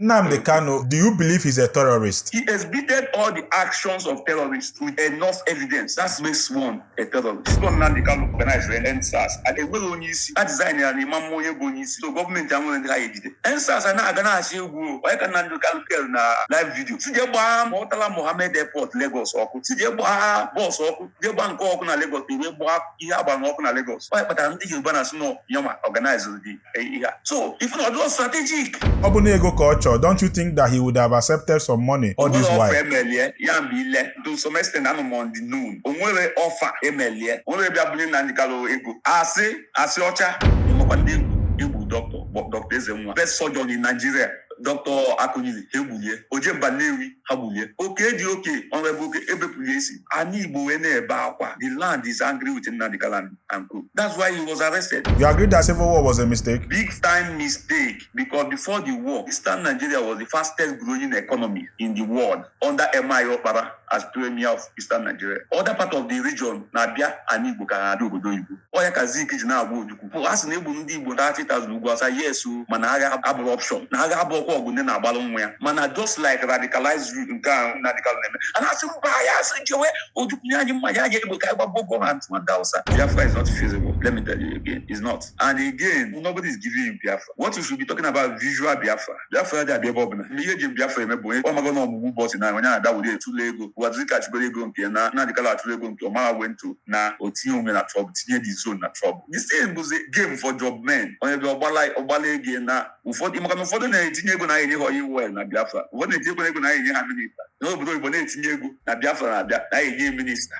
Nnamdi Kanu, do you believe he's a terrorist? He exhibited all the actions of terrorists with enough evidence. That makes one a terrorist. One Nnamdi Kanu organized EndSARS and enweghị onye isi. A design ya na ịma mma onye bụ onye isi. So gọọmenti anwere ndị ha ejide. EndSARS a na-aga na-achị egwu onye ka Nnamdi Kanu kere na live video. Si jee gbaa Murtala Mohammed Airport Lagos ọkụ. Si jee gbaa bọọsụ ọkụ. Jee gbaa nke ọkụ na Lagos. Iwe gbaa ihe agbara ọkụ na Lagos. Onye kpatara ndị Yoruba na-asị nọ yanwa organize the ihe a. So if not, ọ strategic. Ọ bụ na ego ka ọ chọrọ, don't you think that he would have accepted some money all this Onwere while? ọfa emelie ya mgbe ile to some extent anọ m on the noon. Onwere ọfa emelie onwere bịa bunye Nnamdi Kanu ego asị asị ọcha makwa ndị egwu dọkịta Ezenwa, best surgeon in Nigeria, Dr. Akunyili ha egbulie, Ojemba Nnewi ha gbulie, oke dị oke ọnwebe oke ebepụlie isi. Anyị Igbo wee na-ebe akwa. The land is angry with Nnamdi Kanu and co. That's why he was arrested. You agree that civil war was a mistake? Big time mistake, because before the war, Eastern Nigeria was the fastest growing economy in the world under M.I. Okpara as premier of Eastern Nigeria. Other part of the region na-abịa ana Igbo ka ha adị obodo oyibo. Ọ ya ka Zik ji na-agwa Ojukwu. A sị na egbu ndị Igbo 30,000 ugwu asa, yes o, mana agha abụrụ option. Na agha abụ ọkwa ọgụ ndị na-agbalụ nwa ya. Mana just like radicalized youth nke a Nnamdi Kanu na-eme. A na-asị mba ya asị jewe Ojukwu nye anyị mma ya anyị egbe ka anyị gba Boko Haram ndị Hausa. Biafra is not feasible. Let me tell you again, it's not. And again, nobody is giving you Biafra. What you should be talking about, visual Biafra. Biafra dị abịa ebe ọbụla. Mgbe ihe eji Biafra eme bụ onye ọmago na ọgbụgbụ bọtị na onye na-abịa were etule ego. Wazirika achụgoro ego nke na Nnamdi Kanu achụrụ ego nke ọmara went to na o tinye onwe na trouble, tinye the zone na trouble. The same bụzi game for job men. Onye bịa ọgbala ọgbala ego na ụfọdụ maka na ụfọdụ na-etinye ego na enye ha oil well na Biafra. Ụfọdụ na-etinye ego na enye ha minista. N'obodo oyibo na-etinye ego na Biafra na-abịa na enye minista.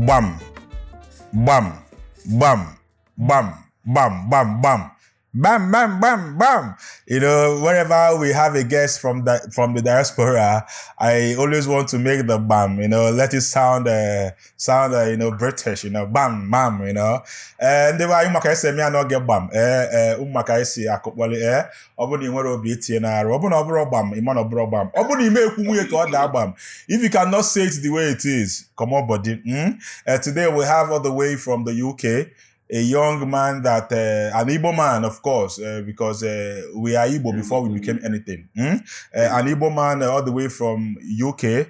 Gbam, gbam, gbam, gbam, gbam, gbam, gbam. Bam, bam, bam, bam. You know, whenever we have a guest from the diaspora, I always want to make the bam, let it sound British, bam, bam. Ndị be anyị maka esi eme ya n'oge gbam, ee ụmụ maka esi akụkpọli, ee ọ bụrụ na ị nwere obi itinye n'arụ, ọ bụrụ na ọ bụrụ gbam, ịma na ọ bụrụ gbam, ọ bụrụ na ime ekwu nwunye ka ọ daa gbam. If you cannot say it the way it is, come on, body. Today we have all the way from the UK, a young man that, an Igbo man, of course, because we are Igbo before we became anything. An Igbo man all the way from UK.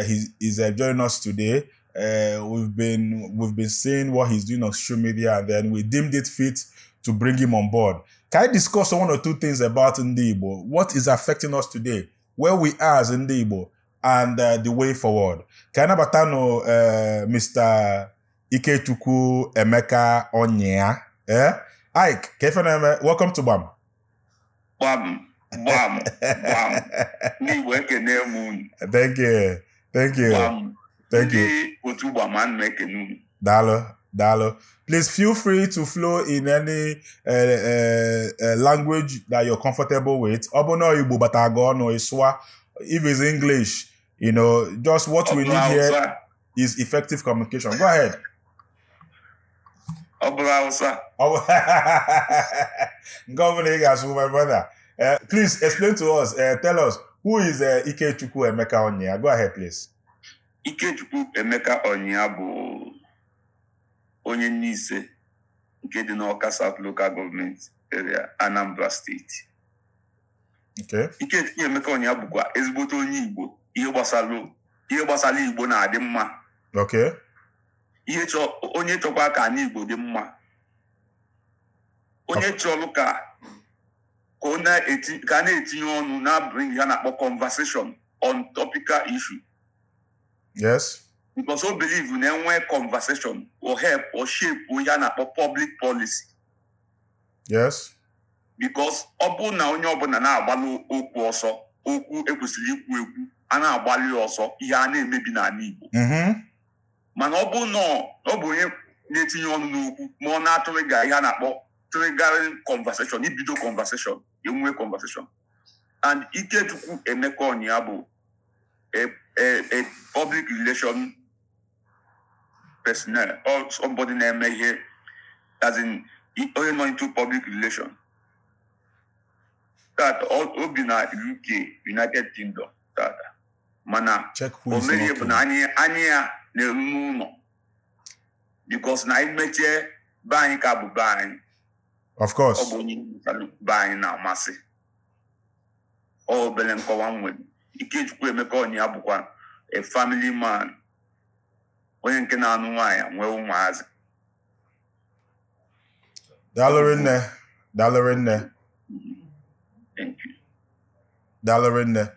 He's joining us today. We've been seeing what he's doing on social media, and then we deemed it fit to bring him on board. Can I discuss one or two things about Ndi Igbo? What is affecting us today, where we are as Ndi Igbo, and the way forward? Ka anyị nabata nụ Mr. Ikechukwu Emeka Onyia. Eh? Ike, ka ife na-eme? Welcome to Gbam. Gbam, gbam, gbam. Ndị Igbo ekene m unu. Thank you. Thank you. Gbam. Thank you. Ndị otu gbam ana m ekene unu. Daalụ, daalụ. Please feel free to flow in any language that you're comfortable with. Ọ bụ na Igbo batara gị ọnụ ịsụa. If it's English, just what we Ọ bụrụ need here Hausa, is effective communication. Go ahead. Ọ bụrụ Hausa. Nke ọ bụla ị ga-asụ, my brother. Please explain to us, tell us, who is Ikechukwu Emeka Onyia? Go ahead, please. Ikechukwu Emeka Onyia bụ onye Nise nke dị n'Ọka South Local Government Area, Anambra State. Ikechukwu Emeka Onyia bụkwa ezigbote onye Igbo. Ihe gbasara Igbo na-adị mma. Ihe chọ onye chọkwa ka anyị Igbo dị mma. Onye chọrọ ka ọ na-eti ka a na-etinye ọnụ na bring ya na-akpọ conversation on topical issue. Because o believe na enwe conversation or help or shape ihe a na-akpọ public policy. Because ọ bụrụ na onye ọbụla na-agbalụ okwu ọsọ, okwu ekwesịrị ikwu ekwu a na-agbalị ọsọ, ihe a na-emebi n'ala Igbo. Mana ọ bụrụ na ọ bụ onye na-etinye ọnụ n'okwu ma ọ na-atụrịga ihe a na-akpọ triggering conversation, ibido conversation, enwe conversation. And Ikechukwu Emeka Onyia bụ a public relation personnel or somebody na-eme ihe, as in onye nọ into public relation. Tata o bi na UK, United Kingdom tata. Mana Check who o is merie bụ knocking. Na anyị ya na-eru n'ụlọ because na anyị mechie be anyị ka bụ be anyị. Of Ọ course. Bụ onye be anyị na-amasị. Ọ obere nkọwa m nwere. Ikechukwu Emeka Ọnyịa bụkwa a family man, onye nke na-anụ nwaanyị, nwee ụmụazị. Daalụ rinne. Daalụ rinne. Thank you. Daalụ rinne.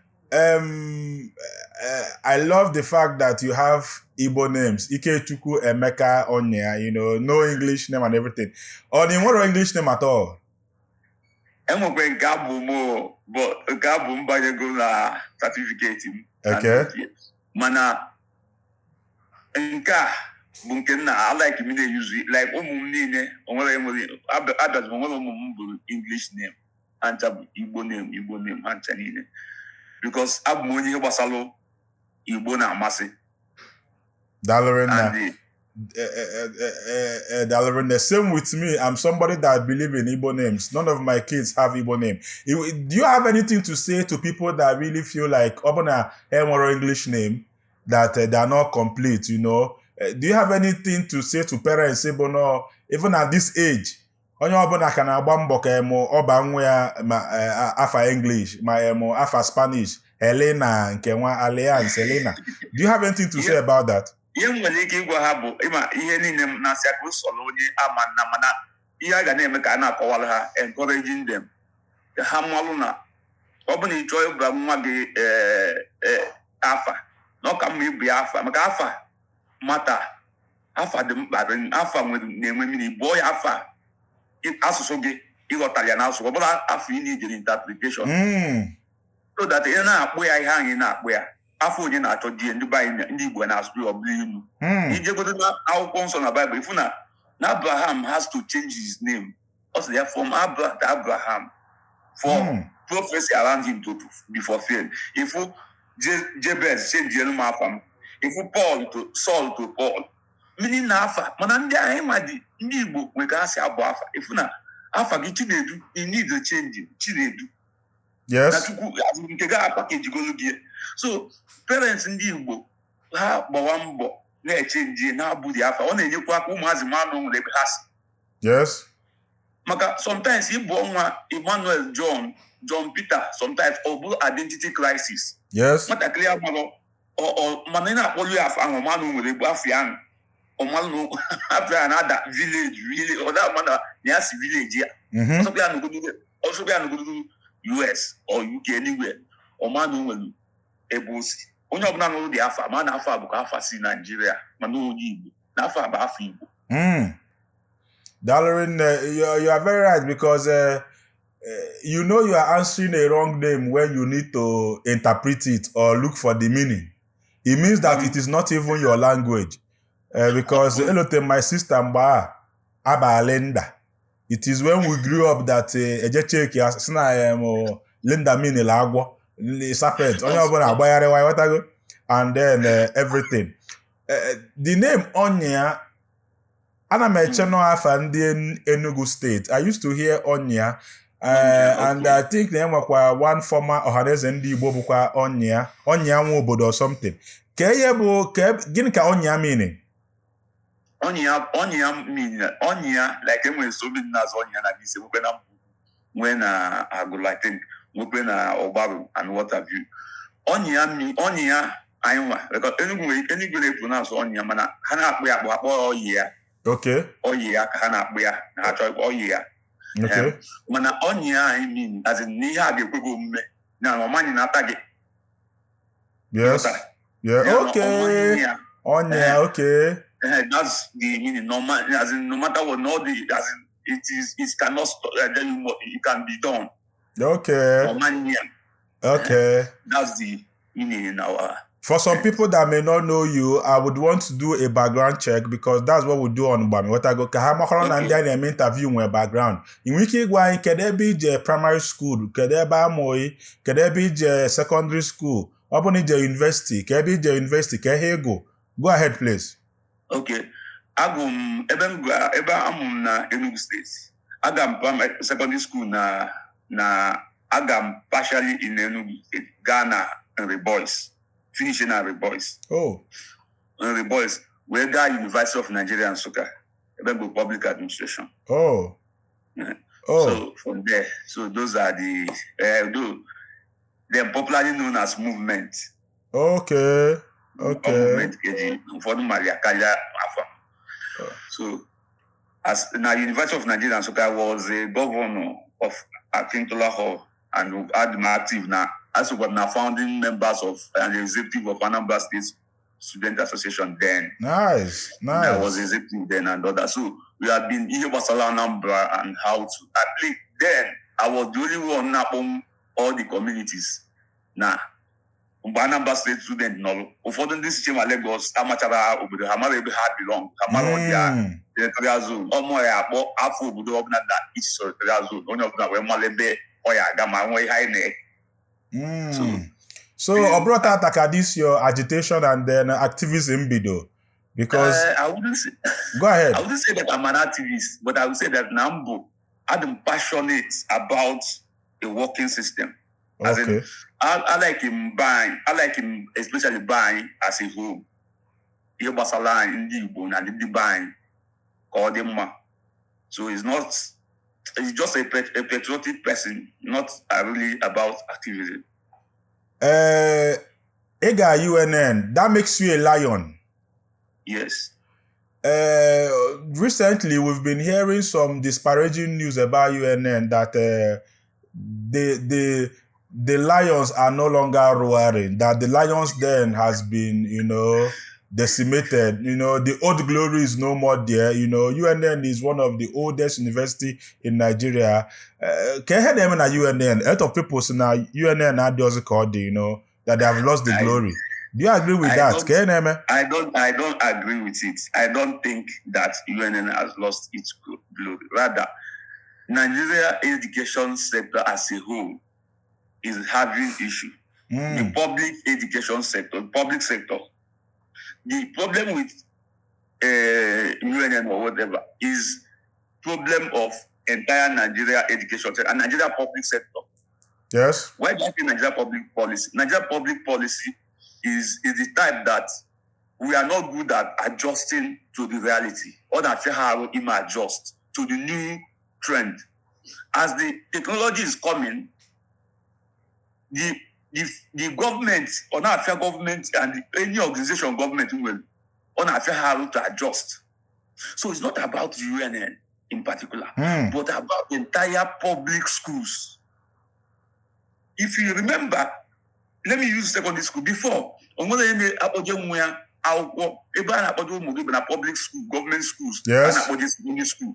I love the fact that you have Igbo names. Ikechukwu Emeka Onyia, no English name and everything. Or the nwere English name at all? Enwekwe nke abụ m o, bụ nke abụ m banyego na certificate m na Mana nke a bụ nke nna I like m na-eyuzu, like ụmụ m niile onwere nwere abịazi m onwere ụmụ m bụ English name. Ha ncha bụ Igbo name, Igbo name ha ncha niile, because abụ m onye ihe gbasara Igbo na-amasị. Daalụ rinne. And Daalụ rinne. Same with me. I'm somebody that believe in Igbo names. None of my kids have Igbo name. Do you have anything to say to people that really feel like ọ bụ na enwere English name that they are not complete? Do you have anything to say to parents, say, but no, even at this age, onye ọbụla ka na-agba mbọ ka emu ọba nwa ya ma afa English ma emu afa Spanish, Helena nke nwa Alliance Helena. Do you have anything to say about that? Ihe m nwere ike ịgwa ha bụ ịma ihe niile m na-asị aka usoro onye ama nna, mana ihe a ga na-eme ka a na-akọwara ha, encouraging them ka ha malụ na ọ bụ na ị chọọ ịgwa nwa gị afa na ọ ka mma ịbụ ya afa, maka afa mata afa dị mkpa. Afa nwere na-enwe mmiri bụọ ya afa asụsụ gị ịghọtara ya n'asụsụ ọ bụla afọ ị na-ejere interpretation so that ị na-akpụ ya ihe ahụ ị na-akpụ ya afọ onye na-achọ di ya. Ndị be anyị ndị Igbo na-asụ ya ọ bụla ilu. Ijegodo na akwụkwọ nsọ na Bible ifu na Abraham has to change his name. Ọ sị ya from Abra to Abraham for prophecy around him to be fulfilled. Ifu Jabez change m afa m, ifu Paul to Saul to Paul, meaning na afa mana ndị anyị ma dị ndị Igbo nwere ka ha si abụ afa. Ifu na afa gị Chinedu, you need to change Chinedu na Chukwu nke ga apakejigolu gị. So parents ndị Igbo ha gbawa mbọ na-eche nje na-abụghị afa, ọ na-enyekwa aka ụmụazị manụ nwere ebe ha si. Maka sometimes ịbụ nwa Emmanuel John, John Peter, sometimes ọ bụrụ identity crisis. Nwatakịrị amarọ mana ị na-akpọlu ya afọ ahụ ọmanụ nwere ebe afọ ahụ ọmanụ afọ ya na-ada village village, ọ da mana na ya si village ya. Ọsọkwa ya nọgodo US or UK, anywhere, ọmanụ nwere ebe o si. Onye ọbụla nụrụ dị afa ma na afọ a bụkwa afa si Naijiria, mana onye Igbo na afọ a bụ afọ Igbo. Daalụ rinne, you are very right because you know you are answering a wrong name when you need to interpret it or look for the meaning. It means that it is not even your language. Because elote my sister mgbe a aba Linda. It is when we grew up that eje check ya sị na Linda mean agwọ, serpent. Onye ọbụla agbagharịwa, ịghọtago? And then everything. The name Onya, ana m eche nọ afa ndị Enugu State. I used to hear Onya. And I think na enwekwa one former Ọhaneze ndị Igbo bụkwa Onya, Onya nwe obodo or something. Ka ihe bụ ka gịnị ka Onya meaning? Ọnya mean ọnya like enwere so many na-azụ ọnya na Nise, nwekwe na Mpụ, nwee na Agụlụ, I think nwekwe na Ọgbarụ and what have you. Ọnya mi ọnya anyị nwa because Enugu nwere Enugu na-epu na-asụ ọnya, mana ha na-akpụ ya akpụ akpọ ọyị ya. Ọyị ya ka ha na-akpụ ya na ha chọọ ọyị ya. Mana ọnya anyị mean as in n'ihe a ga-ekwe gị omume na ọmanyị na-ata gị. Ghọtara? Ya na ọmanyị ya. Onya, okay. That's the meaning. No, as in, no matter what, no, the, as in, it is, it cannot stop. Then it can be done. Ọmanya. That's the meaning in our. For some people that may not know you, I would want to do a background check because that's what we do on Gbam. What I go ka ha makọrọ na ndị a na-eme interview nwere background. Ị nwere ike ịgwa anyị kedu ebe ije primary school, kedu ebe amụghị, kedu ebe ije secondary school, ọ bụ na ije university, ka ebe ije university, ka ihe ego. Go ahead, please. Okay. Agụ m ebe m ebe amụ m na Enugu State. Aga m primary secondary school na Aga m partially in Enugu State, gaa na Nri Boys, finish na Nri Boys. Oh. Nri Boys wee gaa University of Nigeria, Nsukka, ebe bụ public administration. Oh. Yeah. Oh. So from there, so those are the though they're popularly known as movement. Ọ movement ka eji ụfọdụ mara ya karịa afọ. So as na University of Nigeria, Nsukka, I was a governor of Akintola Hall and adị m active na asokwa m na founding members of and executive of Anambra State Student Association then. Nice. I was Nice. executive then and others. So we have been ihe gbasara Anambra and how to at least then I was the only one na-akpọ m all the communities na mgbe Anambra State student nọrọ, ụfọdụ ndị si ma Lagos amachara obodo ha, mara ebe ha belong, ha mara ọdịa territorial zone ọmụ ya akpọ afọ obodo ọbụla na each territorial zone, onye ọbụla wee mara ebe ọ ya aga ma nwee ihe anyị na So, ọ bụrụ tata ka this your agitation and then activism bido, because I wouldn't say, go ahead. I wouldn't say that I'm an activist, but I would say that na mbụ I'm passionate about a working system. As in, I like him buying, I like him especially buying as a whole. Ihe gbasara anyị ndị Igbo na ndị be anyị ka ọ dị mma. So it's not, it's just a patriotic person, not really about activism. Ị ga UNN, that makes you a lion. Yes. Recently, we've been hearing some disparaging news about UNN that the lions are no longer roaring. That the lions den has been decimated. The old glory is no more there. UNN is one of the oldest university in Nigeria. Ka ihe na-eme na UNN? A lot of people say na UNN adịghịzị ka ọ dị, that they have lost the glory. Do you agree with I that? don't. Ka ihe na-eme? I don't agree with it. I don't think that UNN has lost its glory. Rather, Nigeria education sector as a whole is having issue. The public education sector, public sector. The problem with UNN or whatever is problem of entire Nigeria education sector and Nigeria public sector. Why do I say Nigeria public policy? Nigeria public policy is the type that we are not good at adjusting to the reality. Or that how we adjust to the new trend. As the technology is coming, the government or not government and any organization government will on how to adjust. So it's not about UNN in particular, but about the entire public schools. If you remember, let me use secondary school before. Onwere onye na-akpọje nwa ya akwụkwọ ebe a na-akpọje ụmụ gị bụ na public school, government schools. A na-akpọje secondary school.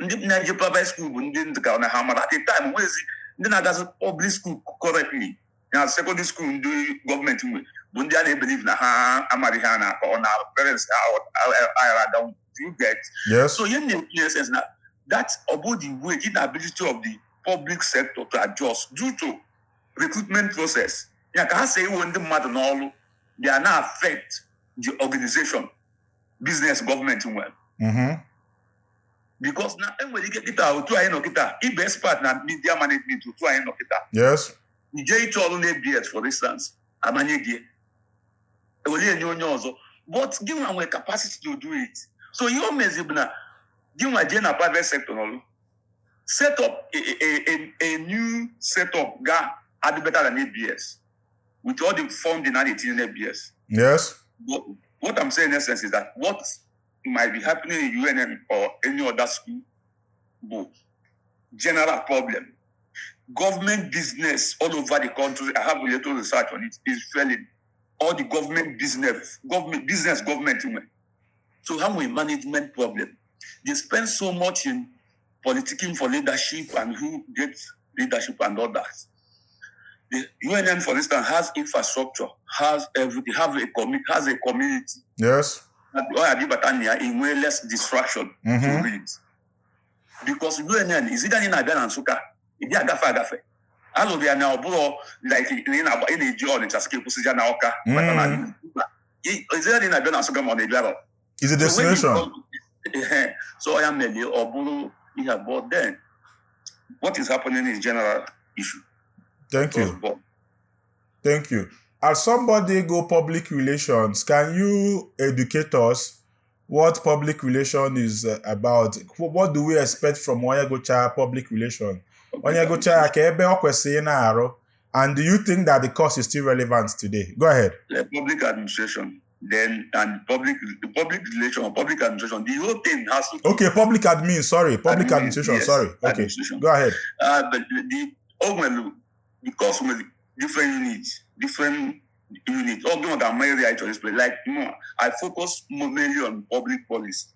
Ndị na-eje private school bụ ndị ndị ka na ha mara at the time nwezi ndị na-agazi public school correctly na secondary school ndị gọọmenti nwe bụ ndị a na-ebelieve na ha amaghị ha na-akọ ọ na parents ha aghara aga. Do you get? Yes. So ihe na-ekwu in essence na that about the way inability of the public sector to adjust due to recruitment process ya ka ha si ewe ndị mmadụ n'ọrụ, they are now affect the organization business government nwere. Because na enwere ike kịta otu anyị nọ kịta ịbụ expert na media management otu anyị nọ kịta, ije ịchọ ọrụ na ABS, for instance, amanye gị ewere enye onye ọzọ, but gị nwa nwere capacity to do it. So ihe o mezi bụ na gị nwa jee na private sector n'ọrụ, set up a new setup ga adị better than ABS with all the funding a na-etinye na ABS. But what I'm saying in essence is that what might be happening in UNN or any other school bụ general problem. Government business all over the country, I have a little research on it, is failing. All the government business, government business, government. So how we management problem? They spend so much in politicking for leadership and who gets leadership and all that. The UNN, for instance, has infrastructure, has everything, has a community. Ọ ya bịbata na ya enwee less distraction to read. Because UNN is either ị na-abịa na Nsụka, ị dị agafe agafe. Alụrụ ya na ọ bụrụ like na ị na-agba ị na-eji Ọnịcha sị ka ịkwụsịja na Ọka bata na is either ị na-abịa na Nsụka ma ọ na-ebịarọ. It's a So when you destination. So ya melie ọ bụrụ ihe abụọ, then what is happening is general issue. Thank Was you. born. Thank you. As somebody go public relations, can you educate us what public relation is about? What do we expect from onye gụchaa public relation? Onye gụchaa ya ka ebe ọ kwesịrị ị na-arụ? And do you think that the course is still relevant today? Go ahead. The public administration, then, and public the public relation or public administration, the whole thing has to Okay, public admin, sorry. Public Admin, administration, yes, sorry. Okay, administration. go ahead. But the oh well, the course with different units, different units. All the that my area to display. Like I focus mainly on public policy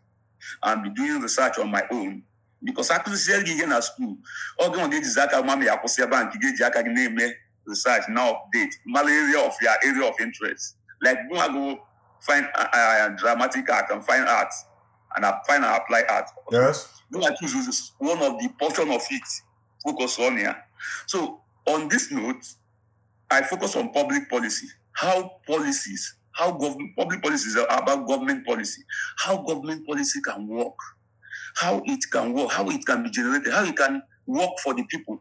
and be doing research on my own because actually see na school. All the one is that mami akwụsị ebe a nke ga-eji aka gị na-eme research now update mara area of your area of interest. Like go go find dramatic art and fine art and find and apply art. Yes. No, I choose one of the portion of it, focus on here. So on this note, I focus on public policy, how policies, how government public policies are about government policy, how government policy can work, how it can work, how it can be generated, how it can work for the people.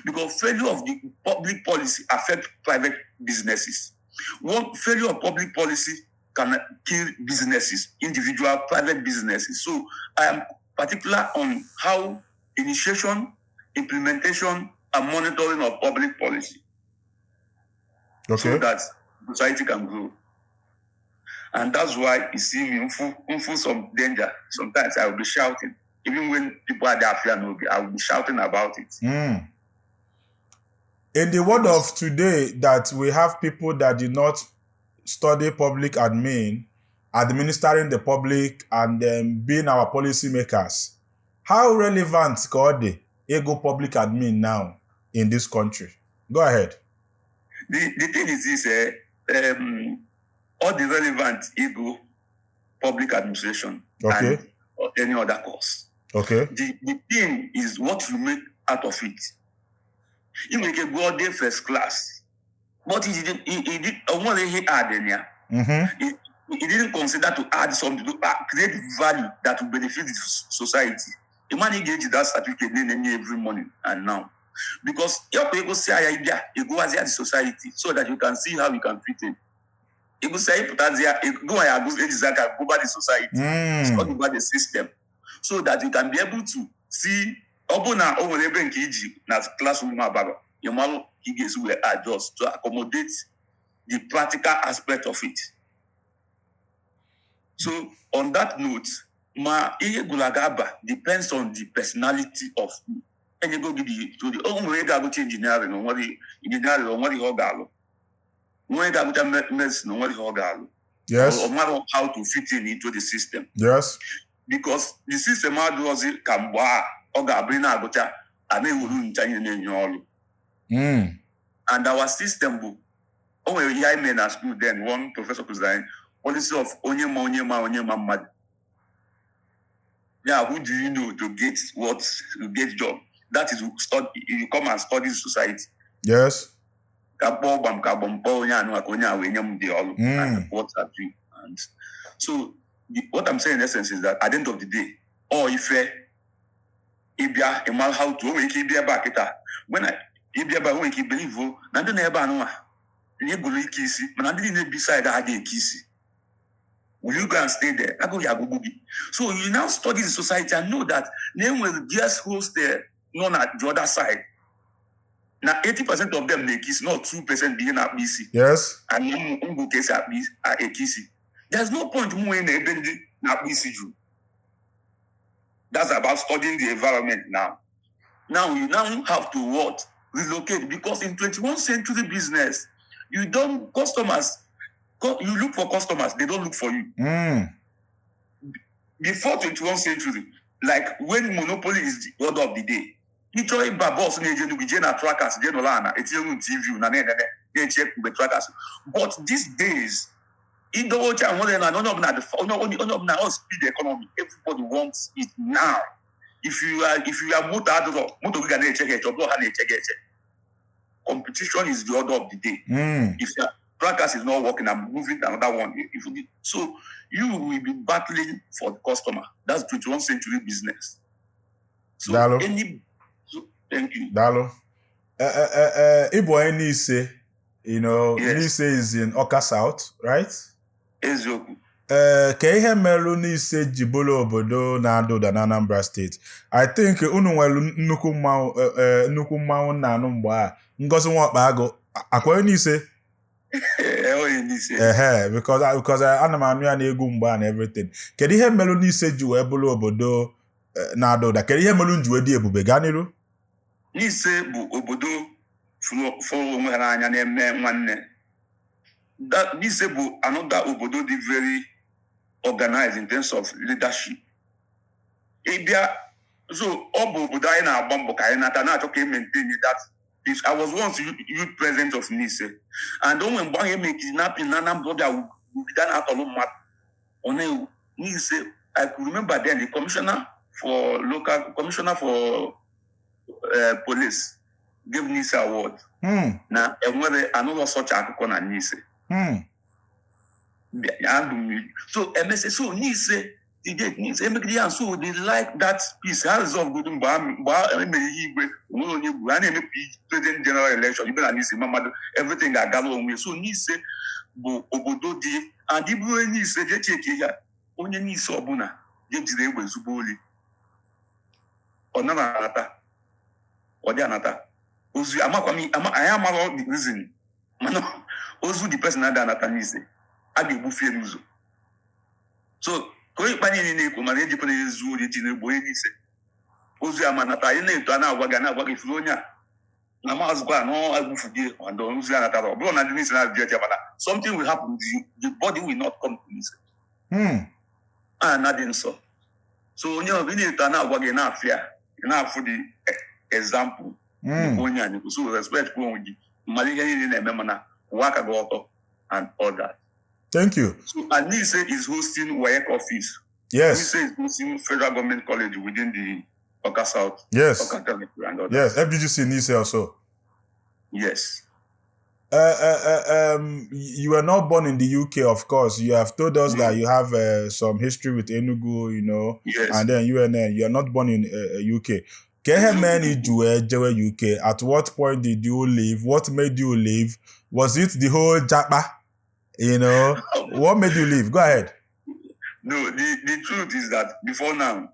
Because failure of the public policy affect private businesses. One failure of public policy can kill businesses, individual private businesses. So I am particular on how initiation, implementation, and monitoring of public policy Okay. so that society can grow. And that's why you see me mfu some danger. Sometimes I will be shouting. Even when people are there, I will be shouting about it. Mm. In the world of today, that we have people that did not study public admin, administering the public and being our policy makers, how relevant ka ọ dị ịgụ public admin now in this country? Go ahead. The thing is this, all the relevant ego public administration and or any other course. The thing is what you make out of it. You make a go there first class, but he didn't. He did. Only he add in here. He didn't consider to add something to create value that will benefit the society. The man he gave that certificate every morning and now, because you go see idea, you go as the society so that you can see how you can fit in. You go say put out there, go and go go back the society, study about the system, so that you can be able to see. Ọ bụ na o nwere ebe nke iji na classroom abalị, you malụ ka ị ga-esi wee adjust to accommodate the practical aspect of it. So on that note, ma ihe gụrụ aga aba depends on the personality of enyego gị the to the o nwere ga-agụcha engineering, o nwere engineering, o nwere ihe ọ ga-alụ. Nwere ga-agụcha medicine, o nwere ihe ọ ga-alụ. O mara how to fit in into the system. Because the system adịghịzi ka mgbe a ọ ga-abụ ị na-agụcha a na-ewuru ncha ihe na-enye ọrụ. And our system bụ o nwere ihe anyị mere na school then, one professor kụziri anyị policy of onye ma onye ma onye ma mmadụ. Yeah, who do you know to get what to get job? That is study, you come and study society. Ka kpọọ gbam ka gbam kpọọ onye anụ ka onye a wee nye m dị ọrụ. And what have you. And so what I'm saying in essence is that at the end of the day, all ife ịbịa ịma how to o nwere ike ịbịa ebe a kịta when I ịbịa ebe a o nwere ike believe na ndị na-ebe anụnwa na egwuru ike isi mana ndị niile bi side ha ga-eke isi. Will you go and stay there? Agụghị agụgbu gị. So you now study the society and know that na enwere guest hostel nọ na the other side. Na 80% of them na-eke isi, not 2% bụ ihe na-akpụ isi. And ngwụ ka esi akpụ eke isi. There's no point m nwee na ebe ndị na-akpụ isi juru. That's about studying the environment now. Now you now have to what? Relocate, because in 21st century business, you don't customers, you look for customers, they don't look for you. Before 21st century, like when monopoly is the order of the day, you try ịba bus na-eje Enugu, jee na trackers, jee nọrọ ana, etinye unu TV na na-enene, na-eche mgbe trackers. But these days, idowe oche ahụ nwere na onye ọbụla dị onye ọbụla on speed economy, everybody wants it now. If you are moto adịrọ, moto gị ga na-eche gị eche, ọ bụrụ ha na-eche gị eche. Competition is the order of the day. If your trackers is not working, I'm moving to another one. So you will be battling for the customer. That's 21st century business. So Dalo. So thank you. Dalo. Ị bụ onye Nise, Yes. Nise is in Awka South, right? Eziokwu. Ee, ka ihe merụ Nise ji bụrụ obodo na-ada ụda na Anambra Steeti. I think unu nwere nnukwu mmanwụ, nnukwu mmanwụ nna-anụ mgbe a, Ngozi Nwokpa akwa onye Nise. Ee, onye Nise. Ehe, because ana m anụ ya n'egwu mgbe a na everything. Kedu ihe merụ Nise ji wee bụrụ obodo na-ada ụda? Kedu ihe merụ ji wee dị ebube? Gaa n'iru. Nise bụ obodo fụrụ onwe ha n'anya, na-eme nwanne. Nise bụ another obodo dị very organized in terms of leadership. Ịbịa, so ọ bụ obodo anyị na-agba mbọ ka anyị nata, na-achọ ka e maintain that peace. I was once youth president of Nise, and o nwere mgbe ahụ eme kidnapping na Anambra, bịa wugide na-atọrọ mmadụ. Ọ na-ewu Nise. I could remember then the commissioner for local commissioner for police gave Nise award na enwere anụlọ sọcha akụkọ na Nise. So emese, so Nise the Nise emegide ya, so they like that peace. Ha resolve godu mgbe a emere ihe igwe onwere onye gburu, a na-eme president general election ibe na Nise ma mmadụ, everything ga-agala onwe. So Nise bụ obodo dị, and ịbụrụ onye Nise, jee cheki ya, onye Nise ọbụla jee jiri egbe zugbo oli, ọ nara anata, ọ dị anata ozu. Amakwa m anyị amarọ the reason, mana ozu the person ada anata Nise, a ga-egbufie n'ụzọ. So ka onye ikpa niile na-ekwu, mana ejikwana ya ezu ori ji na-egbu onye Nise, ozu ya ma nata. Anyị na-eto, a na-agwa gị, a na-agwa gị, ifuru onye a na maazịkwa na ọ egbufu gị and ozu ya natara. Ọ bụrụ na ndị Nise na-abịa eche, mana something will happen, the body will not come to Nise. A na dị nsọ. So onye ọbụla na-eto, a na-agwa gị, na-afịa, ị na-afụ the example. Onye a na-ekwu, so respect kwa onwe gị, mmadụ ihe niile na-eme, mana ụwa aka gị ọtọ and all that. Thank you. So and Nise is hosting WAEC office. Nise is hosting Federal Government College within the Awka South, Awka territory and all that. Yes. FGGC Nise also. Yes. You were not born in the UK, of course. You have told us that you have some history with Enugu, Yes. and then UNN. You are not born in UK. Ka ihe mere na iji wee jewe UK? At what point did you leave? What made you leave? Was it the whole japa? What made you leave? Go ahead. No, the truth is that before now,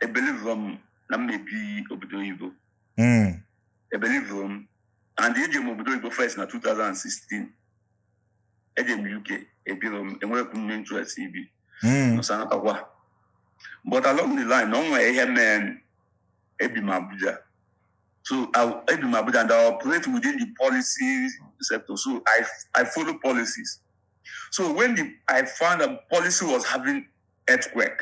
I believe from na maybe obodo oyibo. I believe from and eje m obodo oyibo first na 2016. Eje m UK, ebiro m, enwerekwu m interest ibi. Nọsanatakwa. But along the line, o nwere ihe mere ebi m Abuja. So I ebi m Abuja and I operate within the policy sector. So I follow policies. So when I found that policy was having earthquake,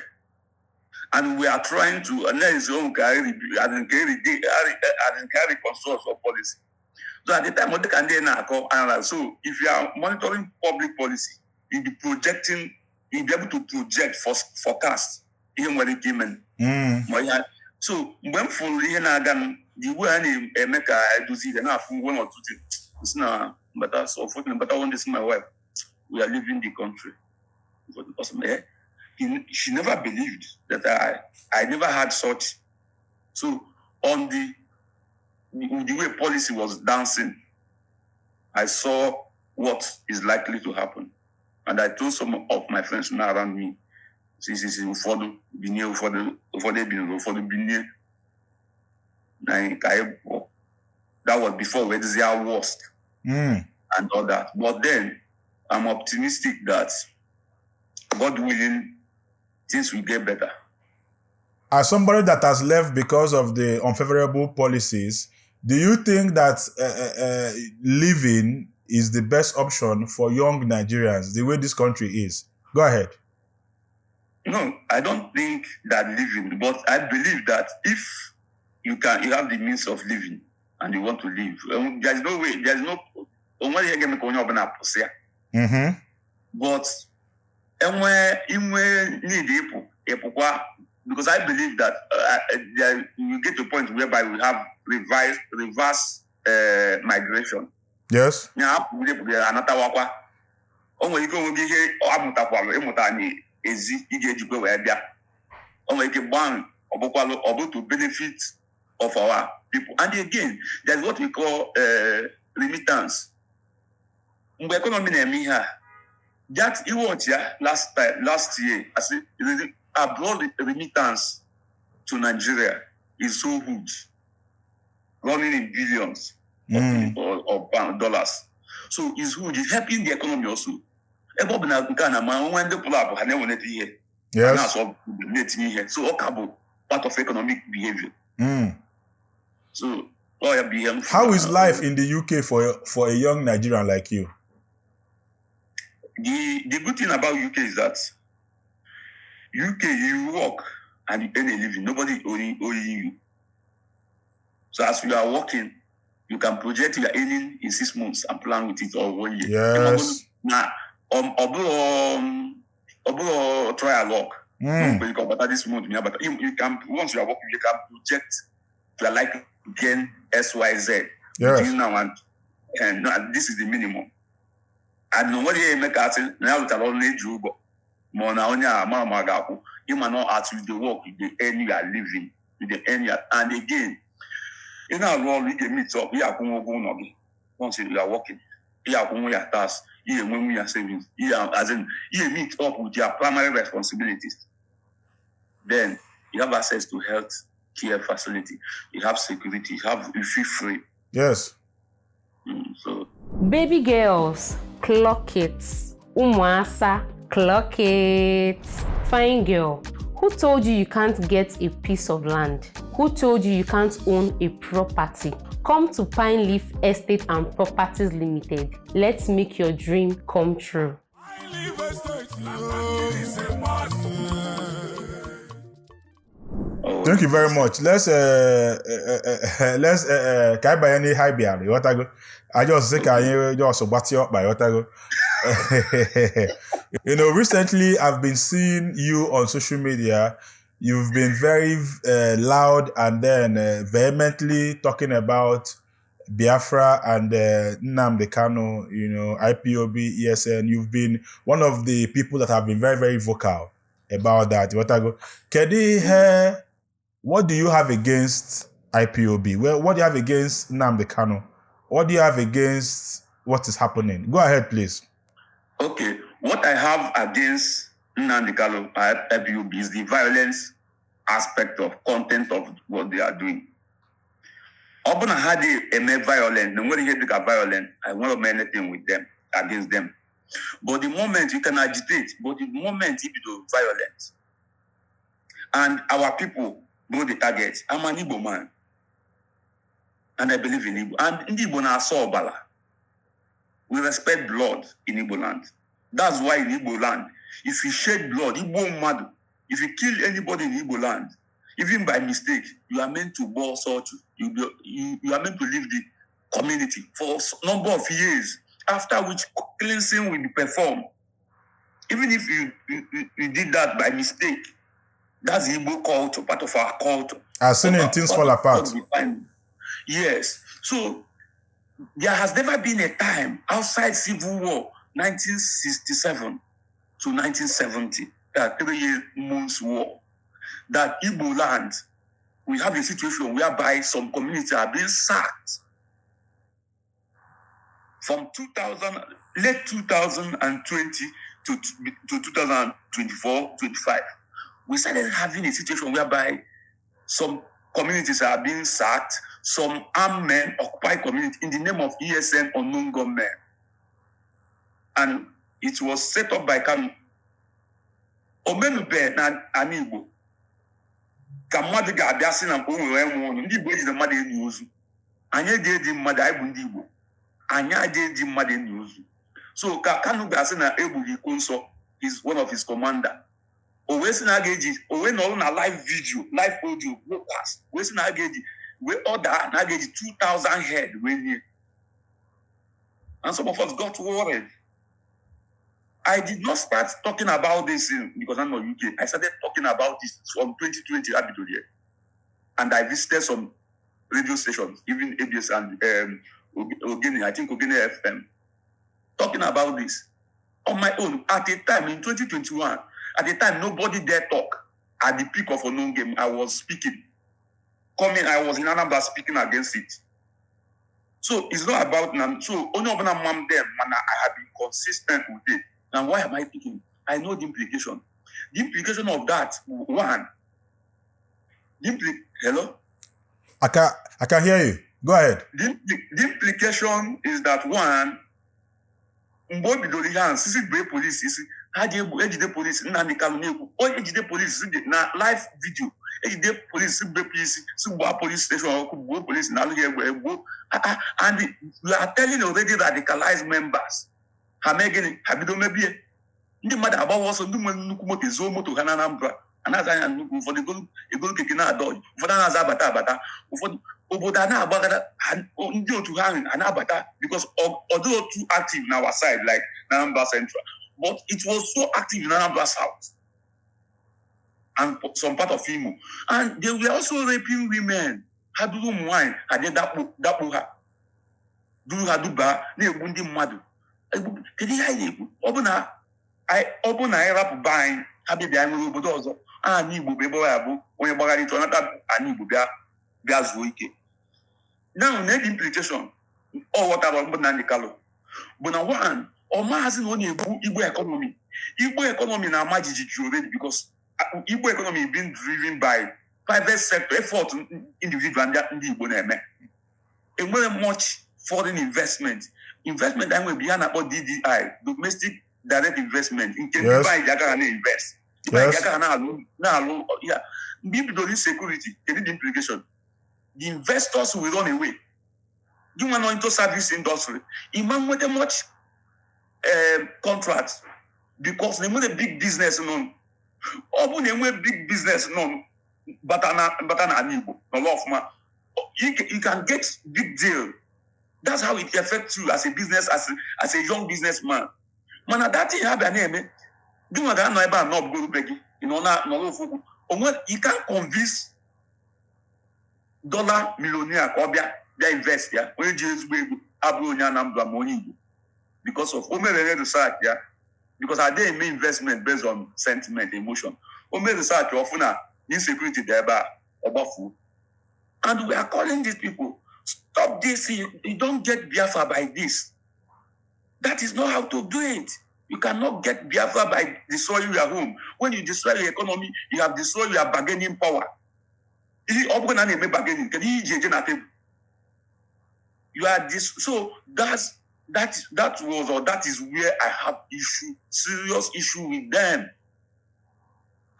and we are trying to, and there is own carry and carry and carry reconstruct of policy. So at the time, what they can do now, analyze. So if you are monitoring public policy, you'll be projecting, you'll be able to project for forecast even when it came in. Ma ihe so mgbe m fụrụ ihe na-aga m, the way a na-eme ka edozi ihe na-afụ one or two things, si na mbata. So unfortunately, mbata one day, see my wife, we are leaving the country. But because, she never believed that I never had such. So on the way policy was dancing, I saw what is likely to happen, and I told some of my friends now around me, si si si, ụfọdụ binye, ụfọdụ ebinye, ụfọdụ binye na anyị ka anyị pụọ. That was before we did worst and all that. But then I'm optimistic that, God willing, things will get better. As somebody that has left because of the unfavorable policies, do you think that leaving is the best option for young Nigerians, the way this country is? Go ahead. No, I don't think that living, but I believe that if you can, you have the means of living and you want to live, there's no way, there's no, onwere ihe ga-eme ka onye ọbụla pụsị ya. But enwe inwe need ịpụ, ịpụkwa, because I believe that there, you get to a point whereby we have revised, reverse migration. Ya apụ ịpụ ya anatawakwa. O nwere ike onwe gị ihe amụtakwalụ ịmụta n'ezi ị ga-ejikwa wee bịa. O nwere ike gbaa ọ bụkwalụ ọ bụ to benefit of our people. And again, there's what we call remittance. Mgbe economy na-eme ihe a, that iwatch ya last time, last year, as abroad remittance to Nigeria is so huge, running in billions of pound, dollars. So it's huge. It's helping the economy also. Ebe ọ bụ na nke a na ma nwa ndị pụrụ apụ ha na-ewelata ihe. Na-asọ na-etinye ihe. So ọ ka bụ part of economic behavior. So ọ ya bụ ihe m How is life in the UK for a young Nigerian like you? The good thing about UK is that UK, you work and you earn a living. Nobody owing you. So as you are working, you can project your earning in 6 months and plan with it or 1 year. Yes. Now, trial work. You can better this month, but you can, once you are working, you can project you are like gain X, Y, Z. Yes. Now and no, this is the minimum. And nobody make us now that only you more now you might not ask you the work, you earn you are living, you earn your, and again, you know, you get meet up, you are going once you are working, you are going your task, you are your savings, you are as in you meet up with your primary responsibilities. Then you have access to health care facility, you have security, you feel free. Yes. So baby girls, clock it. Umuasa, clock it. Fine girl, who told you you can't get a piece of land? Who told you you can't own a property? Come to Pine Leaf Estate and Properties Limited. Let's make your dream come true. Pine Leaf Estate is a must. Thank you very much. Let's let's ka anyị banye n'ihe anyị bịara, ịghọtago? I just say ka anyị just gbatịa ọkpa, ịghọtago? You know, recently I've been seeing you on social media. You've been very loud and then vehemently talking about Biafra and Nnamdi Kanu, you know, IPOB, ESN. You've been one of the people that have been very, very vocal about that. Ịghọtago? Kedu ihe, what do you have against IPOB? Well, what do you have against Nnamdi Kanu? What do you have against what is happening? Go ahead, please. Okay. What I have against Nnamdi Kanu, IPOB, is the violence aspect of content of what they are doing. Ọ bụ na ha dị eme violent, na nwere ihe dịka violent, I won't have anything with them, against them. But the moment you can agitate, but the moment you do violence, and our people know the target. I'm an Igbo man, and I believe in Igbo. And ndị Igbo na-asọ ọbara. We respect blood in Igbo land. That's why in Igbo land, if you shed blood, Igbo mmadụ, if you kill anybody in Igbo land, even by mistake, you are meant to go sort. You are meant to leave the community for a number of years, after which cleansing will be performed. Even if you did that by mistake, that's the Igbo culture, part of our culture. I've seen it, things fall apart. Yes. So there has never been a time outside Civil War, 1967 to 1970, that 3 months war, that Igbo land, we have a situation whereby some communities are being sacked. From 2000, late 2020 to 2024, 25, we started having a situation whereby some communities are being sacked, some armed men occupy community in the name of ESN unknown gunmen. And it was set up by Kanu. Omenube na ana Igbo ka mmadụ ga-abịa sị na o nwere nwe ọnụ, ndị Igbo ejide mmadụ enyi ozu. Anyị eji mmadụ, anyị bụ ndị Igbo. Anyị aja eji mmadụ enyi ozu. So ka Kanu ga-asị na egbughị iko nsọ is one of his commander. O wee sị na a ga-eji, o wee nọrọ na live video, live audio, broadcast, wee sị na a ga-eji, wee order na a ga-eji 2,000 head wee nye. And some of us got worried. I did not start talking about this because I'm not UK. I started talking about this from 2020, Abidoye. And I visited some radio stations, even ABS and Ogene, I think Ogene FM, talking about this on my own. At a time in 2021, at the time, nobody dare talk. At the peak of unknown game, I was speaking. Coming, I was in Anambra speaking against it. So it's not about now. So onye ọbụla ma m them, mana I have been consistent with it. Now why am I picking? I know the implication. The implication of that one. Hello? I can hear you. Go ahead. The implication is that one, mgbe o bidoro ihe ahụ sisi gbee polisi isi ha ji egbu ejide polisi Nnamdi Kanu na-ekwu o ejide polisi si na live video ejide polisi si gbepụ isi si gbaa police station ọkụ gbuo polisi na alụghị egbe egbuo. Ah, ah, and you are telling already radicalized members ha mee gịnị ha bido mebie ndị mmadụ agbawa ọsọ ndị nwere nnukwu moto ezuo moto ha na Anambra a na-aza anya nnukwu ụfọdụ egolu keke na-adọ ụfọdụ anaghị abata abata ụfọdụ obodo a na-agbagara ndị otu ha ahụ a na-abata because ọ dịghị otu active na our side like na Anambra Central, but it was so active in Anambra South and some part of Imo, and they were also raping women. Ha duru ụmụ nwaanyị ha je dakpo dakpo ha duru ha duba na-egbu ndị mmadụ. Kedu ihe anyị na-ekwu? Ọ bụ na anyị rapụ be anyị ha bịa nwere obodo ọzọ anyị Igbo bụ ebe ọ ya bụ onye gbagharịta ọ nata anyị Igbo bịa bịa zuo ike. Now na the implication ọ ghọtara mbụ Nnamdi Kanu bụ na one ọ maazị na ọ na-egbu Igbo economy. Igbo economy na-ama jijiji already because Igbo economy being driven by private sector effort, individual ndị Igbo na-eme. Enwere much foreign investment. Investment anyị nwere bụ ihe a na-akpọ DDI, domestic direct investment, nke ndị be anyị ji aka ha na-invest, ndị be anyị ji aka ha na-alụ ya. Mgbe i bidoro insecurity, kedu the implication? The investors will run away. Gị nwa nọ into service industry, ịma nweta much contract because na enwere big business nọ. Ọ bụ na enwe big business nọ bata na ala Igbo nọrọ ọfụma, you can get big deal. That's how it affects you as a business, as a young businessman. Mana that thing ha bịa na-eme gị nwa ga-anọ ebe a nọ be gị ị nọ na nọrọ ofu okwu onwe you can't convince dollar millionaire ka ọ bịa bịa invest ya onye ji ezigbo ego abụghị onye Anambra ma onye Igbo because of o mere research ya, because I eme investment based on sentiment, emotion. O mere research ọfụ na insecurity dị ebe a ọ gbafuo. And we are calling these people, stop this. You don't get Biafra by this. That is not how to do it. You cannot get Biafra by destroying your home. When you destroy your economy, you have destroyed your bargaining power. Ihe ọ bụrụ na a na-eme bargaining, kedu ihe iji eje na table? You are this. So that's that that was or that is where I have issue, serious issue with them.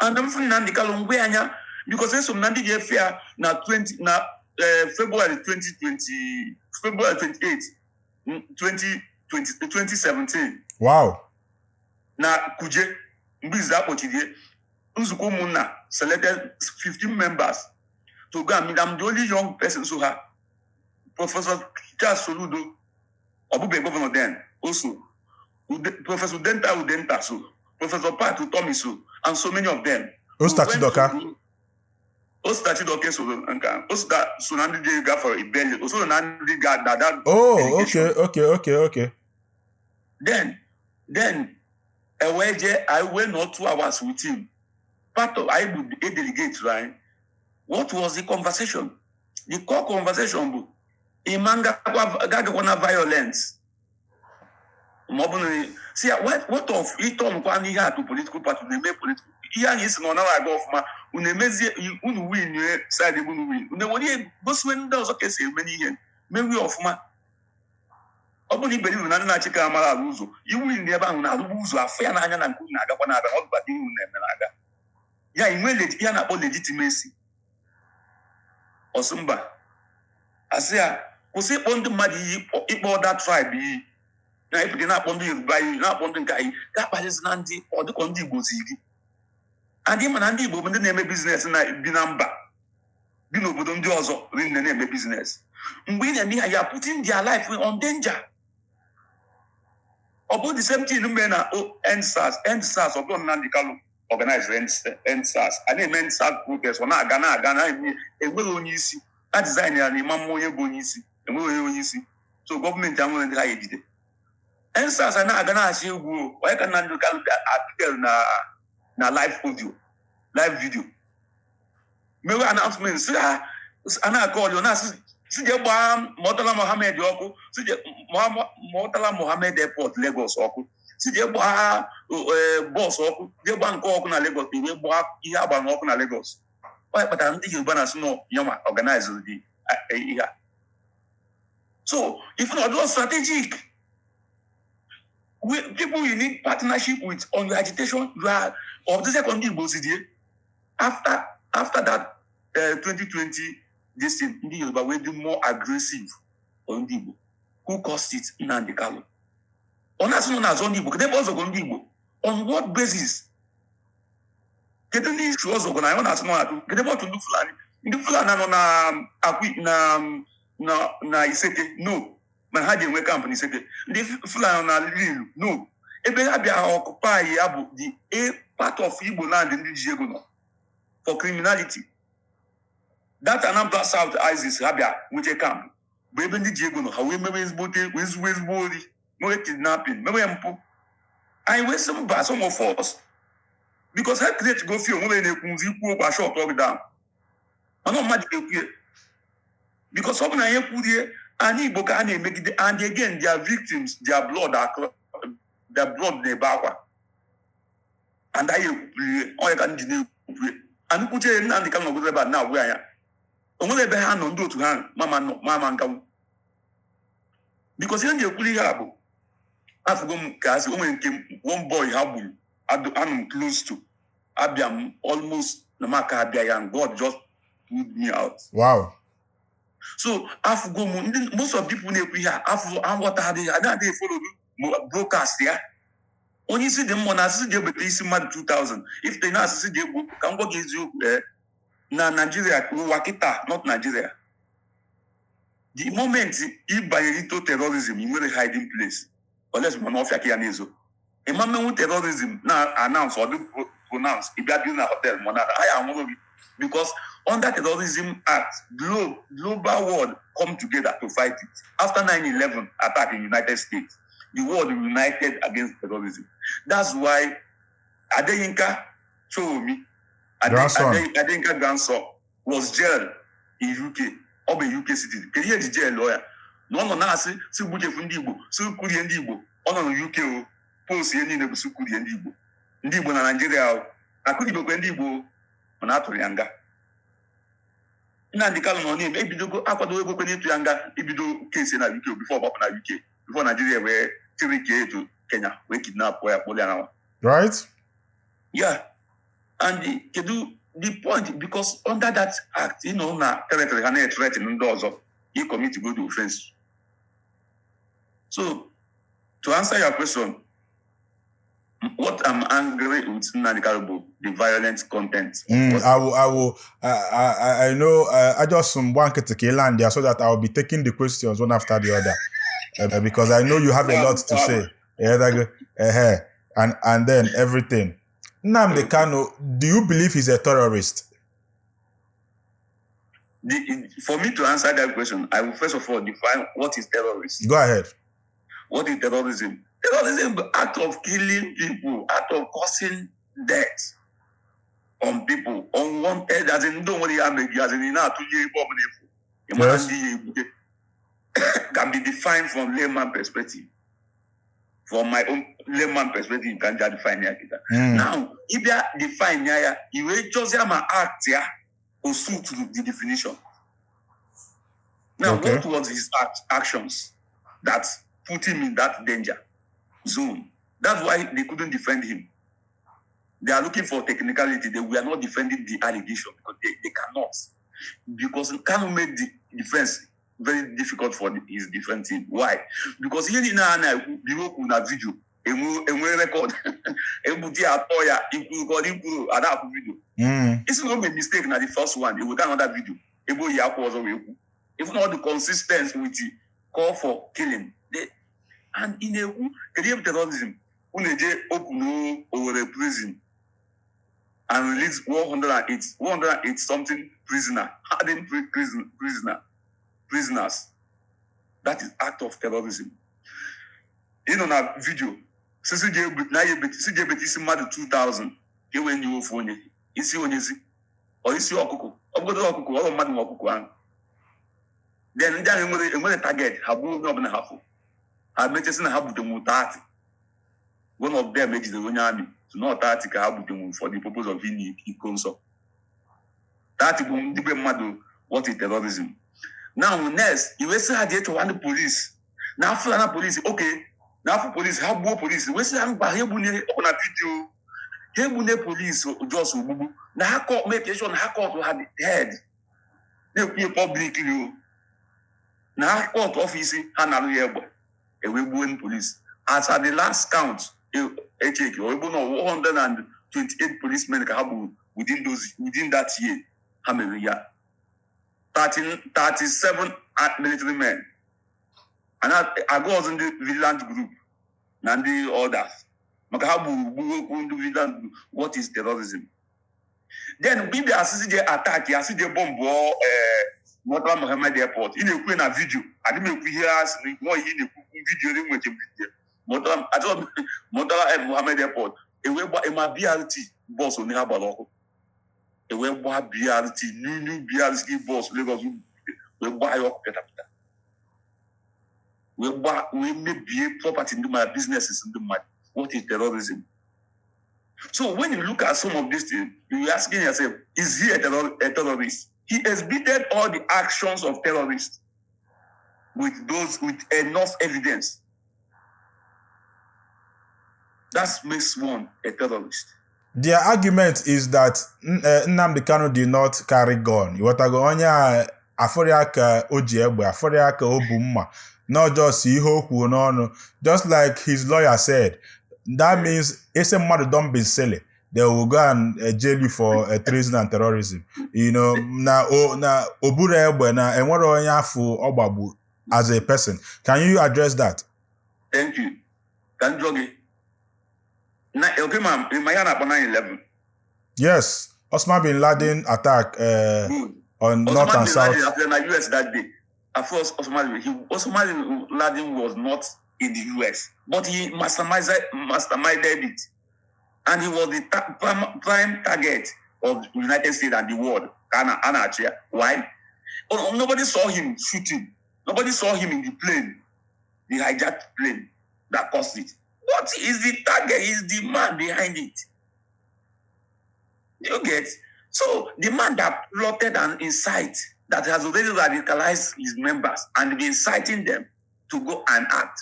And I'm from Nnamdi Kanu mgbe anya because eso m na ndị ga-efe ya na 20 na February 2020, February 28, 2020 2017. Na Kuje mgbe izu akpọchiri ya, nzukọ ụmụnna selected 15 members to go and meet. I'm the only young person. So ha Professor Charles Soludo ọbụbe governor then also Professor Udenta Udenta, so Professor Pat Utomi, so and so many of them. Osita We went Chidoka. Osita Chidoka so nke a. Osita so na ndị ji gafere Ibeli o so na ndị ga na that Oh, delegation. okay. Then ewee jee I wee nọ 2 hours with him. Part of anyị bụ a delegate, right? What was the conversation? The core conversation bụ ịma gagakwa na violence ma ọ bụ na si ya what of ịtọnụkwa n'ihe atụ political party na-eme political ihe ahụ isi na ọ naghị aga ọfụma unu emezie unu win side ebe unu win unu ewere ihe gosiwe ndị ọzọ ka esi eme n'ihe mewie ọfụma. Ọ bụrụ na iberibe na ndị na-achị ka amara ala ụzọ iwu ndị ebe ahụ na-arụgbu ụzọ afụ ya n'anya na nke unu na-agakwa na-abịa ọ bụkwa ihe unu na-eme na-aga ya inwe ihe a na-akpọ legitimacy. Ọsụ mba asị ya kwụsị ịkpọ ndị mmadụ iyi ịkpọ other tribe iyi na ịpụta na-akpọ ndị Yoruba iyi na-akpọ ndị nke anyị ga-akpalizi na ndị ọ dịkọ ndị Igbo ziri adị ma na ndị Igbo bụ ndị na-eme business na bi na mba bi n'obodo ndị ọzọ rinne na-eme business. Mgbe ị na-eme ihe ya putting their life on danger. Ọ bụ the same thing mere na EndSARS. EndSARS ọ bụrụ Nnamdi Kanu organize EndSARS a na-eme EndSARS protest ọ na-aga na-aga na-eme enweghị onye isi a design ya na ịma mma onye bụ onye isi enweghị onye isi so gọọmenti anwere ndị ha ejide EndSARS a na-aga na-achị egwu o. Onye ka Nnamdi Kanu appear na live audio, live video mewe announcement sị ha A na-akọ ọlụ na-asị si jee gbaa Murtala Mohammed ọkụ, si jee Murtala Mohammed Airport, Lagos ọkụ, si jee gbaa bus ọkụ, jee gbaa nke ọkụ na Lagos, iwe gbaa ihe agbara ọkụ na Lagos. Ọ kpatara ndị Yoruba na-asị nọ yanwa organize the ihe a. So if not just strategic, people you need partnership with on your agitation, you are of the second Igbo si die. After that 2020 this thing, ndị Yoruba wee dị more aggressive on ndị Igbo. Who caused it? Nnamdi Kanu. Ọ na-asị nọ na-azọ ndị Igbo. Kedu ebe ọ zọgọ ndị Igbo? On what basis? Kedu ndị isi ọ zọgọ na ọ na-asị nọ na-atụ? Kedu ebe ọ tụ ndị Fulani? Ndị Fulani nọ na Akwi na Iseke? No. Mana ha ji enwe camp na Iseke. Ndị Fulani nọ na Lilu? No. Ebe ha bịa occupy ya bụ the a part of Igbo land ndị ji ego nọ for criminality. That Anambra South ISIS ha bịa nweta camp bụ ebe ndị ji ego nọ. Ha wee mewe ezigbote, wee zuo ezigbo ori, mewe kidnapping, mewe mpụ. Anyị wee sị mba, some of us, because ha create go fear onwere na-ekwu nzi ikwu okwu a shut down. Mana mmadụ ga-ekwu, because ọ bụ na anyị ekwurie, anyị Igbo ka a na-emegide. And again, their victims, their blood are their blood na-ebe akwa and anyị ekwurie. Onye ka ndị na-ekwurie anyị kwuchie Nnamdị Kanu nọgodo ebe a na-agwụ anya o nwere ebe ha nọ, ndị otu ha mama nọ mama nkanwu, because ihe m ji ekwuru ihe a bụ afụgo m ka asị o nwere nke one boy ha gburu anọ m close to abịa m almost na m aka abịa ya and God just pulled me out. So afụgo m ndị most of people na-ekwu ihe a afụ aghọtaghị ha na-adịghị follow broadcast ya. Onye isi dị mmụọ na asịsị ji ebete isi mmadụ 2000 if they na asịsị ji egbu. Ka m gwa gị eziokwu, na Nigeria, ụwa kịta, not Nigeria, the moment ị banyere into terrorism, ị nwere hiding place unless ma n'ọfịa ka ya na-ezo. Ịma mmenwu terrorism na announce ọ dị pronounce, ị bịa bi na hotel ma na ha ya anwụrụ gị, because under Terrorism Act, global world come together to fight it. After 9/11 attack in United States, the world united against terrorism. That's why Adeyinka Sowunmi, Grandson. Adeyinka grandson was jailed in UK. Ọ bụ UK citizen. Kedu ihe eji jail lụọ ya? Na ọ nọ na-asị si gbuchefu ndị Igbo, si kurie ndị Igbo. Ọ nọ na UK o post ihe niile bụ si kurie ndị Igbo, ndị Igbo na Naijiria o akụribekwe ndị Igbo o, mana a tụrụ ya nga. Nnamdị Kanu nọ na-eme ebidogo akwado ekwekwe n'ịtụ ya nga, ibido case na UK before ọgbapụ na UK, before Naijiria wee chịrị ike etu Kenya wee kidnap ya, kpụrụ ya nawa. Right? Yeah. And kedu the point? Because under that act, na territory ha na-threaten ndị ọzọ, you commit to go to offense. So to answer your question, what I'm angry with Nnamdi Kanu bụ the violent content. I will, I know, I just want to land there so that I will be taking the questions one after the other. Because I know you have a lot to say. Yeah, and then everything. Nnamdi Kanu, do you believe he's a terrorist? For me to answer that question, I will first of all define what is terrorism. Go ahead. What is terrorism? Terrorism is act of killing people, act of causing death on people, unwanted, as in don't worry, as in na-atụnye ebe ọbụla efu. Ị mara ndị ya egbute can be defined from layman perspective. From my own layman perspective, ka m ji define ya kịta. Now, ị bịa define ya, i wee chọzie ma act ya o suit to the definition. Now, what was his actions that put him in that danger zone? That's why they couldn't defend him. They are looking for technicality. They were not defending the allegation because they cannot. Because Kanu made the defense very difficult for his defense team. Why? Because ihe niile a na-ekwu bụ okwu na video, enwe record, egbute ya, atọ ya, ikwuru ka ọ dị ikwuru a na-akwụ video. Isi na o made mistake na the first one, eweta another video ebe oyi akwa ọzọ wee kwu. If not the consistent with the call for killing they, and ị na-ekwu kedu ihe bụ terrorism? Unu eje open Owerri prison and release 108 108 something prisoner, hardened prisoners. That is act of terrorism. Ị nọ na video sisi je na ya ebete, si je ebete isi mmadụ 2000 ka e wee nye ofu onye isi onyezi. Ọ isi ọkụkọ, ọ bụgodo ọkụkọ, ọrụ mmadụ nwe ọkụkọ ahụ. Then ndị ahụ enwere target, ha gbuo onye ọbụla ha fụ. Ha mechasị na ha butenwu 30. One of them ejidere onye army, so not 30 ka ha butenwu for the purpose of inye iko nsọ. 30 bụ ndị be mmadụ. What is terrorism? Now next, iwe sị ha jee chọwa ndị police na afọ na police, okay, na afọ police, ha gbuo police. Wee sị ha mba, ha egbunye ọkụ na video, ha egbunye police just ogbugbu na ha kọ make sure na ha cut ha head, na-ekwunye publicly o na ha cut office ha narụ ya egbe ewee gbuo ndị police. As at the last count echeki, ọ bụ na 128 policemen ka ha gburu within that year. Ha mere ya 13 37 military men and agụ ọzọ ndị vigilant group na ndị others, maka ha gburu gburu okwu ndị vigilant group. What is terrorism then? Mgbe ị bịa asịsị je attack ya, asị je bombụọ Murtala Mohammed Airport, ị na-ekwu na video, adị m ekwu ihe a sị nwa ihe ị na-ekwu video dị nweche video Murtala, achọrọ m Murtala Mohammed Airport ewee gba ịma BRT bus onye ha gbara ọkụ, ewee gbaa BRT, new new BRT bus Lagos, wee gbaa ya ọkụ pịatapịta, wee gbaa, wee mebie property ndị mmadụ, businesses ndị mmadụ. What is terrorism? So when you look at some of these things, you asking yourself, is he a terrorist? He exhibited all the actions of terrorists with enough evidence. That makes one a terrorist. Their argument is that Nnamdi Kanu did not carry gun. Ịghọtago, onye a afọrọ ya ka o ji egbe, afọrọ ya ka o bu mma, not just ihe o kwuru n'ọnụ. Just like his lawyer said, that means ese mmadụ don be silly, they will go and jail you for treason and terrorism. Na o na o buru egbe na enwere onye afọ ọ gbagbu as a person. Can you address that? Thank you. Ka m jụọ gị. Na okay, ma ma ya na-akpọ 9/11. Yes, Osama bin Laden attack Good. on Osama north and bin south. Laden appeared na US that day. At first, Osama bin Laden was not in the US, but he masterminded it. And he was the prime target of the United States and the world. Ana achịa. Why? Oh, nobody saw him shooting. Nobody saw him in the plane, the hijacked plane that caused it. But is the target, is the man behind it. You get? So the man that plotted and incite, that has already radicalized his members and been inciting them to go and act,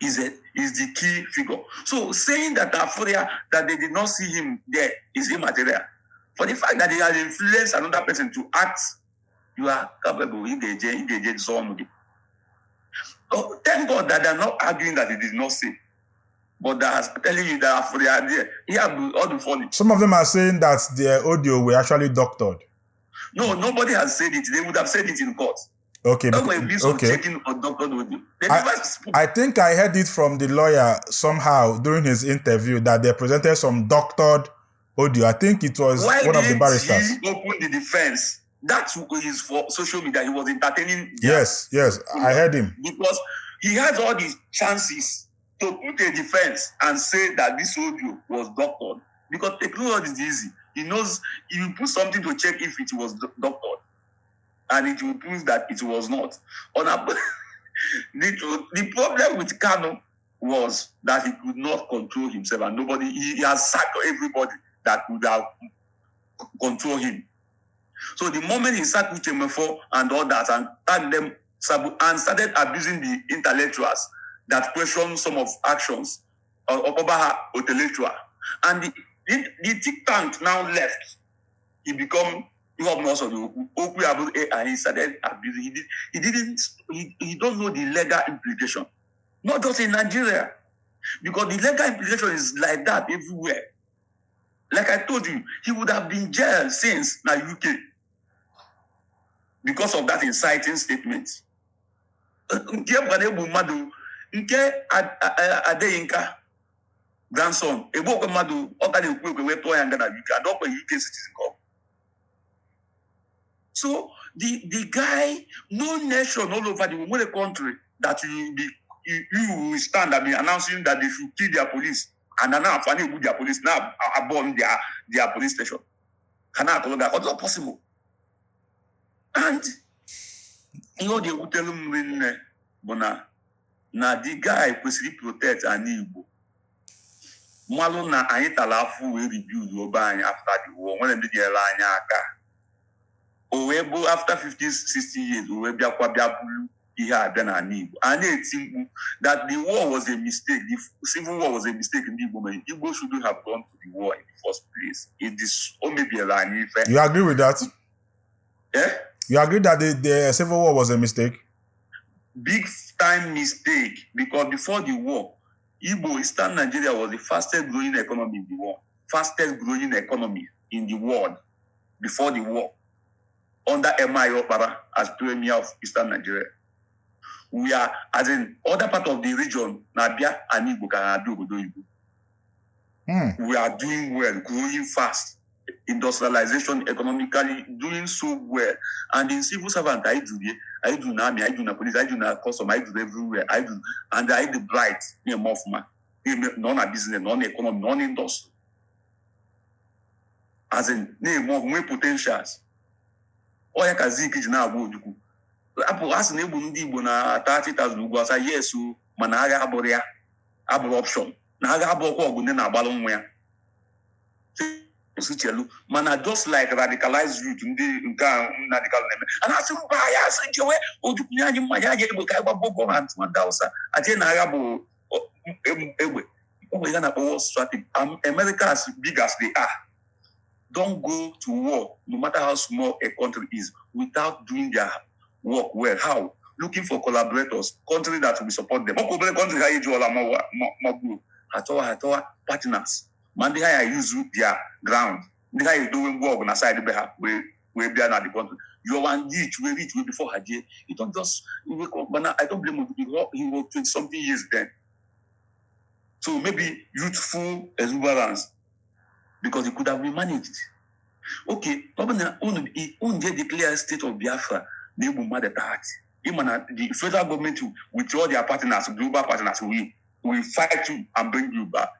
is the key figure. So saying that Afuria, that they did not see him there, is immaterial. For the fact that he has influenced another person to act, you are capable. You get zombie. Oh, thank God that they're not arguing that he did not see, but that has telling you that Afuria there. He have all the funny. Some of them are saying that their audio were actually doctored. No, nobody has said it. They would have said it in court. Okay, That way, this checking or doctored audio. They never spoke. I think I heard it from the lawyer somehow during his interview that they presented some doctored audio. I think it was Why one of the didn't barristers. he open the defense? That is for social media. He was entertaining. Yes, I heard him. Because he has all the chances to put a defense and say that this audio was doctored. Because technology is easy. He knows he will put something to check if it was doctored. And it will prove that it was not. The problem with Kanu was that he could not control himself, and nobody, he has sacked everybody that could have control him. So the moment he sacked Uche Mefor and others and tagged them and started abusing the intellectuals that question some of actions of Obaha intellectual, and the think tank now left, he become and he started abusing. He didn't, he don't know the legal implication. Not just in Nigeria, because the legal implication is like that everywhere. Like I told you, he would have been jailed since na UK because of that inciting statement. Nke bụ na egbu mmadụ nke Adeyinka grandson egbu okwe mmadụ ọ ka na-ekwu ekwe wee tụọ ya nga na UK and ọkwa UK citizen ka ọ bụ. So the guy, no nation all over the world, no country that you will stand and be announcing that they should kill their police and now finally egbu their police now burn their police station. Ha na-akụrụ gị aka. Ọ dịrọ possible. And ihe ọ ga-ewutere m rinne bụ na the guy kwesịrị protect anyị Igbo, mmalụ na anyị tara afụ wee rebuild obe anyị after the war. Nwere ndị nyere anyị aka. O wee bụ after 50 60 years, o wee bịakwa bịa bulu ihe abịa n'ala Igbo. A na-eti mkpu that the war was a mistake, the civil war was a mistake ndị Igbo mere. Igbo shouldn't have gone to the war in the first place. It is o mebiela anyị ife. You agree with that? Eh? You agree that the civil war was a mistake? Big time mistake, because before the war, Igbo, Eastern Nigeria was the fastest growing economy in the world. Fastest growing economy in the world before the war. Under M.I. Okpara as premier of Eastern Nigeria. We are, as in other part of the region, na-abịa and Igbo ka na-abịa obodo Igbo. We are doing well, growing fast. Industrialization, economically doing so well. And in civil servant, I do, I do na army, I do na police, I do na custom, I do everywhere. I do, and I do bright, na-eme ọfụma. Nọ na business, nọ na economy, nọ na industry. As in, na-eme ọgụ, nwee potentials. Ọ ya ka Zik ji na-agba Ojukwu. Apụ a sị na egbu ndị Igbo na 30,000 ugwu asa, yes o, mana agha abụrụ ya, abụrụ option. Na agha abụrụkwa ọgụ ndị na-agbalụ nwa ya. Chelu mana just like radicalized youth ndị nke a Nnamdi Kanu na-eme, a na-asị mba ya asị nchewe Ojukwu nye anyị mmanya anyị egbe ka anyị gba Boko Haram ndị Hausa atie na agha bụ egbe. O nwere ya na-akpọ war strategy. America, as big as they are, don't go to war, no matter how small a country is, without doing their work well. How? Looking for collaborators, country that will support them. Ọkwa obere country ha eji ọla magbuo ha chọwa, ha chọwa partners, ma ndị ha ya use their ground, ndị ha edowe ngwa ọgụ na side be ha wee bịa na the country. You are rich wee rich wee before ha jee. You don't just wake up. But I don't blame him. He was 20 something years then, so maybe youthful exuberance, because it could have been managed. Okay, ọ bụ na unu je declare state of Biafra na-egbu mmadụ 30, ịma na the federal government with all their partners, global partners, will fight you and bring you back.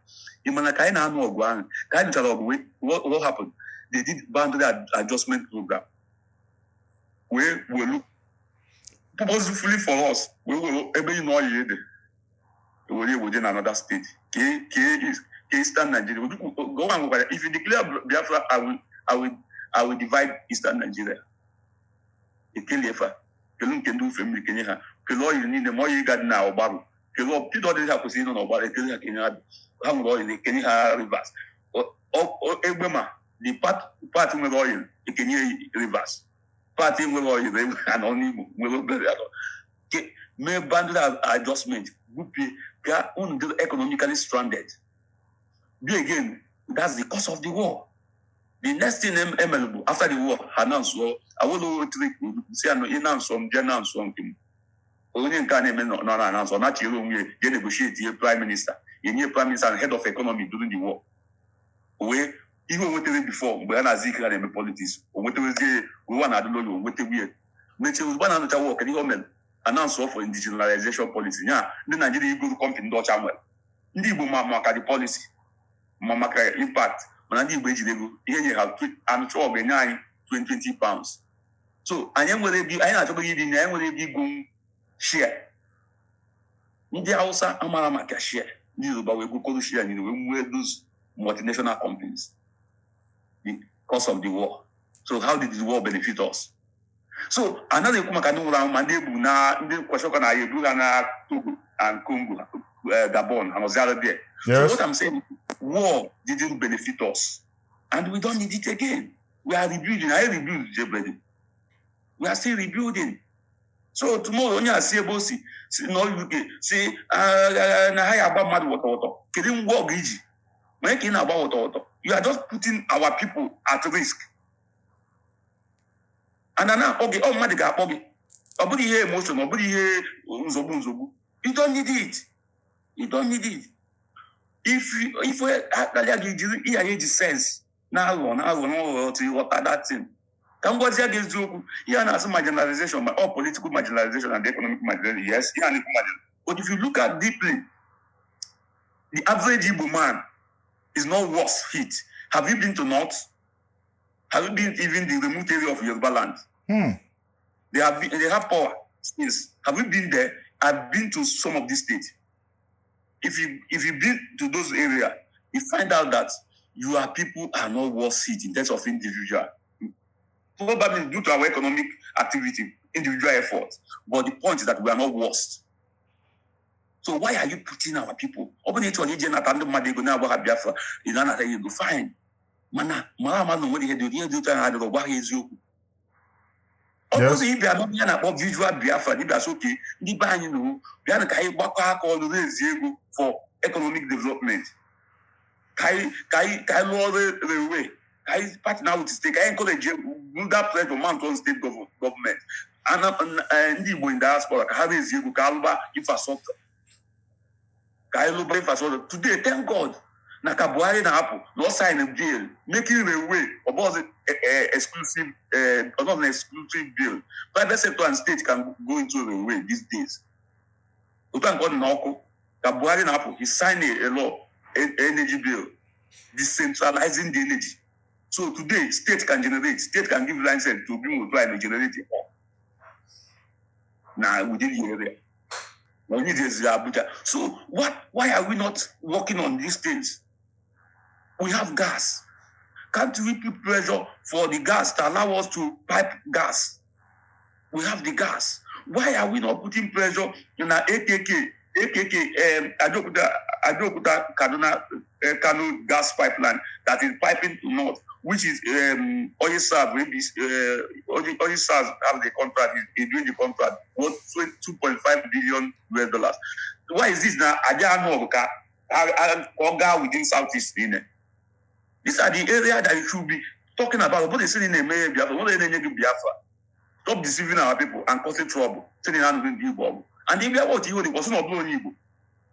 Ịma na ka anyị na-anụ ọgụ ahụ, ka anyị nụchara ọgụ, what happened? They did boundary adjustment program wee welu purposefully for us wee were ebe ị nọ ọya ede were eweje na another state ke Eastern Nigeria. Go on, if you declare Biafra, I will divide Eastern Nigeria. Ekeliefa kelu nke ndị ufe mmiri kenye ha, kelee oil niile, ma oil ga dị na Ọgbarụ, kelee Peter ọdịghị ha kwesịrị ịnọ n'Ọgbarụ, ekele ha kenye ha. Ha nwere oil, ekenye ha Rivers. Egbe ma the part nwere oil, ekenye Rivers. Part nwere oil anọ n'Imo nwere obere anọ mee boundary adjustment gwupie ka unu dị economically stranded. Be again, that's the cause of the war. The next thing emere bụ after the war, ha announce Awolowo tiri si anọ ị na-nsọ m jee na nsọ nke m onye nke a na-eme nọ na announce ọ na-achịrị onwe ya jee negotiate ihe prime minister enye prime minister and head of economy during the war wee ihe o nwetere before mgbe a na-azụ ike ha na-eme politics. O nweterezie ụwa na adịlolo o nwetewu ya mechie. Ozugbo a na-anụcha war, kedu ihe o mere? Announce for indigenization policy ya ndị Naijiria igoro company ndị ọcha nwere. Ndị Igbo ma maka the policy, ma maka impact, mana ndị Igbo ejiri ego ihe nye ha anụcha ọgụ enye anyị 20 pounds. So anyị nwere ebe anyị na-achọbeghị iri nri, anyị nwere ebe igwu share. Ndị Hausa amara maka share, ndị Yoruba wee gwukọrọ share niile wee nwee those multinational companies because of the war. So how did the war benefit us? So anaghị ekwu maka ndị nwụrụ anwụ, ma ndị egbu na ndị kwesịrị na ya ebu ha na Togo and Congo, Gabon and Ozara there. So what I'm saying, war didn't benefit us and we don't need it again. We are rebuilding. I rebuild Jebredi. We are still rebuilding. So tomorrow, onye a si ebe o si si na UK si na ha ya agba mmadụ wọtọwọtọ, kedu ngwa ọgụ iji onye ka ị na-agba wọtọwọtọ? You are just putting our people at risk. And na akpọ gị, ọ mmadụ ga-akpọ gị, ọ bụrụ ihe emotion, ọ bụrụ ihe nzogbu nzogbu. You don't need it, you don't need it. If akpalịa gị, jiri ihe anyị eji sense na-aghọ na-aghọ n'ụlọ otu ịghọta that thing. Ka m gwazie gị eziokwu, ihe a na-asị marginalization, ma all political marginalization and economic marginalization, yes, ihe a na-ekwu marginalization, but if you look at deeply, the average Igbo man is not worse hit. Have you been to North? Have you been even the remote area of Yoruba land? Hmm. They have power since. Have you been there? I've been to some of these states. If you been to those area, you find out that your people are not worth it in terms of individual. Probably due to our economic activity, individual effort. But the point is that we are not worse. So why are you putting our people? Ọ bụrụ na ị chọrọ ije nata ndị mmadụ ego na-agba ha Biafra, ị na-anata ya ego, fine. Mana mara ama na onwere ihe dị otu ahụ adịrọ, gwa ha eziokwu. Ọ bụrụ Yes. na ị bịa n'ọbịa na-akpọ visual Biafra, dịbịa sị oke ndị be anyị nụ bịa ka anyị gbakọ aka ọnụ na-ezi ego for economic development. Ka anyị lụọ ọrụ railway, ka anyị partner with state, ka anyị encourage that pressure mount on state government. Ndị Igbo in diaspora ka ha na-ezi ego ka alụba infrastructure. Ka anyị lụba infrastructure. Today, thank God, na ka Buhari na-apụ na ọ sign a bill making railway ọ bụghịzi exclusive, not an exclusive bill. Private sector and state can go into railway these days. Otu a nke ọ dị n'ọkụ ka Buhari na-apụ, he signed a law, energy bill, decentralizing the energy. So today, state can generate, state can give license to bring motor and generate it all. Now within the area. We need this in Abuja. So what? Why are we not working on these things? We have gas. Can't we put pressure for the gas to allow us to pipe gas? We have the gas. Why are we not putting pressure in our AKK, AKK, Abeokuta, Kaduna, Kano gas pipeline that is piping to north, which is Oilserv, maybe Oilserv have the contract, is doing the contract, worth $2.5 billion US. Why is this now? Aja anu ka oga within Southeast. These are the area that you should be talking about. What they say in Biafra, what they say Biafra. Stop deceiving our people and causing trouble. Saying na ndị Igbo. And if you are what you was not onye Igbo.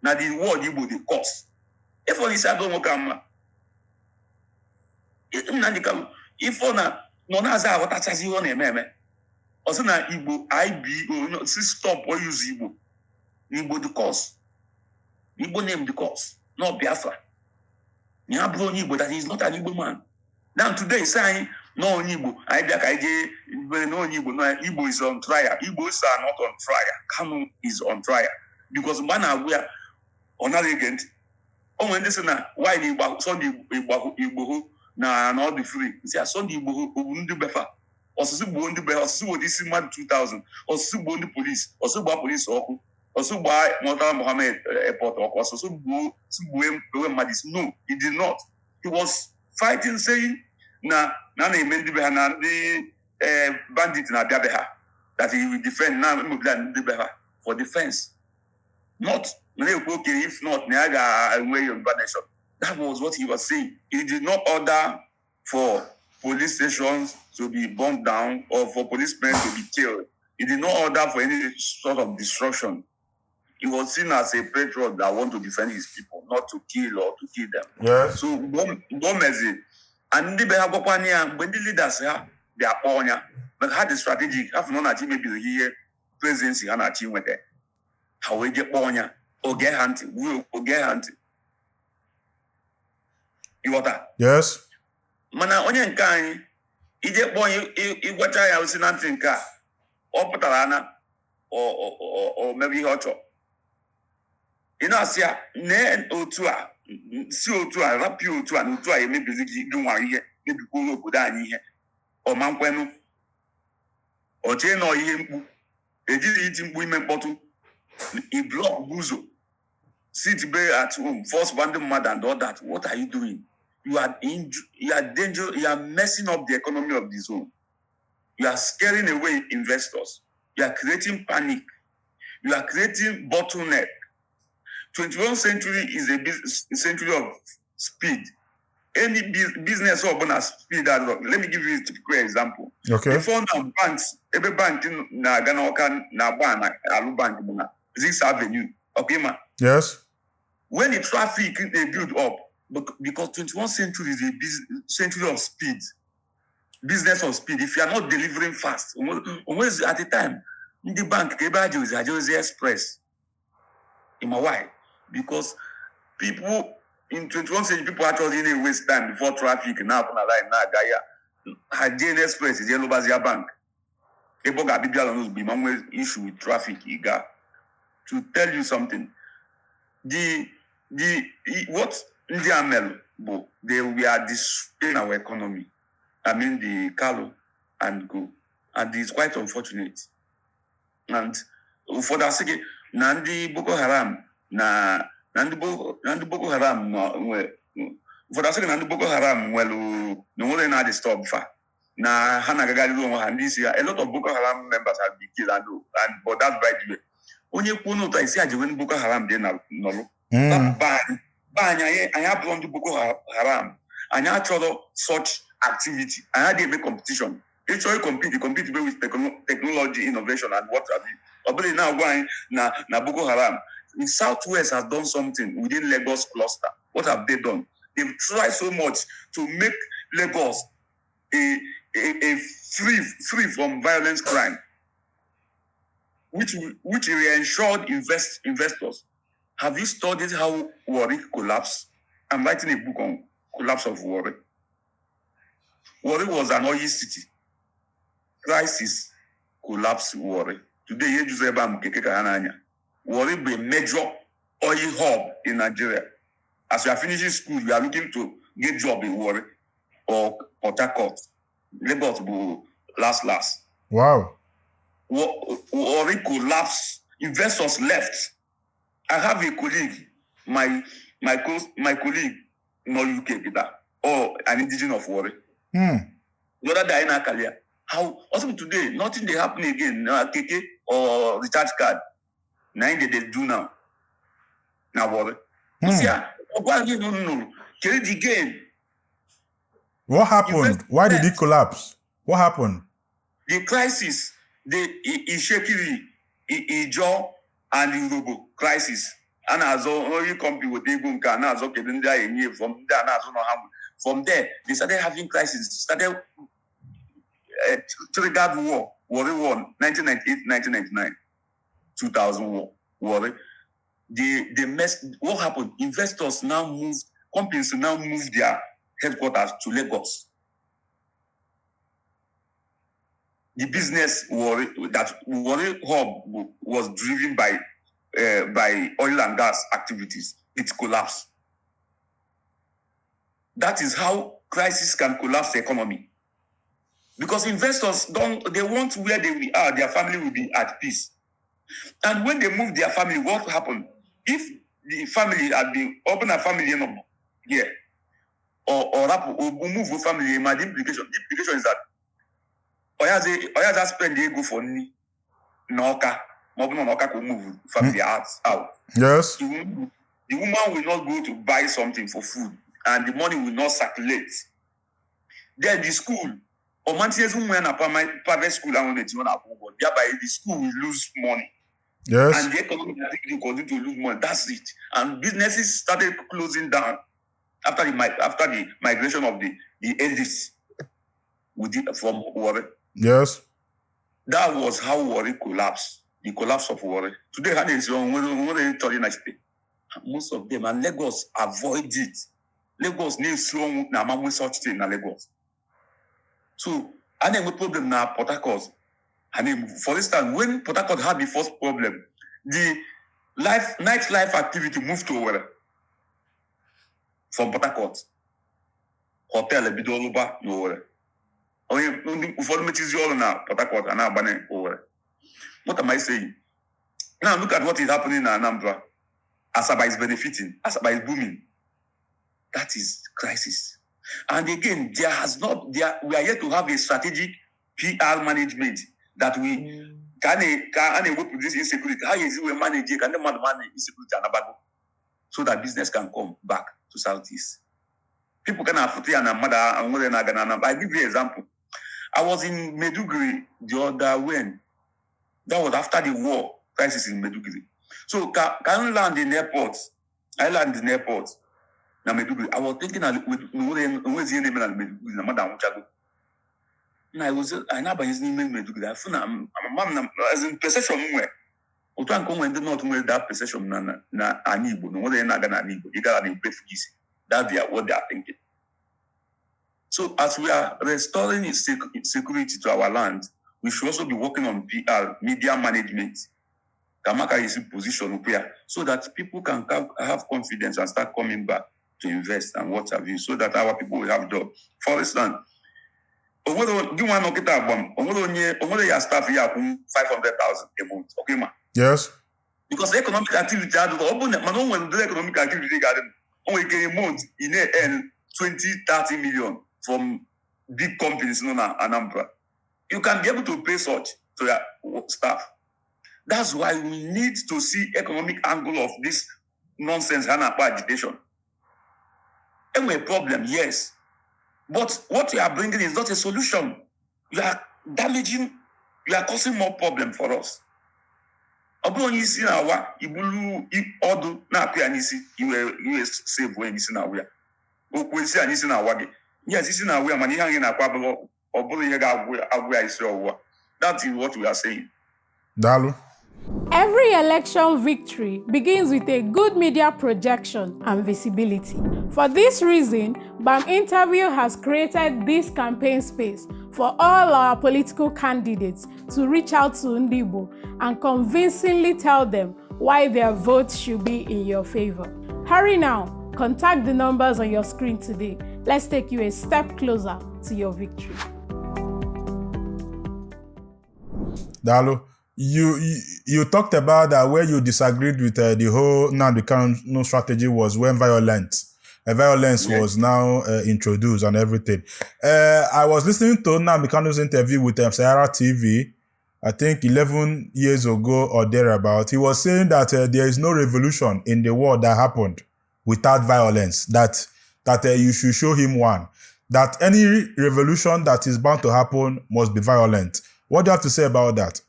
Na the word Igbo dey cause. If only say don't nwoke ama. Nnamdi Kanu, ife ọ na nọ na-aza aghọtachazi ihe ọ na-eme eme. Ọ sị na Igbo IBO, no, si stop or use Igbo. Igbo the cause. Igbo name the cause, not Biafra. Ya bụrụ onye Igbo, that he is not an Igbo man. Now today, sị anyị na onye Igbo, anyị bịa ka anyị jee bere na onye Igbo, na Igbo is on trial. Igbos are not on trial. Kanu is on trial. Because mgbe a na-agwụ ya, ọ naghị ege ntị. O nwere ndị sị na why na Igbo Sunday Igbo Igboho na ọ dị free. Nsị ya Sunday Igboho ogbu ndị befa. Ọsụsụ gbuo ndị be ha, ọsụsụ gbuo isi mmadụ 2000, ọsụsụ gbuo ndị polisi, ọsụsụ gbaa polisi ọkụ, ọsụsụ gbaa Murtala Mohammed airport ọkụ, ọsụsụ gbuo ewe mmadụ isi. No, he did not. He was fighting, saying na na-eme ndị be ha na ndị bandit na-abịa be ha, that he will defend na mobilize ndị be ha for defense. Not na na-ekwu okay, if not na ya ga-enwe Yoruba nation. That was what he was saying. He did not order for police stations to be bombed down or for policemen to be killed. He did not order for any sort of destruction. He was seen as a patriot that want to defend his people, not to kill or to kill them. So mgbe o meziri, and ndị be ha gwakwana ya mgbe ndị leaders ha bịa kpọọ ya, maka ha dị strategic, ha fụ na ọ na-achọ imebiri ha ihe presidency ha na-achọ inweta, ha wee jee kpọọ ya, oge ha ntị wuo oge ha ntị, ịghọta? Yes. Mana onye nke anyị ije kpọọ ya, ịgwacha ya osi na ntị nke a ọ pụtara na o mebe ihe ọ chọrọ. Ị na-asị ya nee otu a si otu a rapịa otu a na otu a emebiri gị nwa ihe mebikwuru obodo anyị ihe ọma nkwenụ ọ chee nọ ihe mkpu ejiri iti mkpu ime mkpọtụ i block ụzọ, sit be at home, force ndị mmadụ and all that. What are you doing? You are danger. You are messing up the economy of the zone. You are scaring away investors. You are creating panic. You are creating bottleneck. 21st century is a century of speed. Any business ọbụla speed adịrọ. Let me give you a typical example. Okay. Before now, banks, ebe bank na-aga n'Ọka na-agba na alụ bank bụ na 6th Avenue, ọkwa ịma? Yes. When the traffic dey build up, because 21st century is a century of speed, business of speed. If you are not delivering fast, onwezi at the time ndị bank ka ebe a jewezi ajewezi express. Ịma why? Because people in 21st century, people actually na waste time before traffic na-apụ na line na-aga ya. Ha jee n'express, jee lụbazia bank ebe ọ ga-abịa n'ozugbo ma nwee issue with traffic. Ị ga to tell you something, the what ndị a melụ bụ they were destroying our economy. I mean, the Kalu and go, and it's quite unfortunate. And ụfọdụ asị gị na ndị Boko Haram na ndị Boko Haram nọ nwe. Ụfọdụ asị gị na ndị Boko Haram nwelu na onwere na disturb fa, na ha na-agagharịrị onwe ha, ndị isi ha. A lot of Boko Haram members have been killed, and but that's by the way. Onye kwuo n'ụtọ isi ajewe ndị Boko Haram dị na nọlụ. Be anyị, anyị abụrụ ndị Boko Haram. Anyị achọrọ such activity. Anyị adịghị eme competition. Ịchọrọ compete, compete with technology, innovation and what have you. Ọ bụrụ na-agwa anyị na Boko Haram in Southwest has done something within Lagos cluster. What have they done? They've tried so much to make Lagos a free from violence, crime, which reinsured investors. Have you studied how Warri collapsed? I'm writing a book on collapse of Warri. Warri was an oil city. Crisis collapsed Warri. Today, ihe juzo ebe a m keke ka ha n'anya. Warri bụ a major oil hub in Nigeria. As you are finishing school, you are looking to get job in Warri or Port Harcourt. Lagos bụ last last. Warri collapsed. Investors left. I have a colleague, my colleague, no UK, Peter, or an indigenous of Warri. The other day in Akalia, how also today nothing dey happen again. Na keke or recharge card. Na im dey do now. Na Warri. See, ah, ọgwa gị nụ kedu the gain? What happened? Why did it collapse? What happened? The crisis, the Itsekiri, Ijaw and Urhobo crisis. A na-azọ oil company weta ego nke a na-azọ kedu ndị a enye from ndị a na-azụ na ha nwe. From there, they started having crisis, started triggered war, Warri War, 1998, 1999, 2000 war, Warri. The mess, what happened? Investors now moved, companies now move their headquarters to Lagos. The business Warri, that Warri hub was driven by oil and gas activities. It collapsed. That is how crisis can collapse the economy. Because investors don't, they want where they are, their family will be at peace. And when they move their family, what happened? If the family had been open a family here, or move the family, my the implication is that oyaza spend ego for nni n'Ọka ma ọ bụ na n'Ọka ka o move family out. The woman will not go to buy something for food and the money will not circulate. Then the school, ọma ntinyezi ụmụ ya na private school ahụ na-etinye na akwụ ụgwọ, thereby the school will lose money. And the economy will continue to lose money. That's it. And businesses started closing down after the migration of the elites from Warri. That was how Warri collapsed. The collapse of Warri. Today, ha na-esi onwere chọrọ ịnachite. Most of them, and Lagos avoid it. Lagos na-esi ọnwụ na amanwe such thing na Lagos. So, a na-enwe problem na Port Harcourt. Ha na-emove. For instance, when Port Harcourt had the first problem, the nightlife activity moved to Owerri from Port Harcourt. Hotel ebido lụba n'Owerri. Onye ndị ụfọdụ mechizi ọrụ na Port Harcourt a na-agbanye Owerri. What am I saying? Now look at what is happening in Anambra. Asaba is benefiting. Asaba is booming. That is crisis. And again, there has not there we are yet to have a strategic PR management that we ka a na-ewepụ this insecurity. How is we manage it? Ka ndị mmadụ manage insecurity anabago so that business can come back to Southeast. People can afụta ya na mmadụ nwere na-aga na Anambra. I give you example. I was in Maiduguri the other when that was after the war crisis in Maiduguri. So ka m land in airport, I land in airport na Maiduguri. I was thinking na onwezi ihe na-eme na Maiduguri na mmadụ anwụchago. Na I was anyị na-abanyezi n'ime Maiduguri, afụ na mama m na as in perception m nwere otu a nke onwe ndị North nwere that perception na ala Igbo na onwere ihe na-aga n'ala Igbo, ị gara na ebefu gị isi. That they are what they are thinking. So as we are restoring security to our land, we should also be working on PR, media management. Kamaka is in position here so that people can have confidence and start coming back to invest and what have you, so that our people will have job. For instance, onwere gị nwa nọkịta agbam onwere onye onwere ya staff ya akwụ 500,000 a month, okay ma? Yes. Because economic activity adịghị, ọ bụ na mana o nwere ụdịrị economic activity ga-adị, o nwere ike a month ị na-earn 20 30 million from big companies nọ na Anambra. You can be able to pay such to your staff. That's why we need to see economic angle of this nonsense ha na-akpọ agitation. Enwere problem, yes, but what you are bringing is not a solution. You are damaging, you are causing more problem for us. Ọ bụrụ onye isi na-awa ibulu ọdụ na-akụ ya n'isi, iwe iwe save onye isi na-awụ ya okwu isi a n'isi na-awa gị. Yes, isi na-awụ ya, mana ihe anyị na-akwa abụrụ ọ bụrụ ihe ga-agwụ agwụ ya isi ọwụwa. That is what we are saying. Daalụ. Every election victory begins with a good media projection and visibility. For this reason, BAM Interview has created this campaign space for all our political candidates to reach out to Ndigbo and convincingly tell them why their vote should be in your favor. Hurry now, contact the numbers on your screen today. Let's take you a step closer to your victory. Daalụ. You talked about that where you disagreed with the whole Nnamdi Kanu strategy was when violence was now introduced and everything. I was listening to Nnamdi Kanu's interview with Sahara TV, I think 11 years ago or thereabout. He was saying that there is no revolution in the world that happened without violence. That you should show him one. That any revolution that is bound to happen must be violent. What do you have to say about that?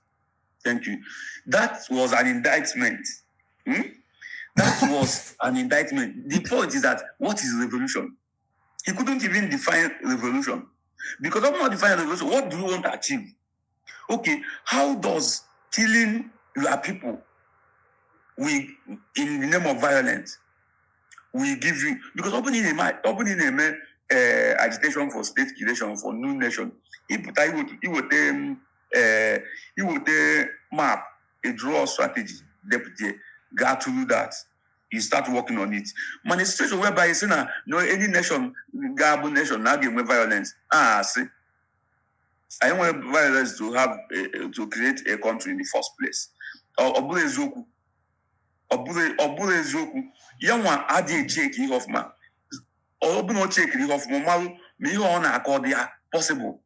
Thank you. That was an indictment. That was an indictment. The point is that what is revolution? He couldn't even define revolution. Because of not defining revolution, what do you want to achieve? Okay, how does killing your people we in the name of violence will give you, because opening a agitation for state creation, for new nation, ịpụta iweta iweta map, a draw strategy, deputy got to do that. You start working on it. Man, a situation whereby you say na no any nation ga-abụ nation na ga-enwe violence. Ah, see, I want violence to have to create a country in the first place. Ọ bụrụ eziokwu, ọ bụrụ eziokwu, ya nwa adịghị echeki ihe ọfụma. Ọ bụrụ na o chekiri ihe ọfụma, marụ ma ihe ọ na-akọ dị ya possible.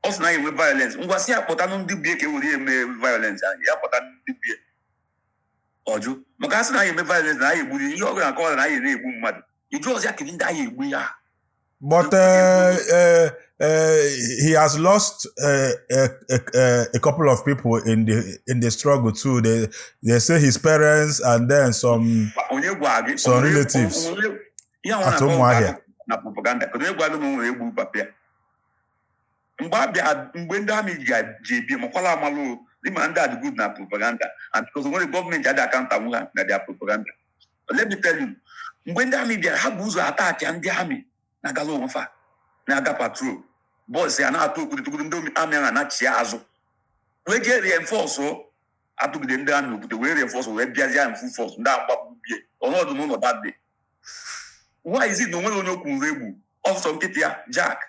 Ọ sị na ya enwe violence, ngwa sị ya kpọtanụ ndị bie ka e were ya eme violence ahụ, ya kpọta ndị bie. Ọjụ maka a sị na ya eme violence na ya egburu ihe ọ ga-akọwa na ya na-egbu mmadụ, ịjụ ọzọ ya kedu ndị agha egbu ya. But he has lost a couple of people in the struggle too. They say his parents and then some onye gwa gị some relatives ihe ahụ at na-akọ Umuahia. Na propaganda. Kedu onye gwa gị na o nwere egbu papa ya mgbe abịa, mgbe ndị amị ji ebi makwala amalụ ịma ndị a dị good na propaganda, and because nwere gọọmenti adị akantanwu ha na their propaganda. But let me tell you, mgbe ndị amị bịara, ha bụ ụzọ attack ndị amị na-agala onwe fa na-aga patrol. Boys ya na-atụ okwute tụgide ndị amị ahụ anachie azụ wee jee reinforce, atụgide ndị amị okwute wee reinforce, wee bịazie in full force, ndị agbapụ bie ọnọdụ n'ụlọ that day. Why is it na onwere onye okwu nre egbu ọsọ nkịtị ya Jack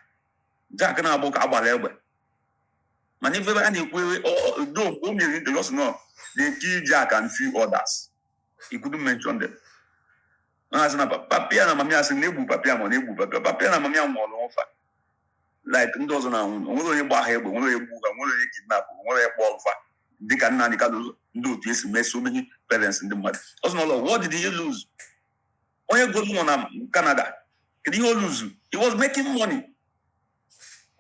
Jack na-agbụ ka agbara egbe? Mana ife a na-ekwu do o mere just no they kill Jack and few others, he couldn't mention them. Na asị na papia na mami asị na egbu papia, ma na egbu papia, papia na mami nwụrụ ọfa like ndị ọzọ na-anwụ. Onwere onye gba ha egbe, onwere onye gbu ha, onwere onye kidnap, onwere onye kpọọ ọfa dịka Nnamdi Kanu ndị otu esi mee so many parents ndị mmadụ. Ọsọ n'ụlọ, what did he lose? Onye golu nọ na Canada, kedu ihe o lose? He was making money.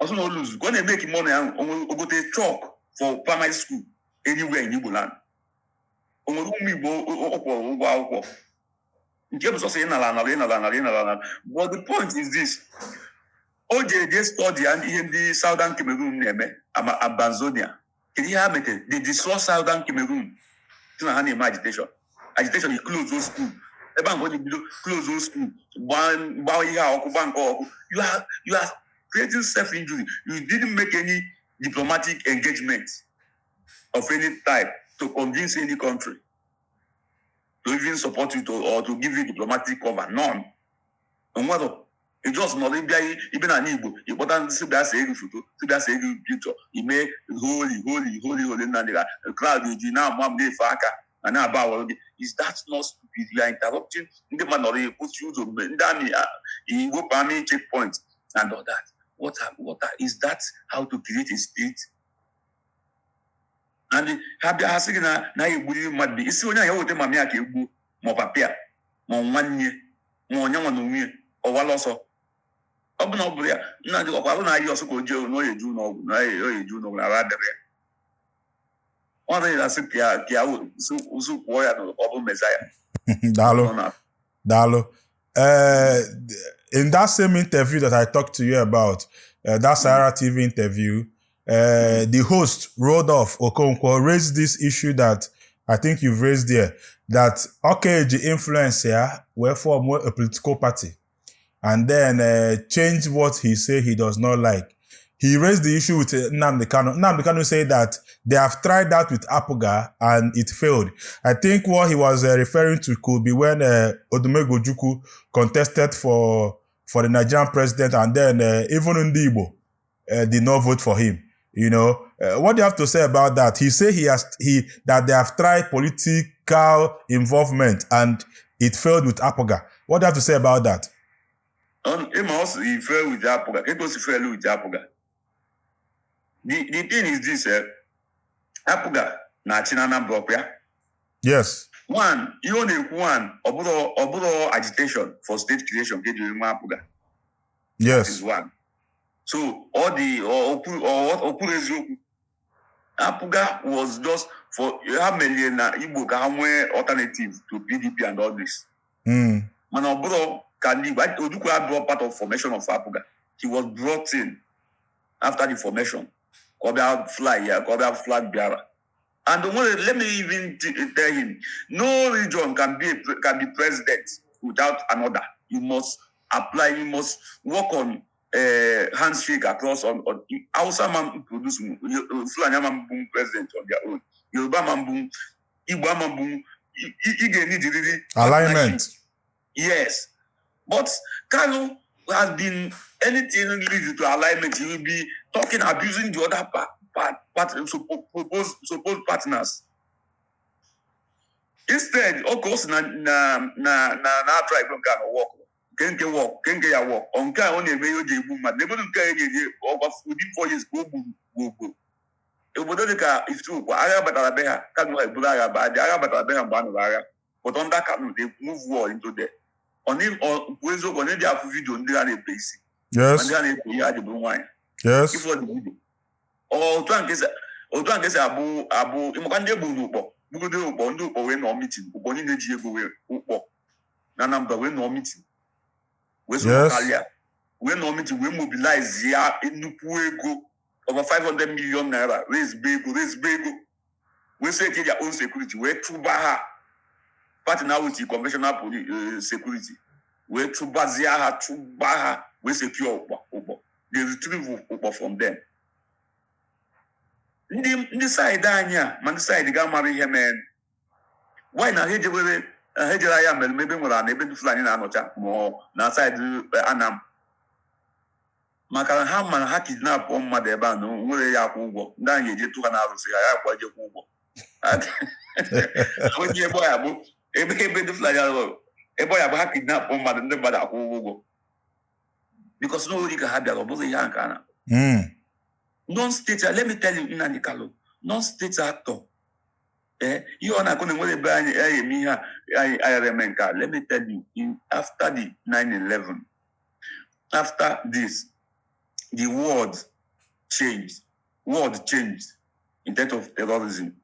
Ọsọ na o lose ka ọ na-emeki money ahụ, o nwere ogote chalk for primary school anywhere in Igbo land? O nwere ụmụ Igbo ọ kwụrụ ụgwọ akwụkwọ nke bụ sọsọ ịnara anara ịnara anara ịnara anara. But the point is this: o ji eje study ya ihe ndị Southern Cameroon na-eme ama Ambazonia. Kedu ihe ha metere? They destroy Southern Cameroon. Sị na ha na-eme agitation, agitation, you close those school. Ebe ahụ ka o ji bido close school, gbaa ihe a ọkụ, gbaa nke ọkụ. You are creating self injury. You didn't make any diplomatic engagement of any type to convince any country to even support you or to give you diplomatic cover. None. Onwero. You just nọrọ ịbịa ibe na Igbo, ịkpọta ndị si bịa see gị foto, si bịa see gị picture, ime holy, holy, holy, holy Nnamdi, crowd eji na-ama m na-efe aka na na-aba awọrọ gị. Is that not stupid? You are interrupting ndị mmadụ nọrọ ekwuchi ụzọ mgbe ndị army iwepụ army checkpoint and all that. What are, is that how to create a state? And ha bịa, ha sị gị na ya egburi mmadụ, isi onye ahụ ya weta mama ya ka egbuo, ma ọ papa ya, ma ọ nwanne, ma onye nwa na onwe ya ọwala ọsọ. Ọ bụ na ọ bụrụ ya nna dị ọkwa arụ na ahịa ọsọ ka o jee na ọ eju n'ọgwụ na ọ eju n'ọgwụ na ara adịrị ya. Ọ naghị asị ka ya ụzụ kwụọ ya na ọ bụ Messiah. Daalụ. Ọ na Daalụ. In that same interview that I talked to you about, that Sahara TV interview, the host, Rodolph Okonkwo, raised this issue that I think you've raised there, that okay, the influence here will form a political party and then change what he say he does not like. He raised the issue with Nnamdi Kanu. Nnamdi Kanu said that they have tried that with APGA and it failed. I think what he was referring to could be when Odumegwu Ojukwu contested for the Nigerian president, and then even Ndi Igbo did not vote for him. What do you have to say about that? He said he has he that they have tried political involvement and it failed with APGA. What do you have to say about that? Ịma ọ sị ife with APGA, ka o si fail with APGA. The thing is this, APGA na-achị na Anambra, ọkwa ya? Yes. One, ihe ọ na-ekwu, one, ọ bụrụ agitation for state creation ka ejiri nwa APGA is one. So ọ dị okwuru eziokwu. APGA was just for ha melie na Igbo ka ha nwee alternative to PDP and all this. Mana ọ bụrụ ka ndị Igbo, Ojukwu abụọ part of formation of APGA. He was brought in after the formation ka ọ bịa fly ya, ka ọ bịa flag bịara. And nwere, let me even tell him, no region can be president without another. You must apply, you must work on handshake across on Hausa man produce, Fulani man bụ president on their own, Yoruba man bụ, Igbo man bụ, ị ga-enijiriri Alignment. Yes. But Kanu has been, anything lead to alignment, he will be talking, abusing the other part, supposed partners. Instead, of course, na tribe nke a na work, nke work, nke ya work, ọ nke a ọ na-eme ihe o ji egbu mmadụ. N'ebe nke a na-enye ọgba within 4 years ka o gburu gbogbo. Obodo dị ka Iftukwa, agha batara be ha, Kanu eburu agha ba dị, agha batara be ha mgbe a nụrụ agha. But under Kanu, they move war into there. Ọ kwuo eziokwu, ọ na-eji afụ video ndị a na-epe isi, ndị a na-epe ihe a ji bụrụ nwaanyị. Ifo the video. Ọ otu a nke si abụ ịmakwa ndị egburu n'Ụkpọ, gbugodo Ụkpọ, ndị Ụkpọ wee nọọ meeting, Ụkpọ niile ji ego wee Ụkpọ na Anambra wee nọọ meeting, wee so karịa wee nọọ meeting, wee mobilize ya nnukwu ego over 500 million naira, raise ego, raise ego, wee set their own security, wee chụba ha, partner with the conventional police security, wee chụbazie ha, chụba ha, wee secure Ụkpọ. Ụkpọ, they retrieve Ụkpọ from them. Ndị side anyị a, ma ndị side ga-amara ihe mere why na ha ejewere, ha ejere ahịa mere ebe nwere ana ebe ndị Fulani na-anọcha, ma ọ na side Anam, maka na ha ma na ha kidnap mmadụ ebe a na nwere ya akwụ ụgwọ, ndị anyị eje tụ ha na arụsị ha, ya akwa ejekwa ụgwọ. Onye ebe ọ ya bụ ebe ndị Fulani anọ, ebe ọ ya bụ ha kidnap mmadụ, ndị mmadụ akwụ ụgwọ, because n'ori ka ha bịara, ọ bụghị ihe a nke a na non-state. Let me tell you, Nnamdi Kanu, non-state actor, ihe ọ na-akụ na enwere ebe anyị eme ihe a, anyị aghara eme nke a. Let me tell you, after the 9/11, after this, the world changed. World changed in terms of terrorism.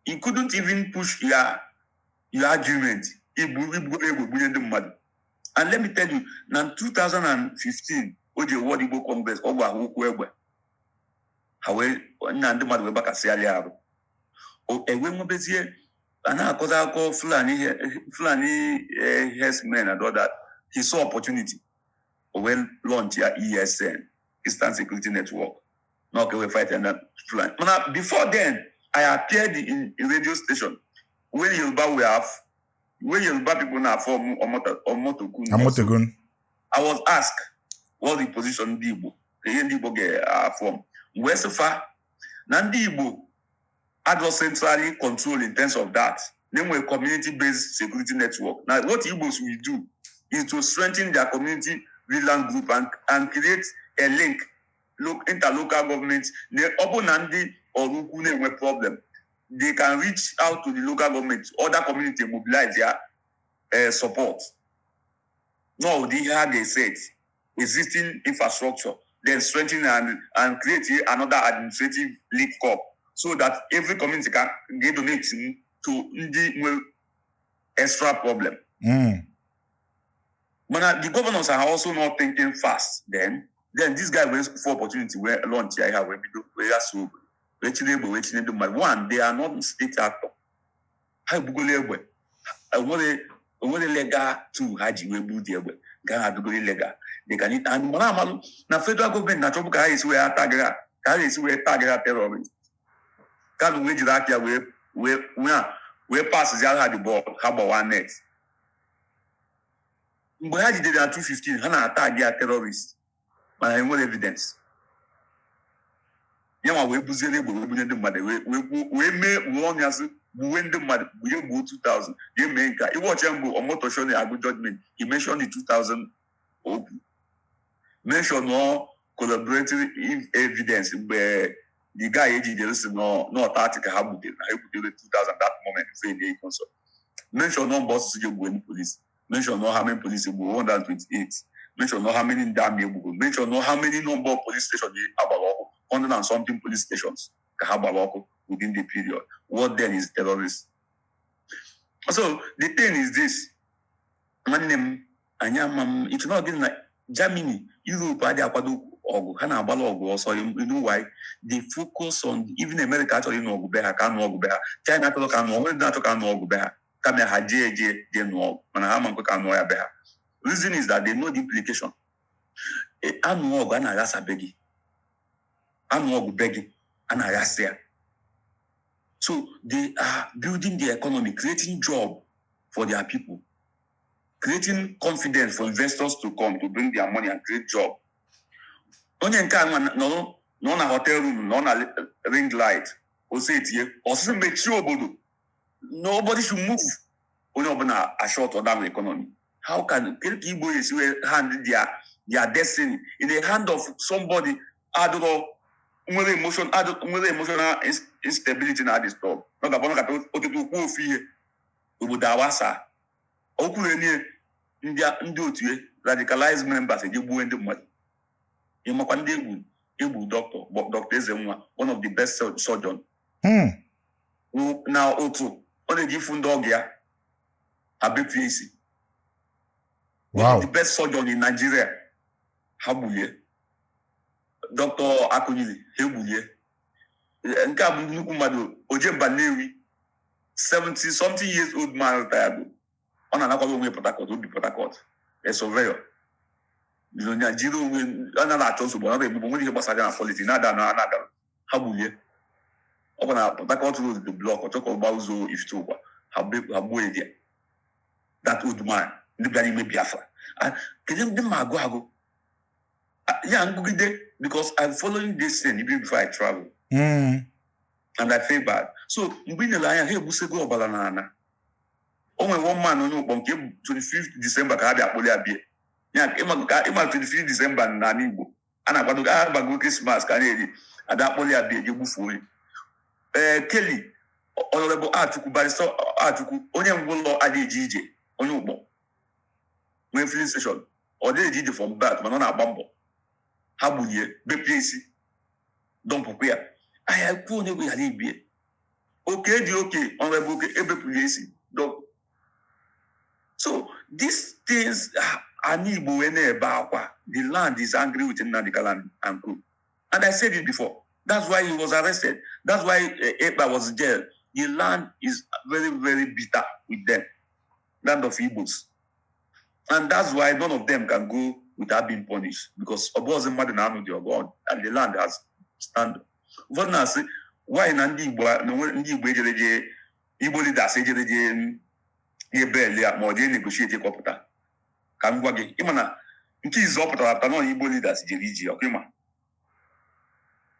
You couldn't even push your argument, igbu egbe gbunye ndị mmadụ. And let me tell you, na 2015 o ji World Igbo Congress, ọ gwa ha okwu egbe, ha wee na ndị mmadụ wee gbakasịgharị arụ. Ewe nwebezie A na-akọta akụkọ Fulani herdsmen and all that. He saw opportunity. O wee launch ya ESN, Eastern Security Network. Na ọka wee fight and Fulani. Mana before then, I appeared in radio station when Yoruba we have when Yoruba people na form Omotokun. Amotekun. I was asked what the position ndị Igbo, ka ihe ndị Igbo ga-form. Wee sị fa na ndị Igbo adọ centrally control in terms of that. Then we community-based security network. Now, what Igbos will do is to strengthen their community vigilance group and create a link, look, interlocal government. Ọ bụ na ndị ọrụ ukwu na-enwe problem, they can reach out to the local government, other community, mobilize their support. No, ụdị ihe ha ga-eset existing infrastructure, then strengthen and create another administrative link up so that every community can get donate to ndị nwe extra problem. Mana the governors are also not thinking fast then. Then this guy wee for opportunity wee launch ya ihe a, wee bido wee ghasa ogbe, wee chiri egbe, wee chinye ndị mmadụ. One, they are not state actor. Ha egbugolo egbe. Onwere legal tool ha ji wee gbuo dị egbe. Nke ahụ adịgoro illegal. They can and mara amalụ na federal government na-achọbụ ka ha esi wee tag ha, ka ha esi wee tag ha terrorist. Kanu wee jiri aka ya wee pass ha the ball, ha gbawa net. Mgbe ha jidere na 215, ha na-atag ya terrorist, mana ha enwere evidence. Ya nwa wee buziere egbe wee bunye ndị mmadụ, wee mee wee ọnụ ya sị gbuwe ndị mmadụ, gbuye gbuo 2000, ya mee nke a. Iwọchi mbụ Omotosho na-agụ judgment, he mention the 2000 okwu, mention no collaborative evidence mgbe the guy ejidere si nọ 30 ka ha gbutere, na ha egbutere 2000 that moment before they consult. Mention no mgbe ọsụsụ ji egbuwe ndị police, mention no how many police egbuo, 128, mention no how many ndị army egbugo, mention no how many number of police station agbara ọkụ, 100 and something police stations ka ha gbara ọkụ within the period. What then is terrorist? So the thing is this, nwanne m, anyị ama m ịtụ na gịnị na Germany, Europe adịghị akwado ọgụ, ha na-agbala ọgụ ọsọ. You know why? They focus on, even America achọrọ ịnụ ọgụ be ha ka anụ ọgụ be ha. China achọrọ ka anụ ọgụ, ndị na-achọ ka anụ ọgụ be ha, kama ha jee jee jee nụọ ọgụ, mana ha ma nkwe ka anụọ ya be ha. Reason is that they know the implication. Anụ ọgụ a na-aghasa be gị, anụ ọgụ be gị a na-aghasa ya. So they are building the economy, creating job for their people, creating confidence for investors to come to bring their money and create job. Onye nke a nwa nọrọ nọ na hotel room, nọ na ring light, ose etinye ọsịsị mechie obodo, nobody should move, onye ọbụla ashort down economy. How can, kedu ka Igbo esi wee hand their destiny in the hand of somebody adịrọ nwere emotion, nwere emotional instability na disturb ọ ga-abụ nakata otụtụ okwu ofu ihe, obodo agbasa okwu na-enye ndị otu ya radicalized members eje gbuo ndị mmadụ. Ịmakwa ndị egwu egbu Dr. Ezenwa, one of the best surgeon na otu ọ na-eji ifu ndị ọgụ ya ha bepụ isi. One of the best surgeon in Nigeria, ha gbulie. Dr. Akunyili, ha egbulie. Nke a bụ nnukwu mmadụ. Ojemba Nnewi, 70 something years old man, retired. Ọ na-anakwado onwe Port Harcourt, obi Port Harcourt, a surveyor, billionaire, jiri onwe ọ naghị achọ nsogbu, ọ naghị egbugbo nwere ihe gbasara ya na politics na-ada na na-aga, ha gbulie. Ọ bụ na Port Harcourt Road dị block, ọ chọkọ gba ụzọ ifite ụkwa, ha gbuo ya there. That old man, ndị bịara ime Biafra. Ah, kedu ndị ma agụ agụ? Ah, ya ngụgide, because I'm following this thing even before I travel and I feel bad. So mgbe ị lere anya, ha egbusego ọbara na ana. O nwere one man onye ụkpọ nke 25th December ka ha bịa kpụrụ ya bie ya. Ịma 25th December n'ala Igbo a na-akwado ka ha gbago Christmas ka a na-eri abịa kpụrụ ya bie, je gbufuo ya. Ee, Kelly, Honorable Achukwu, Barrister Achukwu, onye ngwụlọ adịghị eje ije, onye ụkpọ nwee filling station, ọ dịghị eje ije from birth, mana ọ na-agba mbọ, ha gbulie, bepie isi, dọmpụkwa ya. Ahịa kwuo onye ghara ibie oke dị oke, Honorable oke ebepụrụ ya isi dọmpụ. So these things, ah, ana Igbo wee na-ebe akwa. The land is angry with Nnamdi Kanu and co, and I said it before, that's why he was arrested, that's why Ekpa was jailed. The land is very, very bitter with them, land of Igbos. And that's why none of them can go without being punished, because ọ bụghịzi mmadụ na-anụ dị ọgụ, and the land has stand. Ụfọdụ na-asị why na ndị Igbo na onwe ndị Igbo ejere jee, Igbo leaders ejere jee nye bail ya ma ọ jee negotiate kọpụta. Ka m gwa gị, ịma na nke izu ọ pụtara apụta nọ, Igbo leaders jere iji ọkụ ịma.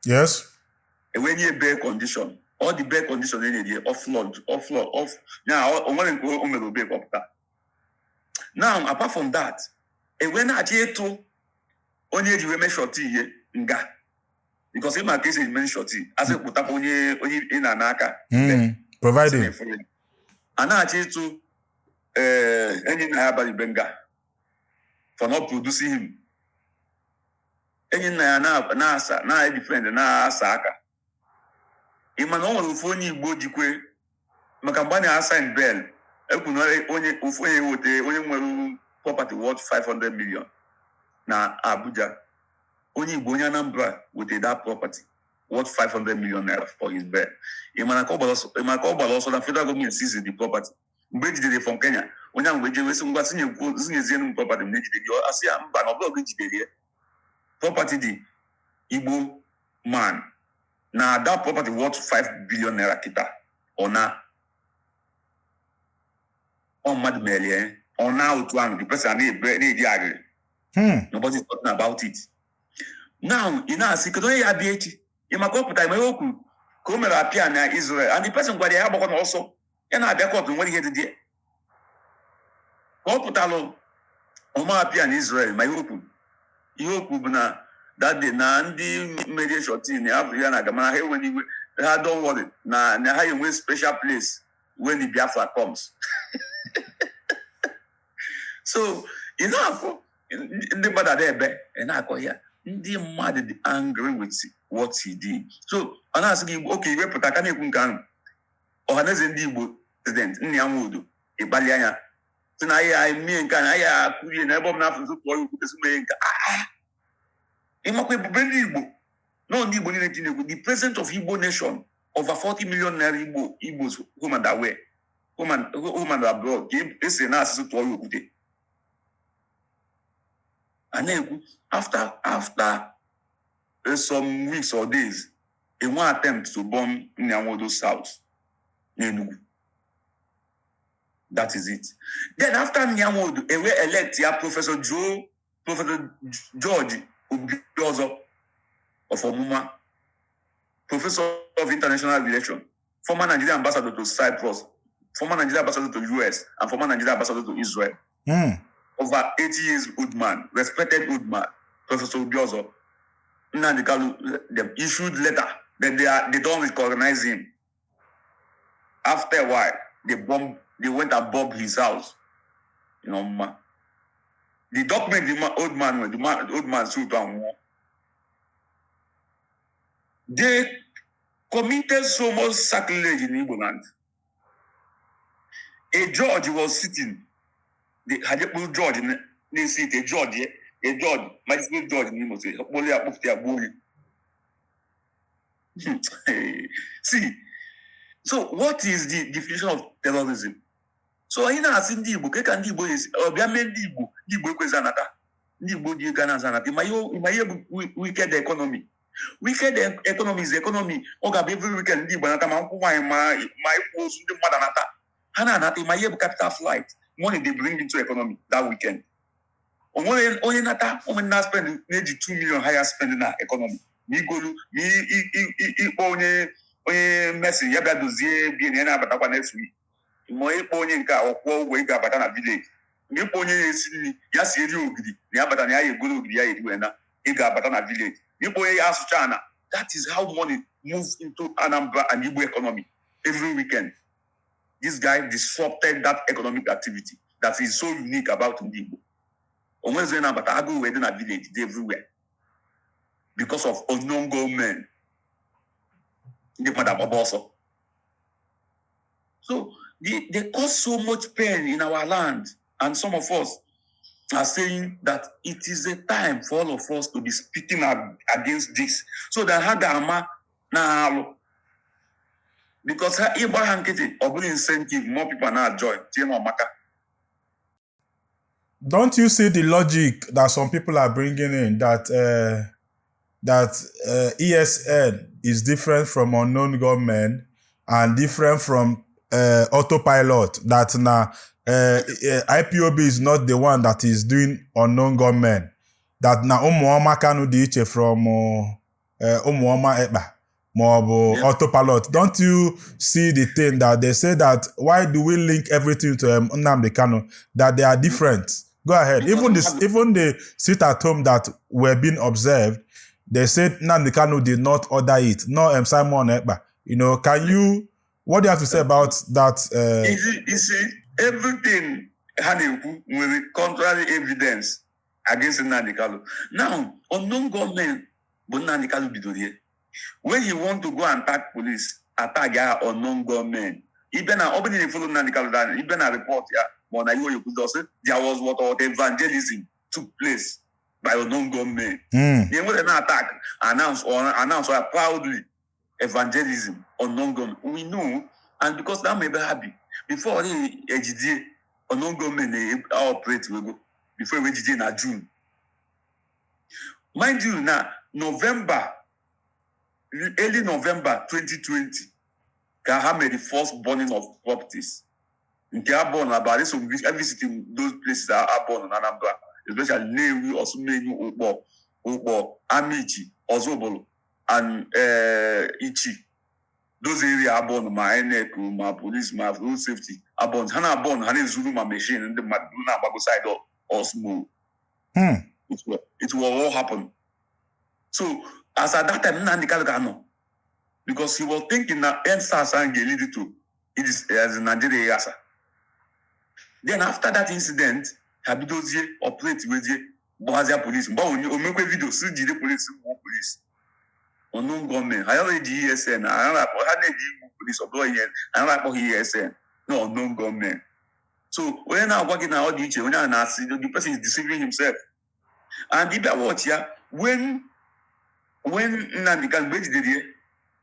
Yes. Enwe nye bail condition, all the bail condition e nyere ya, offload, offload, off ya. O nwere nke o mere obe kọpụta. Now, apart from that, enwe na-achọ ịtụ onye eji wee mee surety ihe nga, because ịma ka esi eme surety, asị pụtakwa onye ị na-ana aka. Providing. A na-achọ ịtụ ee enyi nna ya abalị benga for not producing him. Enyi nna ya na-asa na-edefend, na-asa aka. Ị ma na o nwere ofu onye Igbo jikwe maka mgbe a na-asign bail, ekwu na onye ofu onye wete onye nwere property worth 500 million na Abuja. Onye Igbo, onye Anambra, wete that property worth 500 million naira for his bail. Ị ma na ka ọ gbara ọsọ, ị ma ka ọ gbara ọsọ na federal government seize the property mgbe ejidere from Kenya. Onye ahụ wee jee wee sị, "Ngwa, sinyezienu m property m na-ejide gị." Asị ya mba, na ọ bụrụ gị jidere ya, property dị Igbo man na that property worth 5 billion naira kịta. Ọ na ọ mmadụ merie, ọ na otu ahụ the person na-ebe na-eji arịrị. Nobody is talking about it now. Ị na-asị, kedu onye ya bịa echi? Ị maka ọ pụtara, ma ihe o kwuru ka o mere apịa na Israel, and the person gwara ya, ya gbakọ n'ọsọ, ya na-abịa court, nwere ihe dị dị ka ọ pụtalụ ọma apịa na Israel. Ma ihe o kwuru bụ na that day na ndị merie surety na ya ya na aga, mana ha enweghị iwe ha, don't worry, na ha enwe special place when the Biafra comes. So ị na-afụ ndị mmadụ ada ebe ị na-akọ ya, ndị mmadụ dị angry with what he did. So ọ na-asị gị oke iwepụta aka na-ekwu nke ahụ. Ọhaneze ndị Igbo president Nnia Nwodo ịkpali anya sị na anyị anyị mie nke a na anyị akụrie na ebe ọ bụla afọ nso tụọ ya okwute sị mee nke a. Ah, ịmakwa ebube ndị Igbo nọ, ndị Igbo niile tinekwu, the president of Igbo nation, over 40 million naira Igbo, Igbos home and away, home and abroad, ka esi na asịsị tụọ ya okwute. A na-ekwu after some weeks or days, enwe attempt to bomb Nnia Nwodo house n'Enugu. That is it. Then after Nnia Nwodo, ewe elect ya Professor Joe, Professor George Obiozor of Omuma, professor of international relations, former Nigerian ambassador to Cyprus, former Nigerian ambassador to US, and former Nigerian ambassador to Israel. Over 80 years old man, respected old man, Professor Obiozor. Nnamdi Kanu, they issued letter that they don't recognize him. After a while, they went and bombed his house in Omuma. The document the man, old man, the man, the old man suit and war. They committed so much sacrilege in Igbo land. A judge was sitting, the had judge in the seat, a judge, yeah, a judge, magistrate judge in Imo State, kpọrọ ya kpọpụta ya gbuo ya. See, so what is the definition of terrorism? So anyị na-asị ndị Igbo ka ndị Igbo esi ọ bịa mee ndị Igbo, ndị Igbo ekwezi anata, ndị Igbo dị ego na-aza anata. Ma ihe bụ wicked economy. Wicked economy is economy ọ ga-abụ every weekend ndị Igbo anata, ma nkwụ nwaanyị, ma ịkwụ ozu ndị mmadụ anata, ha na-anata. Ma ihe bụ capital flight, money they bring into economy that weekend. O nwere onye nata onwe na spend na-eji 2 million higher spend na economy, ma igolu, ma ịkpọ onye mason ya bịa dozie bie na ya na-abatakwa next week, ma ịkpọ onye nke a ọkwụọ ụgwọ ị ga-abata na village, ma ịkpọ onye na-esi nri ya si eri ogiri na ya bata na ya egoro ogiri ya eriwe na ị ga-abata na village, ma ịkpọ onye ya asụcha ana. That is how money moves into Anambra and Igbo economy every weekend. This guy disrupted that economic activity that is so unique about ndị Igbo. Onwezi onye na-abata, agụụ wee dị na village, dị everywhere because of unknown gunmen. Ndị mmadụ agbaba ọsọ. So they cause so much pain in our land, and some of us are saying that it is a time for all of us to be speaking against this, so that ha ga-ama na alụ. Because ha ịgba ha nkịtị, ọ bụrụ incentive, more people na join tie na ọmaka. Don't you see the logic that some people are bringing in that ESN is different from unknown gunmen and different from autopilot? That now IPOB is not the one that is doing unknown gunmen. That na Umuoma Kanu dị iche from Umuoma Ekpa ma ọ bụ autopilot. Don't you see the thing that they say, that why do we link everything to Nnamdi Kanu? That they are different. Go ahead. Even the sit at home that were being observed, they said Nnamdi Kanu did not order it, nor Simon Ekpa. Can you? What do you have to say about that? You see, everything ha na-ekwu nwere contrary evidence against Nnamdi Kanu. Now, unknown gunmen bụ Nnamdi Kanu bidoro ihe. When he want to go and attack police, attack ya unknown gunmen. Ibe na ọ bụrụ na follow Nnamdi Kanu down, ibe na report ya ma ọ na ihe oyekwu sị there was what evangelism took place by unknown gunmen. They nwere na attack announce or announce or proudly evangelism, unknown gunmen. We know, and because that may be happy before they ejide unknown gunmen na operate, we go before we ejide na June. Mind you, na November, early November 2020 ka ha mere the first burning of properties nke a burn about so visiting those places a burn na Anambra, especially Nnewi, Osumenyi, Ukpor, Amichi, Ozubulu and Ichi. Those area a burn, ma INEC, ma police, ma road safety a burn ha, na burn ha, na-ezuru ma machine ndị mmadụ na-agbago side Osmo. It will all happen. So as at that time, Nnamdi Kanu ga-anọ because he was thinking na EndSARS ahụ ga-lead to it is as in Nigeria yasa. Then after that incident, ha bidozie operate wezie gbazia police mgbe onye omekwe video si jide police, gbuo police, unknown gunmen. Ha yara eji ESN, ha na-eji igbu police, ọ bụrụ ihe ha na-akpọ ha ESN no unknown gunmen. So onye na-agwa gị na ọ dị iche, onye ahụ na-asị, the person is deceiving himself. And ịbịa watch ya, when Nnamdi Kanu mgbe ejidere ya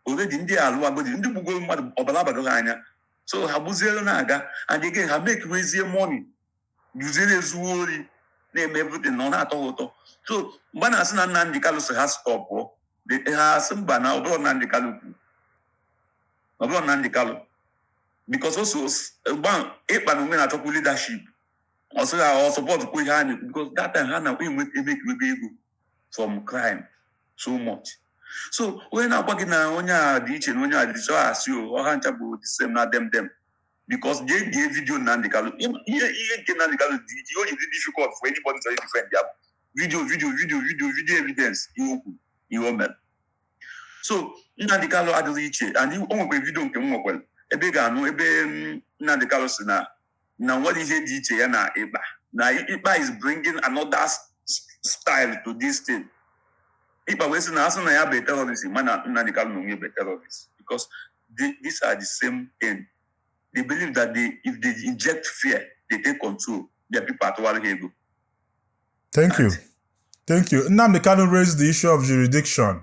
already, ndị alụwagodi ndị gbugoro mmadụ, ọbara abago ha anya, so ha gbuzielu na-aga. And again, ha make wezie money guziere ezuo ori na-eme everything na ọ na-atọ ha ụtọ. So mgbe a na-asị na Nnamdi Kanu sị ha stop, ha asị mba, na ọ bụrụ Nnamdi Kanu kwuru, ọ bụrụ Nnamdi Kanu, because also ịkpa na onwe na-achọkwu leadership, ọ sị ha ọ support kwu ihe ha na-ekwu, because that time ha na-enwe emekirebe ego from crime so much. So onye na-agwa gị na onye a dị iche na onye a dị iche, ọ asị o ọha ncha bụ the same na dem dem, because jee gee video Nnamdi Kanu, ihe nke Nnamdi Kanu dị iche, o ji dị difficult for anybody to defend ya. Video, video, video, video, video evidence, ihe o kwuru, ihe o mere. So Nnamdi Kanu adịghị iche. And o nwekwara video nke m nwekwara ebe ị ga-anụ ebe Nnamdi Kanu si na nwere ihe dị iche ya na Ekpa, na Ekpa is bringing another style to this thing. Ekpa wee sị na asị na ya bụ terrorist, mana Nnamdi Kanu na onwe bụ terrorist, because these are the same thing. They believe that if they inject fear, they take control, their people atụwara ha ego. Thank you. Thank you. Nnamdi Kanu raised the issue of jurisdiction,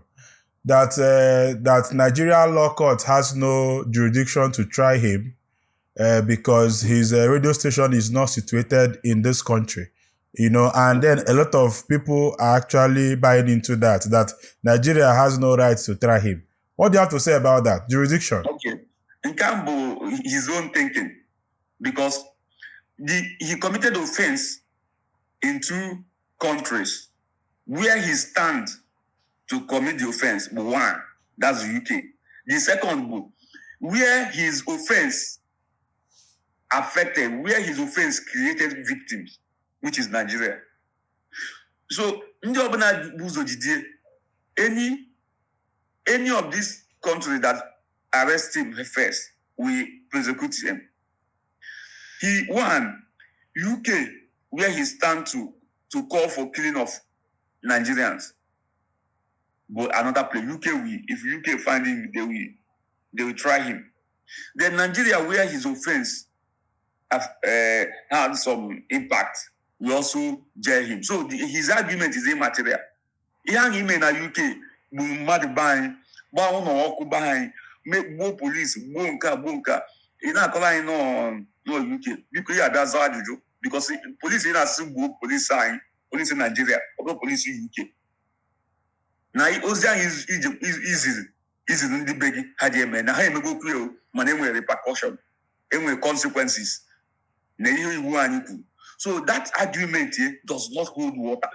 that Nigeria law court has no jurisdiction to try him because his radio station is not situated in this country. And then a lot of people are actually buying into that, that Nigeria has no right to try him. What do you have to say about that? Jurisdiction. Okay. Nke a bụ his own thinking, because he committed offense in two countries where he stands to commit the offense. One, that's the UK. The second bụ where his offense affected, where his offense created victims, which is Nigeria. So ndị ọbụla bụ ụzọ jidie any of these countries that arrest him first will prosecute him. He one UK, where he stand to call for killing of Nigerians. But another place, UK will, if UK find him, they will try him. Then Nigeria, where his offense have had some impact, will also jail him. So his argument is immaterial. Ihe ahụ ime na UK bụ mmadụ be anyị, gbaa ụlọ ọkụ be anyị. Gbuo polisi, gbuo nke a, gbuo nke a, ị na-akọrọ anyị nọ UK. Biko, ya abịa zaa ajụjụ, because polisi ị na-asị gbuo, polisi anyị, polisi Naijiria, ọ bụrụ polisi UK na ozi ahụ iziri iziri ndị be gị, ha ji eme na ha emego okwu ya o, mana enwere repercussion, enwere consequences na ihe iwu anyị kwuru. So that argument does not hold water.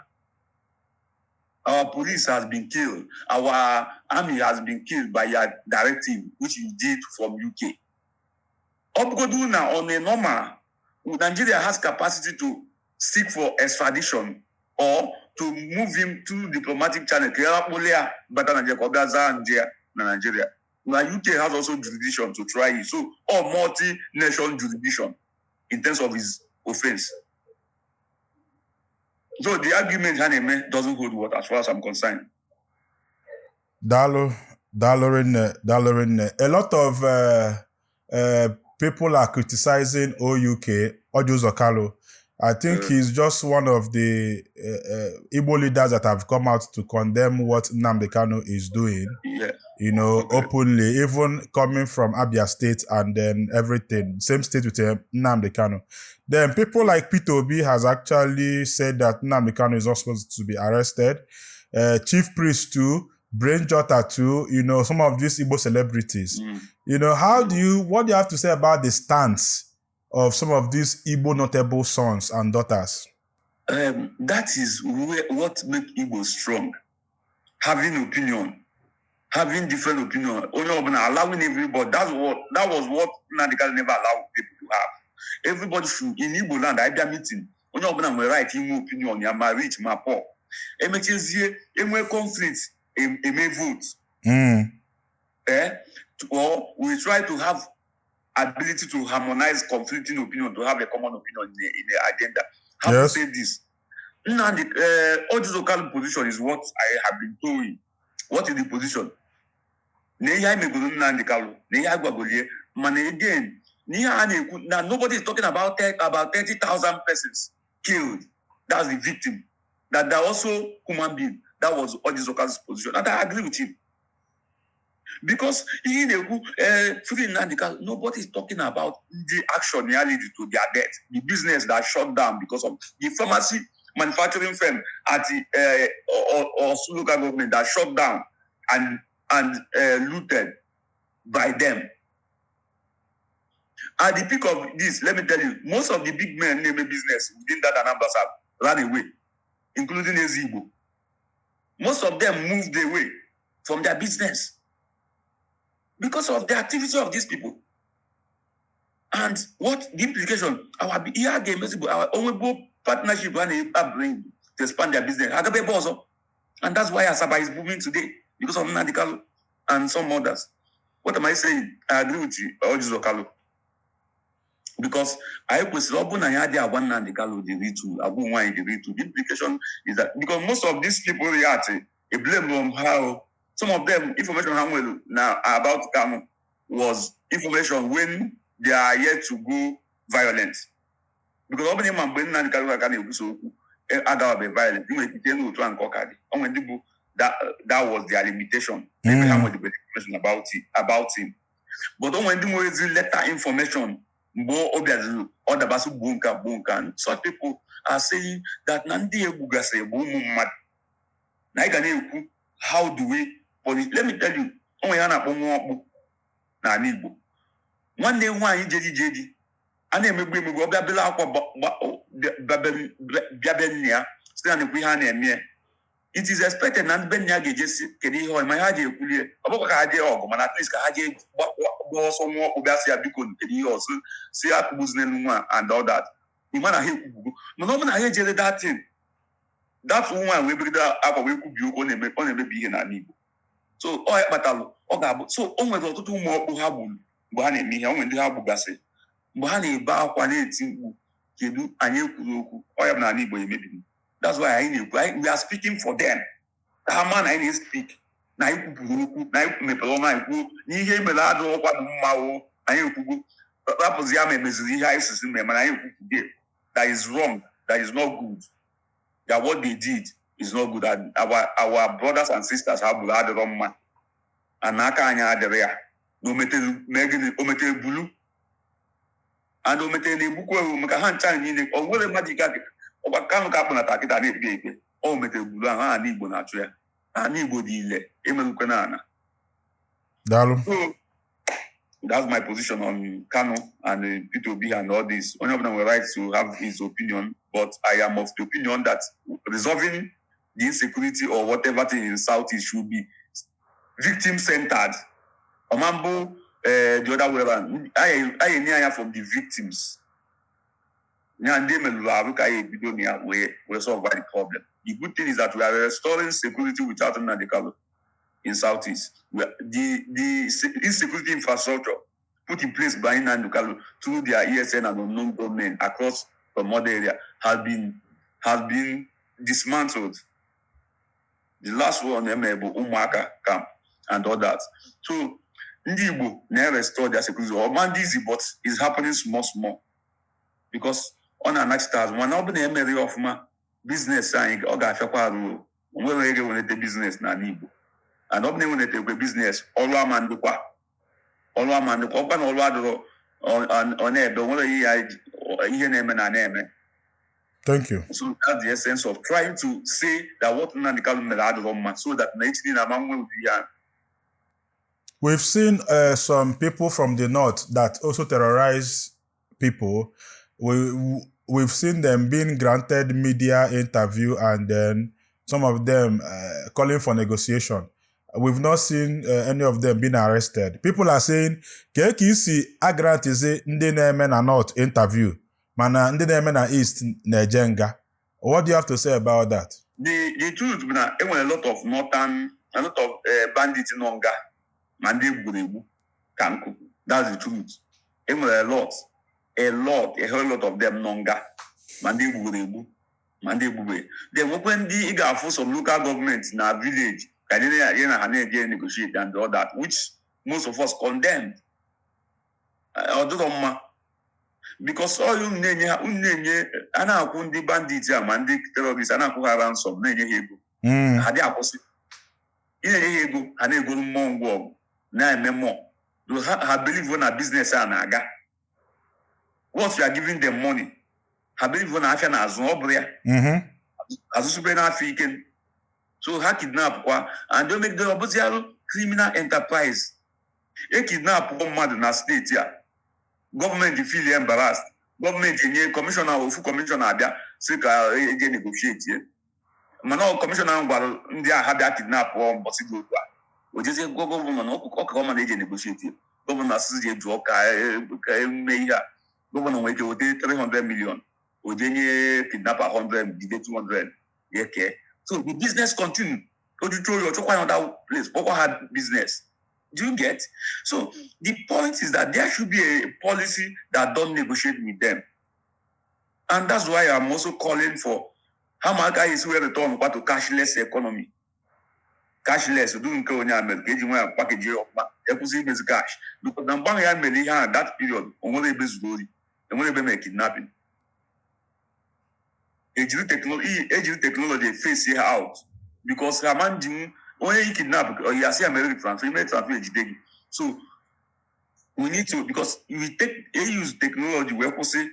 Our police has been killed, our army has been killed by your directive, which you did from UK. Ọ bụgodu na on a normal, Nigeria has capacity to seek for extradition or to move him through diplomatic channel ka ya kpụrụ ya bata Nigeria, ka ọ bịa zaa nje ya na Nigeria. Na UK has also jurisdiction to try it, so all multi-nation jurisdiction in terms of his offense. So the argument ha na-eme doesn't hold water as far as I'm concerned. Daalụ, daalụ rinne, daalụ rinne. A lot of people are criticizing OUK, Orji Uzor Kalu. I think he's just one of the Igbo leaders that have come out to condemn what Nnamdi Kanu is doing, openly, even coming from Abia State and then everything, same state with Nnamdi Kanu. Then people like Peter Obi has actually said that Nnamdi Kanu is not supposed to be arrested. Chief Priest too, Brain Jotter too, some of these Igbo celebrities. What do you have to say about the stance of some of these Igbo notable sons and daughters? That is what make Igbo strong. Having opinion, having different opinion, onye ọbụla, allowing everybody. That was what Nnamdi Kanu never allowed people to have. Everybody should, in Igbo land, abịa meeting, onye ọbụla nwere right inwe opinion ya, ma rich ma poor. Emechezie, enwe conflict, eme vote. Eh? Or we try to have ability to harmonize conflicting opinion to have a common opinion in the agenda. How to say this? Nnamdi, Orji Uzor Kalu position is what I have been told. What is the position? Na ihe anyị megoro Nnamdi Kanu, na ihe agwagolie, mana again, na ihe a na-ekwu, na nobody is talking about 30,000 persons killed. That's the victim. That they're also human being. That was Orji Uzor Kalu's position. And I agree with him. Because ihe ị na-ekwu, free Nnamdi Kanu, nobody is talking about the action ya lead to their death, the business that shut down because of the pharmacy manufacturing firm at the Orsu local government that shut down and looted by them. At the peak of this, let me tell you, most of the big men na-eme business within that Anambra South ran away, including Ezigbo. Most of them moved away from their business because of the activity of these people. And what the implication? Our ihe a ga-emezi bụ our onwegbo partnership ha na-bring to expand their business. Ha gaba ebe ọzọ. And that's why Asaba is booming today, because of Nnamdi Kanu and some others. What am I saying? I agree with you, Orji Uzor Kalu. Because anyị kwesịrị, ọ bụ na ya adịghị agwa Nnamdi Kanu the real truth, agwa onwe anyị the real truth. The implication is that because most of these people react, they blame on how some of them, information ha nwere na about Kanu was information when they are yet to go violent. Because ọ bụrụ na ịma mgbe Nnamdi Kanu aka na-ekwusa okwu agawabe violent, ị nwere ike n'otu a nke ọ ka dị. O nwere ndị bụ that was their limitation. Maybe ha nwere information about him. But o nwere ndị nwere ezi later information mgbe ọ bịaziri ọ dabasị gbuo nke a, gbuo nke a. Such people are saying that na ndị egbugasịrị bụ ụmụ mmadụ. Na anyị ga na-ekwu, how do we punish? Let me tell you, o nwere ihe a na-akpọ nwa ọkpụ n'ala Igbo. Nwanne m nwaanyị jere ije di, a na-emegbu emegbu, ọ bịa bela akwa, bịa be nne ya, sị na nekwa ihe a na-eme ya. It is expected na ndị be nne ya ga-eje si kedu ihe ọ ma ha ji ekwulie, ọ bụkwa ka ha jee ọgụ, mana at least ka ha jee gba ọsọ nwa ọkpụ, bịa sị ya, biko, kedu ihe ọzọ, si ya kụgbuzinelu nwa and all that. Ịma na ha ekwubugo, mana ọ bụ na ha ejere that thing, that nwa wee bido akwa wee kwubie okwu, ọ na-emebi ihe n'ala Igbo. So ọ ya kpatalụ ọ ga-abụ so o nwere ọtụtụ ụmụ ọkpụ ha gburu mgbe ha na-eme ihe. O nwere ndị ha gbugasị mgbe ha na-ebe akwa, na-eti mkpu, kedu anyị ekwuru okwu, ọ ya bụ n'ala Igbo emebiri. That's why anyị na-ekwu, we are speaking for them, ka ha ma na anyị na-speak, na anyị kwupụrụ okwu, na anyị mepere ọnụ anyị kwuo na ihe emere adịghịkwa bụ mma o. Anyị ekwugo, rapụzi ya ma emeziri ihe anyị sisi mee, mana anyị ekwupụge that is wrong, that is not good, that what they did is not good, and our brothers and sisters ha gburu adịrọ mma, and aka anyị adịrị ya. Na o metere mee gịnị? O metere bulu and o metere na-egbukwa ewu maka ha ncha niile. O nwere mmadụ ike ọkwa Kanụ ka akpụnata kịta na-ekpe ikpe. O metere bulu ahụ, ana Igbo na-achụ ya. Ana Igbo dị ile emerukwe na ana. Daalụ. So that's my position on Kanu and Peter Obi and all this. Onye ọbụla nwere right to have his opinion, but I am of the opinion that resolving the insecurity or whatever thing in Southeast should be victim-centered. Omambo, the other way around. I enye anya from the victims. Ya ndị emerụrụ arụ ka anyị ebido na ya wee solve the problem. The good thing is that we are restoring security without Nnamdi Kanu in Southeast. The insecurity infrastructure put in place by Nnamdi Kanu through their ESN and unknown government across some other area has been dismantled. The last one eme bụ Ụmụaka camp and all that. So ndị Igbo na-restore their security. Ọma ndị easy, but it's happening small small because ọ na-anachite azụ. Mana ọ bụ na emere ya ọfụma, business anyị ọ ga-afịakwa arụ. O nwere onye ga-enweta business n'ala Igbo, and ọ bụ na enwetakwe business, ọrụ ama ndịkwa, ọrụ ama ndịkwa ọkwa na ọrụ adịrọ. Ọ na-ebe o nwere ihe ya ihe na-eme na na-eme. Thank you. So that's the essence of trying to say that what Nnamdi Kanu mere adịrọ mma, so that na echi niile ama nwe ụdị ya. We've seen some people from the north that also terrorize people. We've seen them being granted media interview and then some of them calling for negotiation. We've not seen any of them being arrested. People are saying, ka ka isi agrantizi ndị na-eme na north interview, mana ndị na-eme na east na-eje nga. What do you have to say about that? The truth bụ na enwere a lot of northern, a lot of bandits nọ nga, ma ndị egburu egbu ka nkụ. That's the truth. Enwere a lot, a lot, a whole lot of them nọ nga, ma ndị egburu egbu, ma ndị egbube. Then nwekwe ndị ị ga-afụ some local government na village ka ndị na ya na ha na-eje negotiate and all that, which most of us condemned. Ọ dịrọ mma because all unu na-enye ha, unu na-enye a na-akwụ ndị bandit a ma ndị terrorist, a na-akwụ ha ransom, na-enye ha ego. Ha dị akwụsị. Ị na-enye ha ego, ha na-egoro mmụọ ngwa ọgụ, na-eme mmụọ. Ha believe na business a na-aga. Once you are giving them money, ha believe na afịa na-azụ. Ọ bụrụ ya azụsube n'afọ ike, so ha kidnap kwa and o megidere ọbụzi arụ criminal enterprise. E kidnap mmadụ na steeti a, gọọmenti feel embarrassed. Gọọmenti enye kọmishọna, ofu kọmishọna abịa si ka eje negotiate ye. Mana ọ kọmishọna ahụ gwara ndị a ha bịa kidnap ọ mbọsị dị otu a, o jezie gwa gọvanọ na ọkụ ọka ọma na-eje negotiate. Gọvanọ asịsị je jụọ ka eme ihe a. Gọvanọ nwere ike weta 300 million, o jee nye kidnapper 100, jide 200 ya kee. So the business continue. Ojuju oyi ọchọkwa another place kpọkwa ha business. Do you get? So the point is that there should be a policy that don't negotiate with them, and that's why I'm also calling for ha ma aka esi wee return kwa to cashless economy. Cashless udu nke onye a mere ka eji nwe ya package ya ọfụma, ekwụsị imezi cash, because na mgbe ahụ ya mere ihe a, that period, o nwere ebe zuru ori, enwere ebe mere kidnapping. Ejiri technology face ha out, because ha ma nji onye yi kidnap ya asị ya mere gị transfer, ime transfer, ejide gị. So we need to, because we take use technology wee kwụsị.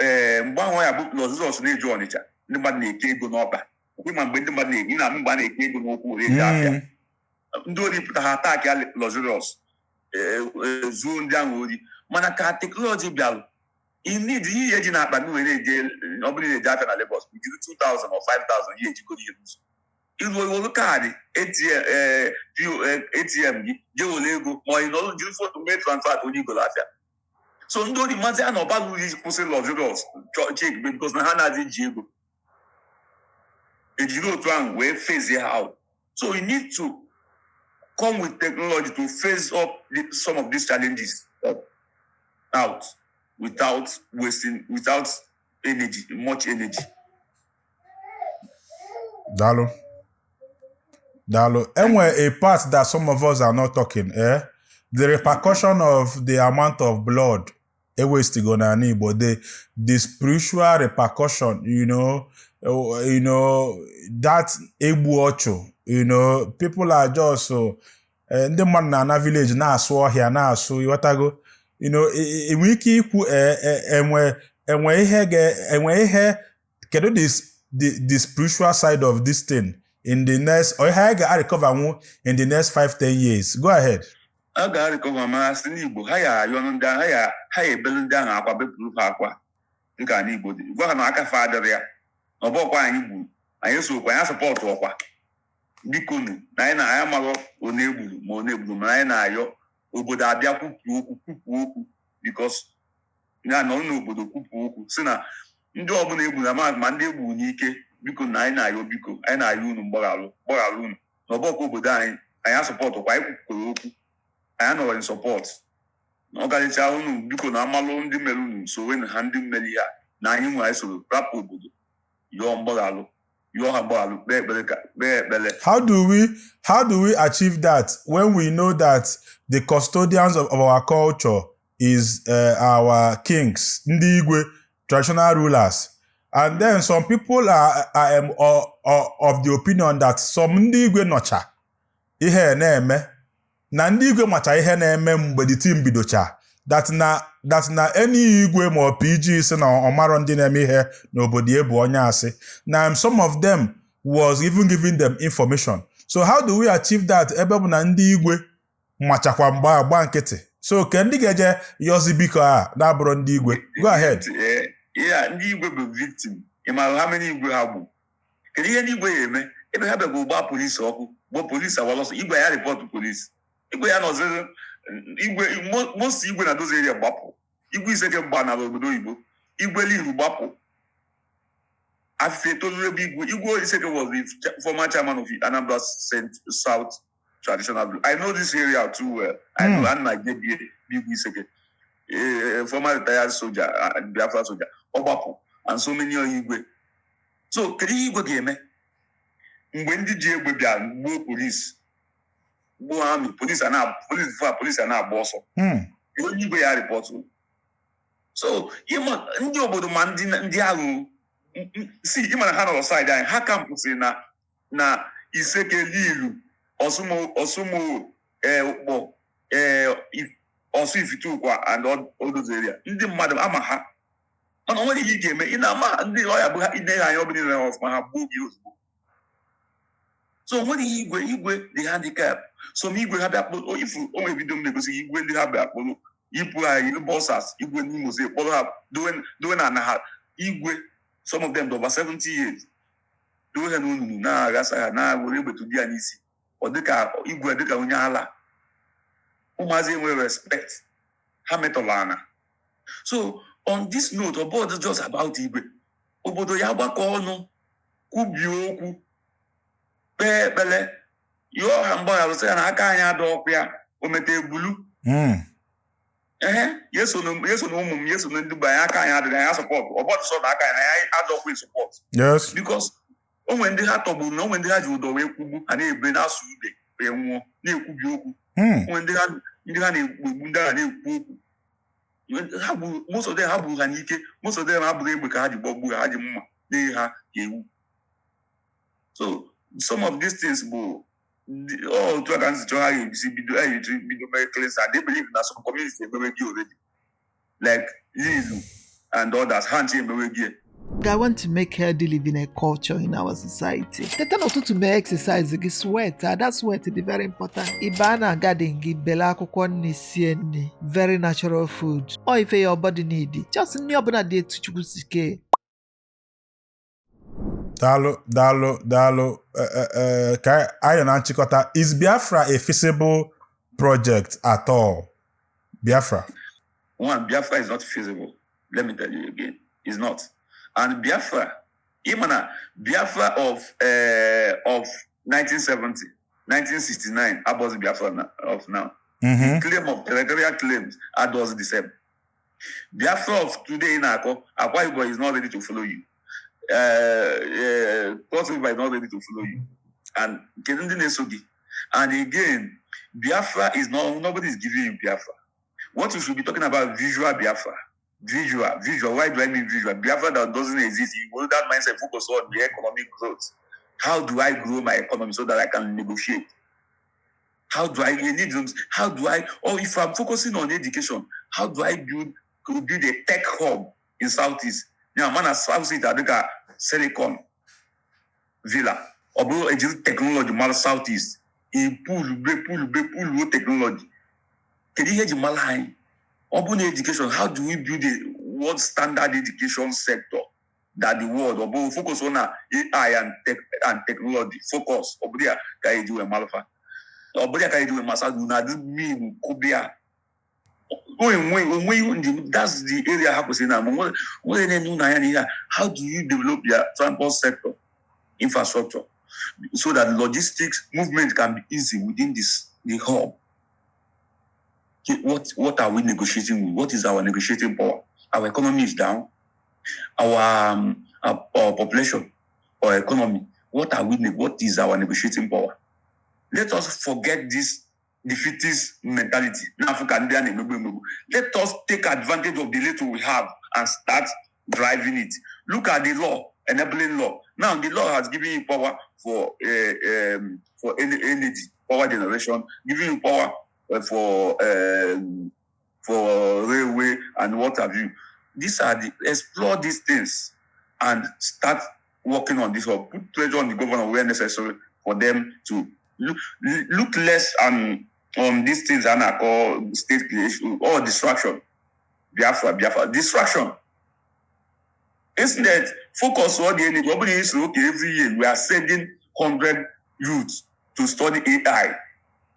Ee, mgbe ahụ ya bụ Lọzọs na-eju Ọnịcha, ndị mmadụ na-eke ego n'ọba okwe, ma mgbe ndị mmadụ na-eke na mgbe a na-eke ego n'ụkwụ were eji afịa. Ndị ori pụta, ha attack ya Luxurious, zuo ndị ahụ ori. Mana ka technology bịalụ, you need ihe eji na akpa gị were eje. Ọ bụrụ na eje afịa na Lagos, jiri 2000 or 5000 ihe ejigoro ihe n'ụzọ iruo, iwere kaadị ATM, ATM gị jee were ego, ma ị nọrọ jiri phone mee transfer onye igoro afịa. So ndị ori mazi a na ọba uru iji kwụsị Luxurious check, because na ha na-adị ji ego ejiri otu ahụ wee phase ha out. So you need to come with technology to phase up some of these challenges up, out without wasting, without energy, much energy. Daalụ. Daalụ. Enwere a part that some of us are not talking, eh? The repercussion of the amount of blood e wastego n'ala Igbo, the spiritual repercussion, that egbu ọchụ, people are just so Ndị mmadụ na-ana village na-asụ ọhịa na-asụ, ịghọtago? Enwe ike ikwu enwe ihe ga enwe ihe, kedu the spiritual side of this thing in the next, or ihe anyị ga-recover nwu in the next 5-10 years? Go ahead. A ga-arịkọva mara sị n'Igbo ha ya ayọ ndị ahụ, ha ya ebelu ndị ahụ akwa, bepụrụ ha akwa dịka na Igbo dị, gwa ha na aka fa adịrị ya, na ọbọkwa anyị gburu, anyị sokwa anyị support ọkwa. Biko nu, na anyị na anyị amarọ one egburu ma one egburu, mana anyị na-ayọ obodo abịa kwupụ okwu, kwupụ okwu, because ya nọ n'obodo kwupụ okwu si na ndị ọbụla egburu na ma ndị egburu n'ike, biko na anyị na-ayọ, biko, anyị na-ayọ unu mgbaghalụ, gbaghalụ unu, na ọbọkwa obodo anyị, anyị asupportkwa, anyị kwupụrụ okwu, anyị nọrọ in support na ọkarịcha unu. Biko na amalụ ndị mere unu sowe na ha ndị mmeri ha na anyị nwe, anyị soro rapụ obodo yọọ mgbaghalụ, yọọ ha mgbaghalụ, kpee ekpere, ka kpee ekpere. How do we achieve that when we know that the custodians of our culture is our kings, ndị igwe, traditional rulers, and then some people are of the opinion that some ndị igwe nọcha ihe na-eme, na ndị igwe macha ihe na-eme mgbe the team bidocha, that na any igwe ma ọ PG si na ọmarọ ndị na-eme ihe n'obodo ya bụ onye asị, na some of them was even giving them information. So how do we achieve that ebe bụ na ndị igwe machakwa mgba agba nkịtị? So ke ndị ga-eje yọzi biko a na-abụrụ ndị igwe? Go ahead. Yeah, ndị igwe bụ victim. Ị maara ha many igwe ha gbu? Kedu ihe ndị igwe ya eme ebe ha bịagwa gbaa polisi ọkụ, gbaa polisi awala ọsọ? Igwe ya report polisi, igwe ya nọziri igwe, most igwe na those area gbapụ. Igwe Iseke gba na obodo oyibo, igwe Liru gbapụ, Afịfịa toluru ebe igwe. Igwe Iseke was the former chairman of Anambra South Traditional Group. I know this area too well. I know and I get igwe Iseke, former retired soldier, Biafra soldier, ọ gbapụ, and so many other igwe. So kedu ihe igwe ga-eme mgbe ndị ji egbe bịa gbuo polisi, gbuo army, polisi a na polisi fa, polisi a na-agba ọsọ? Onye igwe ya report. So ịma ndị obodo ma ndị agha si, ịma na ha nọrọ side anyị, ha kampụsị na Iseke, Lilu, Ọsụmo, ee, Ụkpọ, ee, Ọsụ Ifitukwa and all those area. Ndị mmadụ ama ha, mana o nwere ihe ị ga-eme. Ị na-ama ndị ọya bụ ha ine ha anya, ọ bụla ha ọfụma, ha gbuo gị ozugbo. So o nwere ihe igwe, igwe dị handicap. So ma igwe ha bịa kpụrụ ifu, o nwere video m na-egosi igwe ndị ha bịa kpụrụ, yipụ ha, yiri boxers. Igwe n'Imo State kpọrọ ha dowe na ana ha. Igwe, some of them dị over 70 years, dowe ha n'onunu, na-aghasa ha, na-were egbe tụdi ya n'isi. Ọ dịka igwe, dịka onye ala. Ụmụazị enwere respect, ha metọrọ ana. So on this note, ọ bụghị just about igwe. Obodo ya gbakọ ọnụ, kwubie okwu, kpee ekpere, yọọ ha mgbaghara, sị ya na aka anyị ada ọkụ ya o meta ebulu. Ehe, ya so na ụmụ m, ya so na ndị be anyị, aka anyị adịghị, anyị support. Ọ bọdụ sọ na aka anyị na anyị adọkwa support. Because o nwere ndị ha tọgburu, na o nwere ndị ha ji ụdọ wee kwugbu, ha na-ebe na-asụ ude wee nwụọ, na-ekwubi okwu. O nwere ndị ha na-egbu, ndị ha na-ekwu okwu. Ha gburu most of them, ha gburu ha n'ike. Most of them ha gburu egbe ka ha ji gbọgbuo ha, ha ji mma na ha ka ewu. So some of these things bụ ọ otu a ka nsi chọọ ha ga-esi bido, ha ga-esi bido mee cleanse. And they believe na some community emewe gị already, like Lilu and others, ha nche emewe gị. I want to make healthy living a culture in our society. Teta n'ụtụtụ, mee exercise gị, sweat, that sweat dị very important. Ị baa na garden gị, bele akwụkwọ nri, sie nri, very natural food. Ọ ife your body need. Just nri ọbụla dị etu Chukwu si kee. Daalụ, daalụ, daalụ. Ka anyị nọ na nchịkọta, is Biafra a feasible project at all? Biafra. One, Biafra is not feasible. Let me tell you again, it's not. And Biafra, ịma Biafra of 1970, 1969, abụghị Biafra of now. Claim of territorial claims are those the same. Biafra of today in Akko, Akwa Ibom is not ready to follow you. Cross River is not ready to follow you. And kedu ndị na-eso gị? And again, Biafra is not, nobody is giving you Biafra. What you should be talking about, visual Biafra. Visual, visual. Why do I mean visual? Biafra that doesn't exist. You go that mindset, focus on the economic growth. How do I grow my economy so that I can negotiate? How do I need them? How do I, or if I'm focusing on education, how do I build a tech hub in Southeast? Now, man, Southeast adịka Silicon Villa. Ọ bụrụ ejiri technology mara Southeast, ipulube pulube puluo technology. Kedu ihe eji mara anyị? Ọ bụ na education, how do we build a world standard education sector that the world, ọ bụ focus on na AI and tech and technology focus, ọ bụrụ ya ka eji wee malụfa. Ọ bụrụ ya ka eji wee masa na adị mean kụbịa. Onwe onwe ndị, that's the area ha kwesịrị na nwere na-enye ụlọ anya n'ihe a. How do you develop your transport sector infrastructure so that logistics movement can be easy within this the hub? What are we negotiating with? What is our negotiating power? Our economy is down. Our population or economy. What is our negotiating power? Let us forget this defeatist mentality. Now, Africa, ndị a na-emegbu emegbu. Let us take advantage of the little we have and start driving it. Look at the law, enabling law. Now, the law has given you power for energy, power generation, giving you power for railway and what have you. These are the explore these things and start working on this or put pressure on the governor where necessary for them to look less on these things and I call state creation or distraction. Biafra, Biafra, distraction. Instead, focus on the energy. Ọ bụrụ na isi, okay, every year we are sending 100 youths to study AI,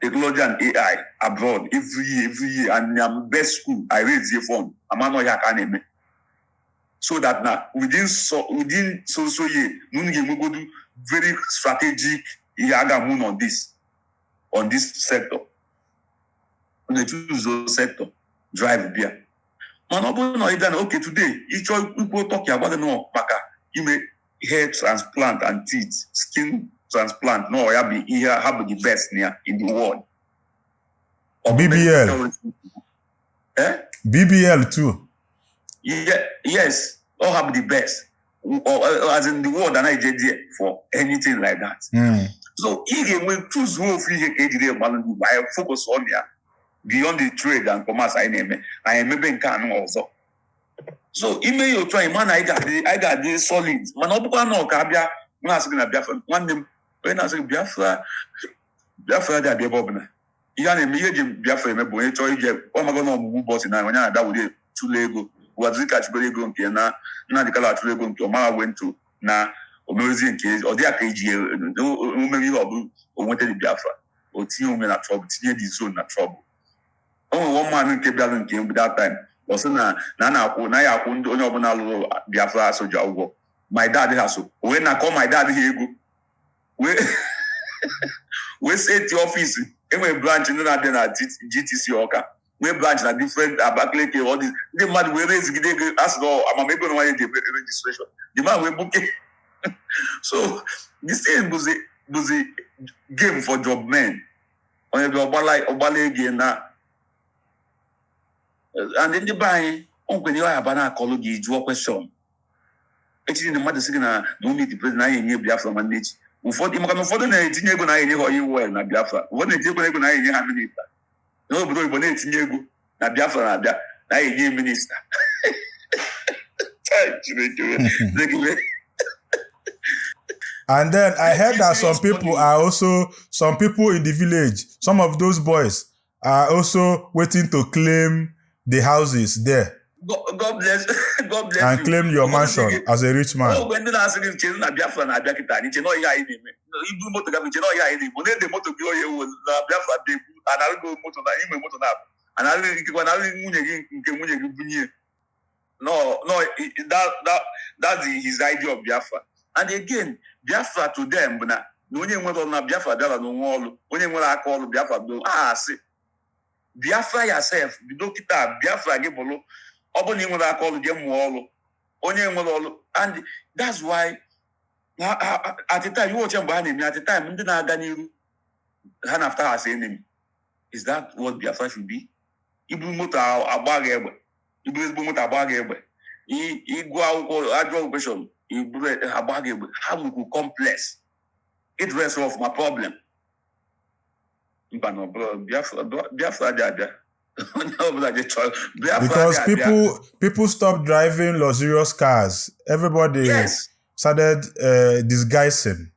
technology and AI abroad every year, every year. And I'm best school. I raise the fund. I'm not here can eme. So that now within so year, unu ga-enwegodu very strategic ihe a ga-amụ on this sector. Unu choose sector, drive bịa. Mana ọ bụrụ na ị bịa na, okay, today ịchọ ikwu Turkey, agwa gị nọ maka ime hair transplant and teeth, skin transplant, no, ya bụ ihe ha bụ the best na ya in the world. Ọ bụ BBL. Eh? BBL too. Yeah, yes, all have the best. Or, as in the world, and I there for anything like that. So ị ga-enwe choose ofu ihe ka ejiri gbalụ ndị Igbo anyị focus on ya beyond the trade and commerce anyị na-eme, anyị emebe nke anụ ọzọ. So ime ya otu anyị ma na anyị ga-adị solid, mana ọ bụkwa na ọ ka abịa na-asị gị na Biafra, nwanne m, onye na-asị gị Biafra, Biafra dị abịa ebe ọbụla. Ihe a na-eme, ihe eji Biafra eme bụ onye chọọ ije ọmago na ọmụmụ ụbọchị na onye na-abịa were tụlee ego Wazirika achụbere ego nke na Nnamdi Kanu achụrụ ego nke ọmara wento na omerezie nke ọ dị ya ka eji omere ihe ọ bụ o nweta Biafra, o tinye onwe na trouble, tinye the zone na trouble. O nwere one man nke bịara nke mbụ that time, ọ sị na a na-akwụ na ya akwụ ndị onye ọbụla lụrụ Biafra soja ụgwọ. My dad ha so wee na-akọ my dad ha ego wee seti office. Enwere branch ndị na-abịa na GTC Ọka, nwee branch na different Abakaliki, all these ndị mmadụ wee rezigide ego, asị na amamego na nwanyị ji eme registration, the man wee buke. So the same bụzi game for job men, onye bịa ọgbala ego na and ndị be anyị o nkwere ihe aba na-akọlụ gị jụọ question echi ndị mmadụ sị gị na o meet president, anyị enye Biafra. Ma echi ụfọdụ, maka na ụfọdụ na-etinye ego na anyị enye ha oil well na Biafra, ụfọdụ na-etinye ego na anyị enye ha minister n'obodo oyibo, na-etinye ego na Biafra na-abịa na anyị enye minister. Chineke. And then I heard that some people are also, some people in the village, some of those boys are also waiting to claim the houses there. God bless, God bless and you. Claim your mansion as a rich man. Ogbe ndị na-asị gị chere na Biafra na-abịa kịta, anyị che na ihe anyị na-eme ibu moto gafe, che na ihe anyị na-eme na-ede moto gị onye ewu na Biafra dị egwu anarịgo moto na inwe moto na-abụ anarị nkekwa narị nwunye gị nke nwunye gị bunye. No, that's his idea of Biafra. And again, Biafra to them bụ na onye nwere ọrụ na Biafra bịara na onwe ọrụ, onye nwere aka ọrụ Biafra bụ a asị Biafra yourself bido kịta. Biafra gị bụrụ ọ bụrụ na ị nwere aka ọrụ, jee mụọ ọrụ, onye nwere ọrụ. And that's why at the time you watch mgbe ha na-eme, at the time ndị na-aga n'iru ha na after as enemy. Is that what Biafra should be? Iburu moto agba gị egbe, iburu ezigbo moto agba gị egbe, ịgụ akwụkwọ ajụọ question, iburu agba gị egbe. Ha nwekwu complex ịdress of my problem. Mba na ọbụla Biafra, Biafra dị abịa. Onye ọbụla je chọrọ Biafra Because dị abịa. people stopped driving luxurious cars. Everybody started disguising.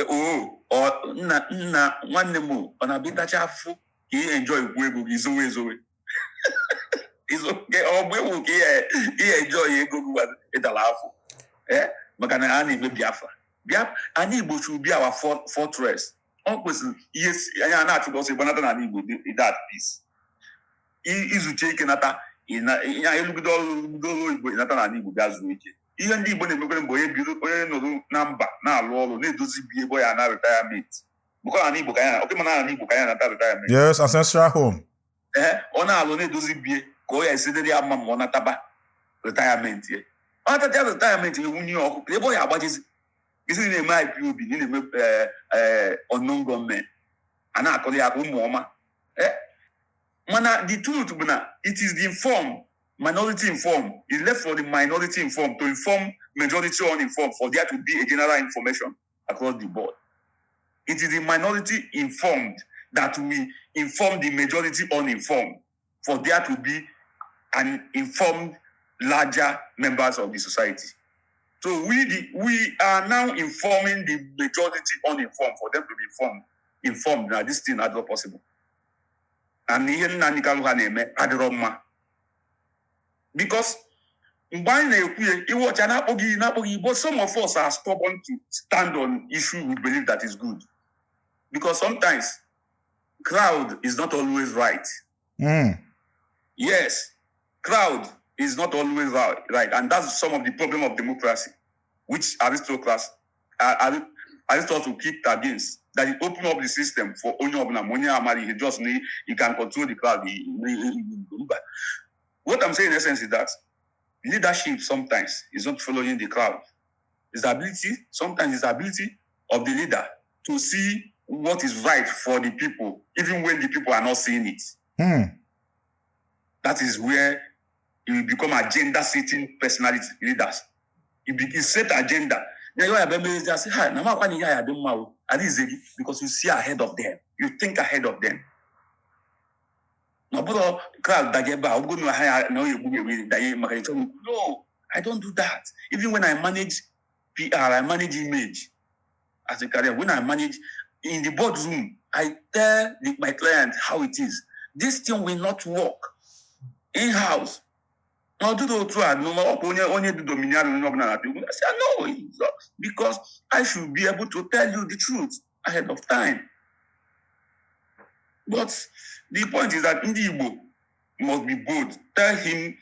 Oo, ọ nna nna nwanne m o, ọ na-abịa ịtacha afụfụ ka ị enjoy kwu ego gị zowe ezowe. Ọ bụ ewu ka ị enjoy ego gị ịtara afụ. Eh, maka na a na-eme Biafra. Anyị Igbo should be our fortress. Ọ kwesịrị ihe anyị a na-achụkwa ọsọ ịgbanata n'ala Igbo dị that peace. Izuche ike nata ya elugide ọrụ lugide ọrụ oyibo ịnata n'ala Igbo bịa zuo ike. Ihe ndị Igbo na-emekwere mgbe onye biri onye nọrọ na mba na-alụ ọrụ na-edozi bi ebe ya na retirement. Bụkwa n'ala Igbo ka ya oke mana n'ala Igbo ka ya nata retirement. Yes, ancestral home. Ee, ọ na-alụ na-edozi bie ka ọ ya esidere ya mma ma ọ nataba retirement ya. Ọ natacha retirement ya wunye ọkụ ka ebe ọ ya agbajezi. Isi na-eme IPOB ị na-eme unknown gọọmenti a na-akọrọ ya aka ụmụ ọma. Mana the truth bụ na it is the informed minority informed is left for the minority informed to inform majority uninformed for there to be a general information across the board. It is the minority informed that we inform the majority uninformed for there to be an informed larger members of the society. So we are now informing the majority uninformed for them to be informed na this thing adịrọ possible. And ihe nna anyị kalụ ha na-eme adịrọ mma. Because mgbe anyị na-ekwu ya iwe ọcha na-akpọ gị, but some of us are stubborn to stand on issue we believe that is good. Because sometimes crowd is not always right. Yes, crowd is not always right, and that's some of the problem of democracy, which Aristotle kicked against. That it opened up the system for onye ọbụla ma onye amara ihe just na he can control the crowd. What I'm saying in essence is that leadership sometimes is not following the crowd. It's the ability, sometimes it's the ability of the leader to see what is right for the people, even when the people are not seeing it. That is where you will become agenda setting personality leaders. You set agenda. Then you have say, "Hi, na ma kwani ya dị mma o." Adịghịzi gị because you see ahead of them. You think ahead of them. Na ọ bụrụ crowd daga ebe a, ọ bụrụ na ha ya na ọ egbu egbu danye maka ịchọ m. No, I don't do that. Even when I manage PR, I manage image as a career. When I manage in the boardroom, I tell my client how it is. This thing will not work in-house. Na ọ dịrị otu a no ọ bụ onye onye dị domineering onye ọbụla na-atụ egwu. I say no, it's not, because I should be able to tell you the truth ahead of time. But the point is that ndị Igbo must be bold. Tell him,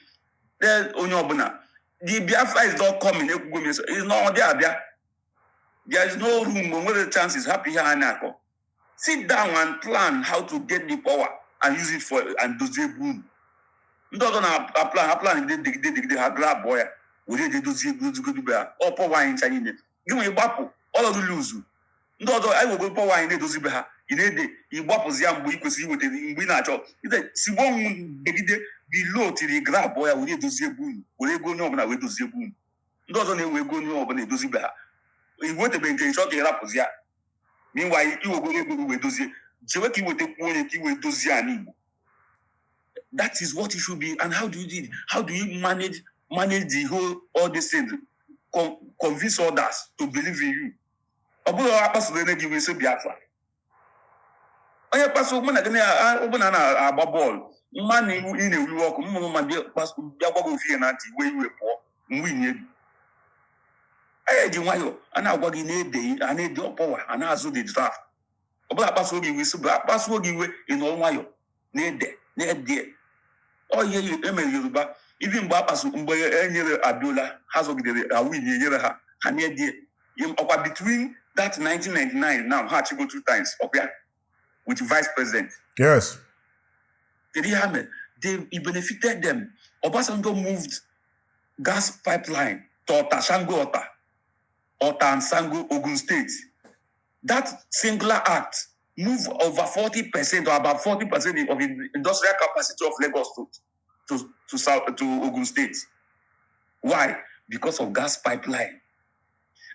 tell onye ọbụla, the Biafra is not coming. Ekwugo m ya, it's not ọ dị abịa. There is no room, o nwere chances, hapụ ihe a na-akọ. Sit down and plan how to get the power and use it for and dozie ebe unu. Ndị ọzọ na-aplan ha plan gide degide degide ha grab ya were je dozie dozigodo be ha. Ọ power anyị ncha niile gị nwere gbapụ ọlọdụ luzu ndị ọzọ anyị wego power anyị na-edozi be ha. Ị na-ede ịgbapụzi ya mgbe ị kwesịrị iweta mgbe ị na-achọ ide sigbo ọnwụ degide below tiri grab ya were edozie ebe unu were ego onye ọbụla wee dozie ebe unu. Ndị ọzọ na-ewe ego onye ọbụla edozi be ha iwetebe nke ịchọ ka ị rapụzi ya. Meanwhile, iwegoro ego gị wee dozie chewe ka iwetakwu onye ka iwee dozie ala Igbo. That is what it should be. And how do you do it? How do you manage the whole all these things? Convince others to believe in you. Ọ bụrụ akpasoro gị wee sị Biafra. Onye kpasu mụ na gị na ọ bụla na-agba bọọlụ mma na iwu ị na-ewiwe ọkụ mma mma bịa bịa gwa gị ofu ihe na ntị iwe iwe pụọ nwunye gị. Anyị eji nwayọọ a na-agwa gị na-ede a na-ede ọpọwa a na-azụ the draft. Ọ bụla akpasuo gị iwe sị bụ akpasuo gị iwe ị nọrọ nwayọọ na-ede na-ede. Ọ ihe emere Yoruba ibi mgbe akpasu mgbe e nyere Abiola ha zọgidere ha win enyere ha ha na-ede ọkwa between that 1999 now ha achigo two times ọkwa with vice president. Kedu ihe ha mere? They it benefited them. Obasanjo moved gas pipeline to Ota, Sango Ota, Ota and Sango, Ogun State. That singular act moved over 40% or about 40% of the industrial capacity of Lagos to South, to Ogun State. Why? Because of gas pipeline.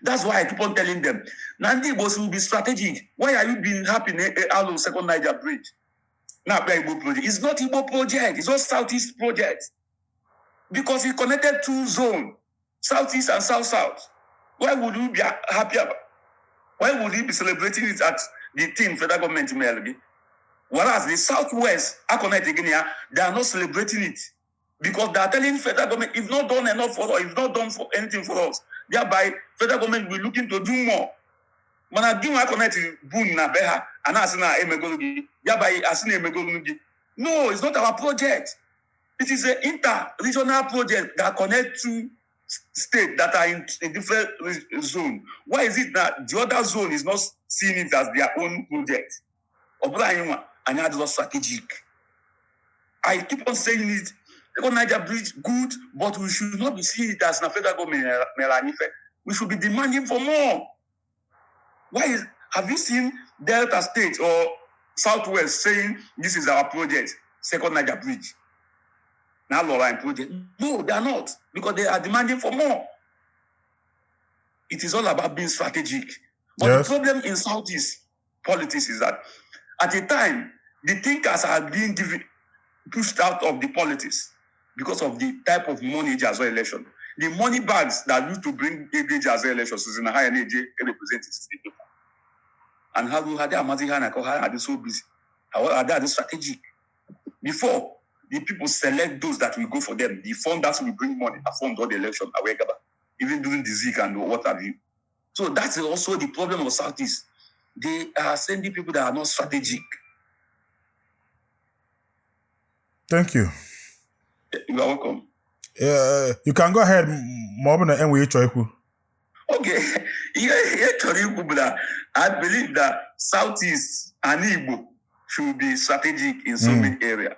That's why I keep on telling them, na ndị Igbo should be strategic. Why are you being happy na alụ Second Niger Bridge? Na-akpọ Igbo project. It's not Igbo project. It's not Southeast project. Because it connected two zones, Southeast and South South. Why would you be happy about? Why would you be celebrating it at the thing federal government mere gị? Whereas the Southwest, a connect again here, they are not celebrating it because they are telling federal government, if not done enough for us, if not done for anything for us, thereby federal government will looking to do more. Mana gị nwa connect boon na be ha, a na-asị na emegolu gị, thereby asị na emegolu gị. No, it's not our project. It is an inter-regional project that connect two states that are in different zone. Why is it that the other zone is not seeing it as their own project? Ọ bụrụ anyị nwa, anyị adịrọ strategic. I keep on saying it. Second Niger Bridge, good, but we should not be seeing it as na federal government mere anyị ife. We should be demanding for more. Have you seen Delta State or Southwest saying this is our project, Second Niger Bridge? Now Laura project. No, they are not, because they are demanding for more. It is all about being strategic. But the problem in Southeast politics is that at a time, the thinkers are being pushed out of the politics because of the type of money as well election. The money bags that used to bring ego as elections is in a higher age representatives to the people. And how do they are they so busy? How are they strategic? Before, the people select those that will go for them. The funders will bring money and fund all the election, even during the Zik and what have you. So that's also the problem of Southeast. They are sending people that are not strategic. Thank you. You are welcome. You can go ahead, ma ọ bụ na enweghị ịchọ ikwu. Okay. Ihe chọrọ ikwu bụ na I believe that Southeast and Igbo should be strategic in so many areas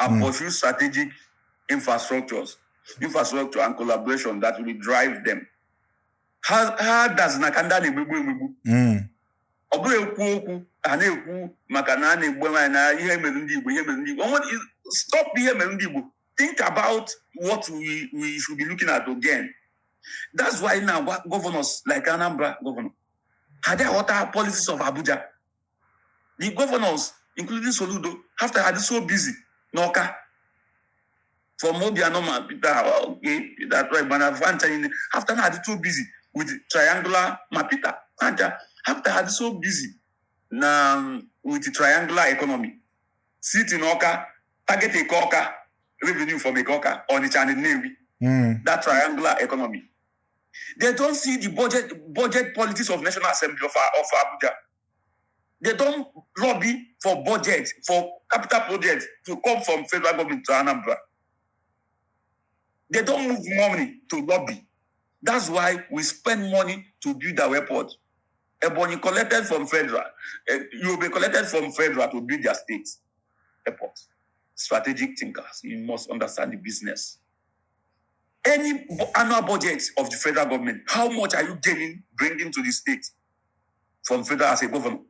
and pursue strategic infrastructure and collaboration that will drive them. Ha does na ka ndị a na-emegbu emegbu. Ọ bụrụ ekwu okwu a na-ekwu maka na a na-egbu nwaanyị na ihe mere ndị Igbo, ihe mere ndị Igbo. Stop ihe mere ndị Igbo. Think about what we should be looking at again. That's why now governors like Anambra governor had they water policies of Abuja. The governors, including Soludo, after had so busy, Noka, from Obiano, Peter, okay, Peter, after had so busy with triangular, ma Peter, after had so busy now with the triangular economy. Sit in Oka, target Ikoka, revenue from Ikoka, Onitsha and Nnewi. That triangular economy. They don't see the budget politics of National Assembly of Abuja. They don't lobby for budget, for capital projects to come from federal government to Anambra. They don't move money to lobby. That's why we spend money to build our airport. Ebonyi collected from federal. You will be collected from federal to build their state airport. Strategic thinkers, you must understand the business. Any annual budget of the federal government, how much are you gaining, bringing to the state from federal as a governor?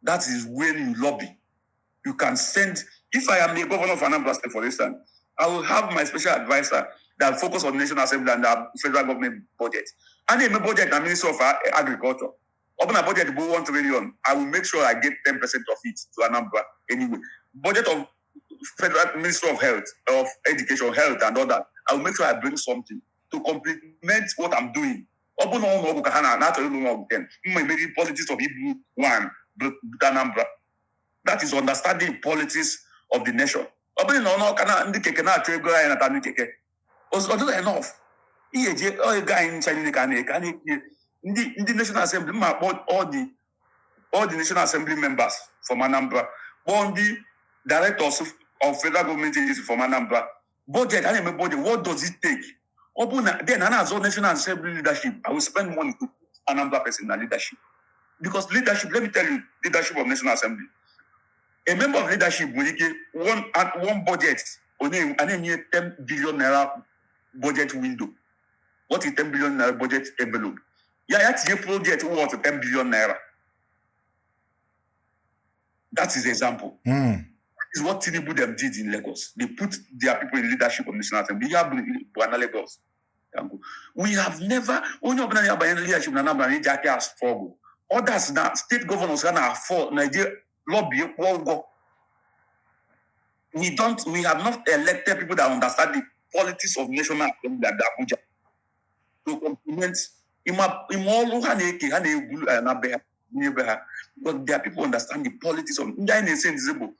That is when you lobby. You can send, if I am the governor of Anambra State, for instance, I will have my special advisor that focus on National Assembly and the federal government budget. And in my budget, I'm Minister of Agriculture. Open a budget go 1 trillion. I will make sure I get 10% of it to Anambra anyway. Budget of Federal Ministry of Health, of Education, Health, and all that. I will make sure I bring something to complement what I'm doing. Open on maybe politics of Igbo one, Anambra. That is understanding politics of the nation. Open on enough. The National Assembly, all the National Assembly members from Anambra, all the directors of federal government agencies from Anambra. Budget, I mean budget, what does it take? Then as National Assembly leadership, I will spend money to put Anambra person in leadership. Because leadership, let me tell you, leadership of National Assembly. A member of leadership will get one budget, only 10 billion naira budget window. What is 10 billion naira budget envelope? Yeah, that's a project worth 10 billion naira. That is the example. Is what Tinubu them did in Lagos. They put their people in leadership of National Assembly. You have Buana Lagos. Ka m kwuo. We have never, onye ọbụla na-abanye na leadership na Anambra na-eji aka ya struggle. Others na state governors ha na-afọ na-eje lobby kwụọ ụgwọ. We don't, we have not elected people that understand the politics of national assembly at Abuja to complement ime ọrụ ha na-eke ha na-egwu na be ha n'ebe ha, but their people understand the politics of ndị anyị na-ese nzizi bụ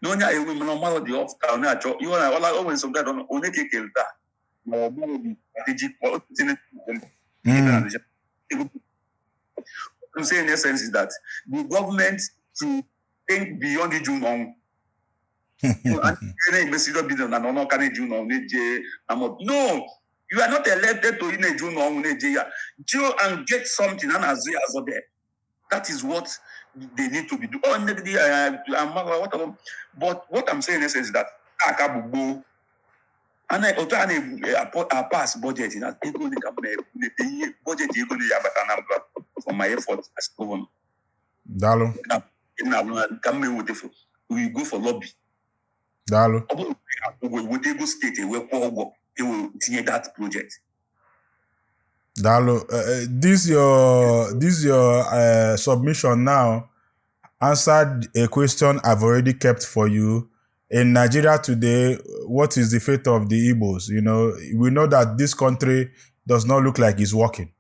na onye a enwe mana ọmarọ dị off ka ọ na-achọ ihe ọ na ọla o nwere some guy onye ka ekere taa ma ọ bụrụ the strategic politics. I'm saying in essence is that the government to think beyond the June on. No, you are not elected to na-eju n'ọnwụ na-eje ya. Go and get something and azụ ya azọ there. That is what they need to be doing. Oh, negide, whatever. But what I'm saying in essence is that aka bụ gboo. Otu a na-pass budget na ego ole ka m na-ebulite ihe budget ego ole ya abata Anambra for my effort as governor. Daalụ. Ka m eweta for we go for lobby. Daalụ. Ọ bụrụ na ị ụgwọ weta ego steeti ewe kwụọ ụgwọ ewe tinye that project. Daalụ. This your submission now answered a question I've already kept for you. In Nigeria today, what is the fate of the Igbos? We know that this country does not look like it's working.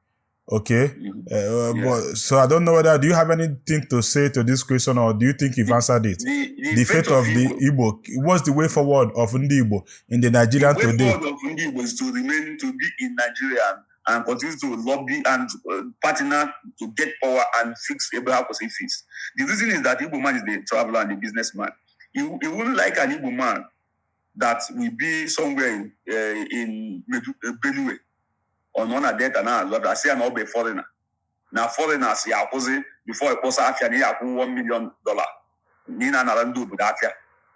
Okay. But, so I don't know whether, do you have anything to say to this question, or do you think you've answered it? The The fate of the Igbo, what's the way forward of Ndi Igbo in the Nigerian The way today? forward of Ndi Igbo is to remain to be in Nigeria and continue to lobby and partner to get power and fix Abraham fix. The reason is that Igbo man is the traveler and the businessman. He wouldn't like an Igbo man that will be somewhere in Benue or nọ na Delta na azụ asị ya na ọ bụ foreigner. Na foreigners ya akwụsị before ịkpọsa afịa na ya akwụ $1 million na ị na-anara ndị obodo afịa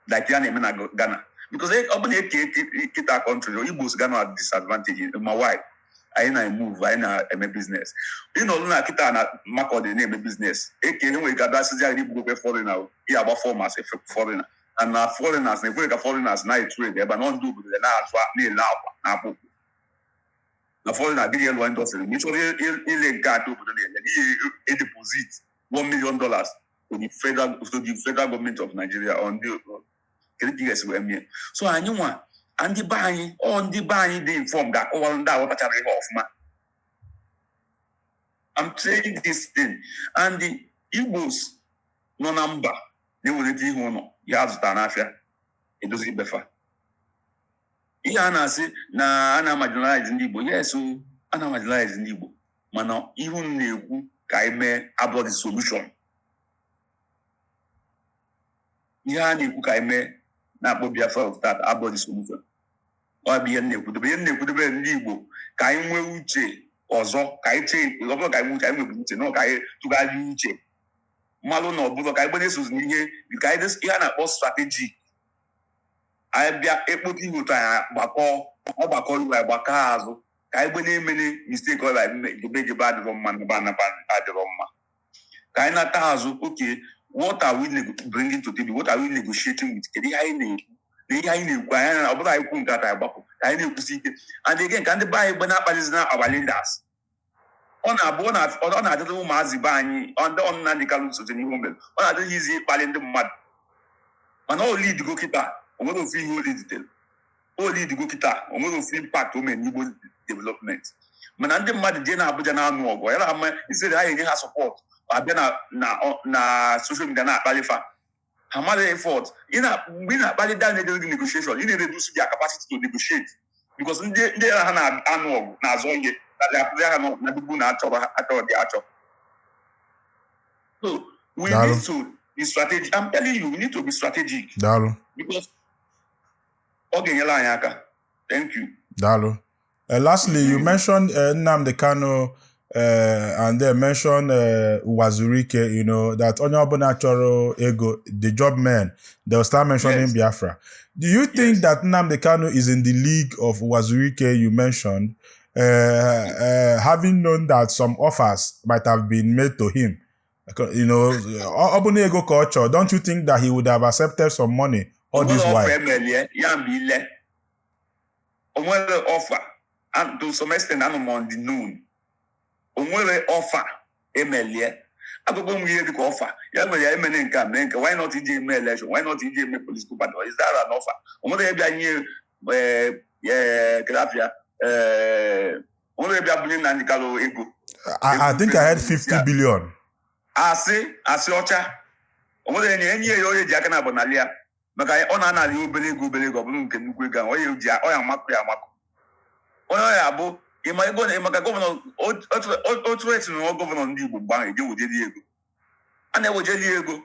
like ya na-eme na Ghana. Because ọ bụ na eke kịta country, Igbos Ghana at disadvantage. Ma why? Anyị na-emove, anyị na-eme business. Ịnọrụ na kịta na Makurdi na-eme business, eke enwere ka abịa ya igbugokwe foreigner, ya agba form as a foreigner. And na foreigners na-ekwere ka foreigners na-etrade ebe a na ndị obodo ya na-azụ na-ele akwa na akpụkpọ na foreigner adịghị elu industry. Ma ị chọrọ ile nke a ndị obodo na-ele ihe, e deposit $1 million to the federal government of Nigeria on the kedu ka ị ga-esi wee mie. So anyị nwa ndị be anyị, ọ ndị be anyị dị inform ga-akọwara ndị aghọtachara ihe ọfụma. I'm saying this thing, and the Igbos nọ na mba na-ewelite ihe ụlọ ya zụtara n'afịa edozi ibefa ihe a na-asị na a na-marginalize ndị Igbo. Yes o, a na-marginalize ndị Igbo, mana ihu m na-ekwu ka anyị mee abụọ the solution. Ihe a na-ekwu ka anyị mee na-akpọ Biafra of that abụọ the solution. Ọ bụ ihe m na-ekwudobe, ihe m na-ekwudobe ndị Igbo, ka anyị nwee uche ọzọ, ka anyị chee. Ọ bụrụ ka anyị nwee uche, anyị nweburu uche nọ, ka anyị tụgharịa uche mmalụ na ọbụla ka anyị gbanye esozi n'ihe ka anyị ihe a na-akpọ strategy. Anyị bịa ekpote ihe otu anyị gbakọ ọgbakọ iwe, anyị gbakọ azụ ka anyị gbe na-emene mistake ọbịa jebe jebe adịrọ mma, naba anaba adịrọ mma, ka anyị nata azụ. Okay, what are we bringing to table? What are we negotiating with? Kedu ihe anyị na-ekwu na ihe anyị na-ekwu anyị na ọ bụrụ anyị kwu nke ata anyị gbapụ, ka anyị na-ekwusi ike. And again, ka ndị be anyị gbe na-akpalizi na our leaders. Ọ na-abụ ọ na-adịrị ụmụazị be anyị ọ ndị ọnụna ndị kalụ sote n'ihe o mere, ọ na-adịghị izi ịkpali ndị mmadụ, mana o lead go kịta, o nwere ofu ihe o leaditere, o lead go kịta, o nwere ofu impact o mere n'Igbo development. Mana ndị mmadụ jee na Abuja na-anụ ọgụ ya na ama isere ha enye ha support, abịa na social media na-akpali fa ha mara effort. Mgbe ị na-akpali down na gị negotiation, ị na-reduce their capacity to negotiate, because ndị ha na-anụ ọgụ na-azọ ihe na ha na dugbu na achọrọ achọrọ dị achọ. So we Daalụ. need to be strategic. I'm telling you, we need to be strategic Daalụ. because ọ ga-enyere anyị aka. Thank you. Daalụ. Lastly, you mentioned Nnamdi Kanu and then mentioned Uwazuruike, that onye ọbụla chọrọ ego, the job men, they'll start mentioning Biafra. Do you think that Nnamdi Kanu is in the league of Uwazuruike you mentioned, having known that some offers might have been made to him? Ọ bụ na ego ka ọ chọrọ, don't you think that he would have accepted some money all this Onwere while? Offer emelie ya mgbe ile onwere offer. And to some extent, anọ m on the known. O nwere offer emelie. Akụkọ m ihe dịka offer. Ya mere ya emene nke a mee nke, why not ije eme election? Why not ije eme political party? Is that an offer? O nwere ebe anyị kedafia o nwere ebe abụnye Nnamdi Kanu ego. I think I had 50 billion. Asị asị ọcha. O nwere enye ya onye ji aka na abụ ya maka ọ na-anarị obere ego obere ego, ọ bụrụ nke nnukwu ego ahụ onye ji ọ ya amakụ ya amakụ onye ọ ya abụ ịma ego na maka governor otu esi na governor ndị Igbo mgbe ahụ eje wejeli ego, a na-ewejeli ego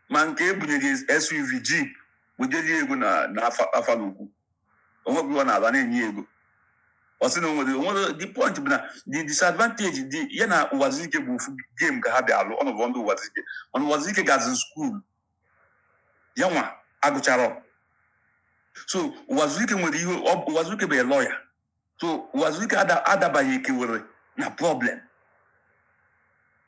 ma nke ebunyere SUV jeep wejeli ego na Afaraukwu, onwegwu ọ na-aba na-enye ego. Ọ sị na onwere the point bụ na the disadvantage dị ya na Uwazuruike bụ ofu game ka ha bịa alụ ọnọbụ ndị Uwazuruike, mana Uwazuruike gazi school, ya nwa agụchara. So Uwazuruike nwere ihe Uwazuruike bụ a lawyer, so Uwazuruike adabaghị ekewere na problem.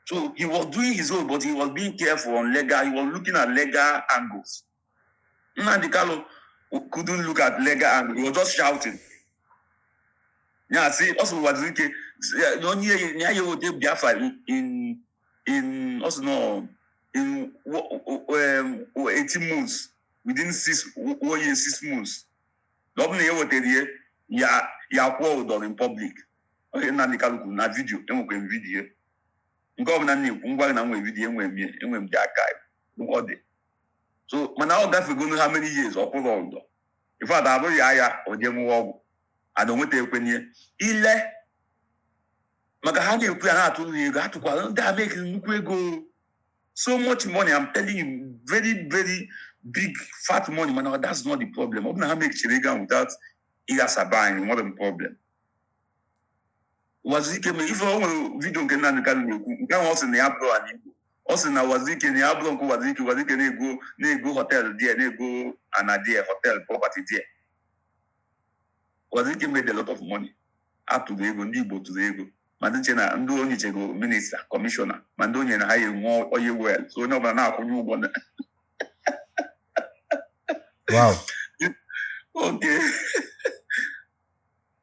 So he was doing his own, but he was being careful on legal, he was looking at legal angles. Nnamdi Kanu couldn't look at legal angle, he was just shouting. Ya sị ọ sị Uwazuruike na onye ya ya wete Biafra in also no in 18 months, within 6, 1 year 6 months, na ọ bụ na ya wetara ihe ya ya kwụọ ụdọ in public. Onye Nnamdi Kanu kwuru na video, enwekwara m video nke ọbụla m na-ekwu ngwa na nwere video, enwere m ya, enwere m the archive ọ dị. So mana ọ gafegonu how many years, ọ kwụrụ ụdọ. In fact, abụghị ya ya o jee mụwa ọgwụ ada onweta ekwenye ile maka ha na-ekwu ya na-atụrụ ha ego atụkwara ndị a make nnukwu ego, so much money, I'm telling you, very very big fat money. Mana that's not the problem. Ọ bụ na ha mekichere ego ahụ without ịghasaba anyị, nwere problem. Uwazuruike mere ife o nwere video nke Nnamdi Kanu na-ekwu nke ahụ, ọ sị na ya bụrụ anyị Igbo, ọ sị na Uwazuruike na ya bụrụ nke Uwazuruike. Uwazuruike na-ego hotel die, na-ego ana die, hotel property die. Uwazuruike made a lot of money. Atụrụ ego, ndị Igbo tụrụ ego, ma ndị che na ndị onye chego minister, commissioner, ma ndị onye na ha enwe oye well, so onye ọbụla na-akwụnye ụgwọ na Okay,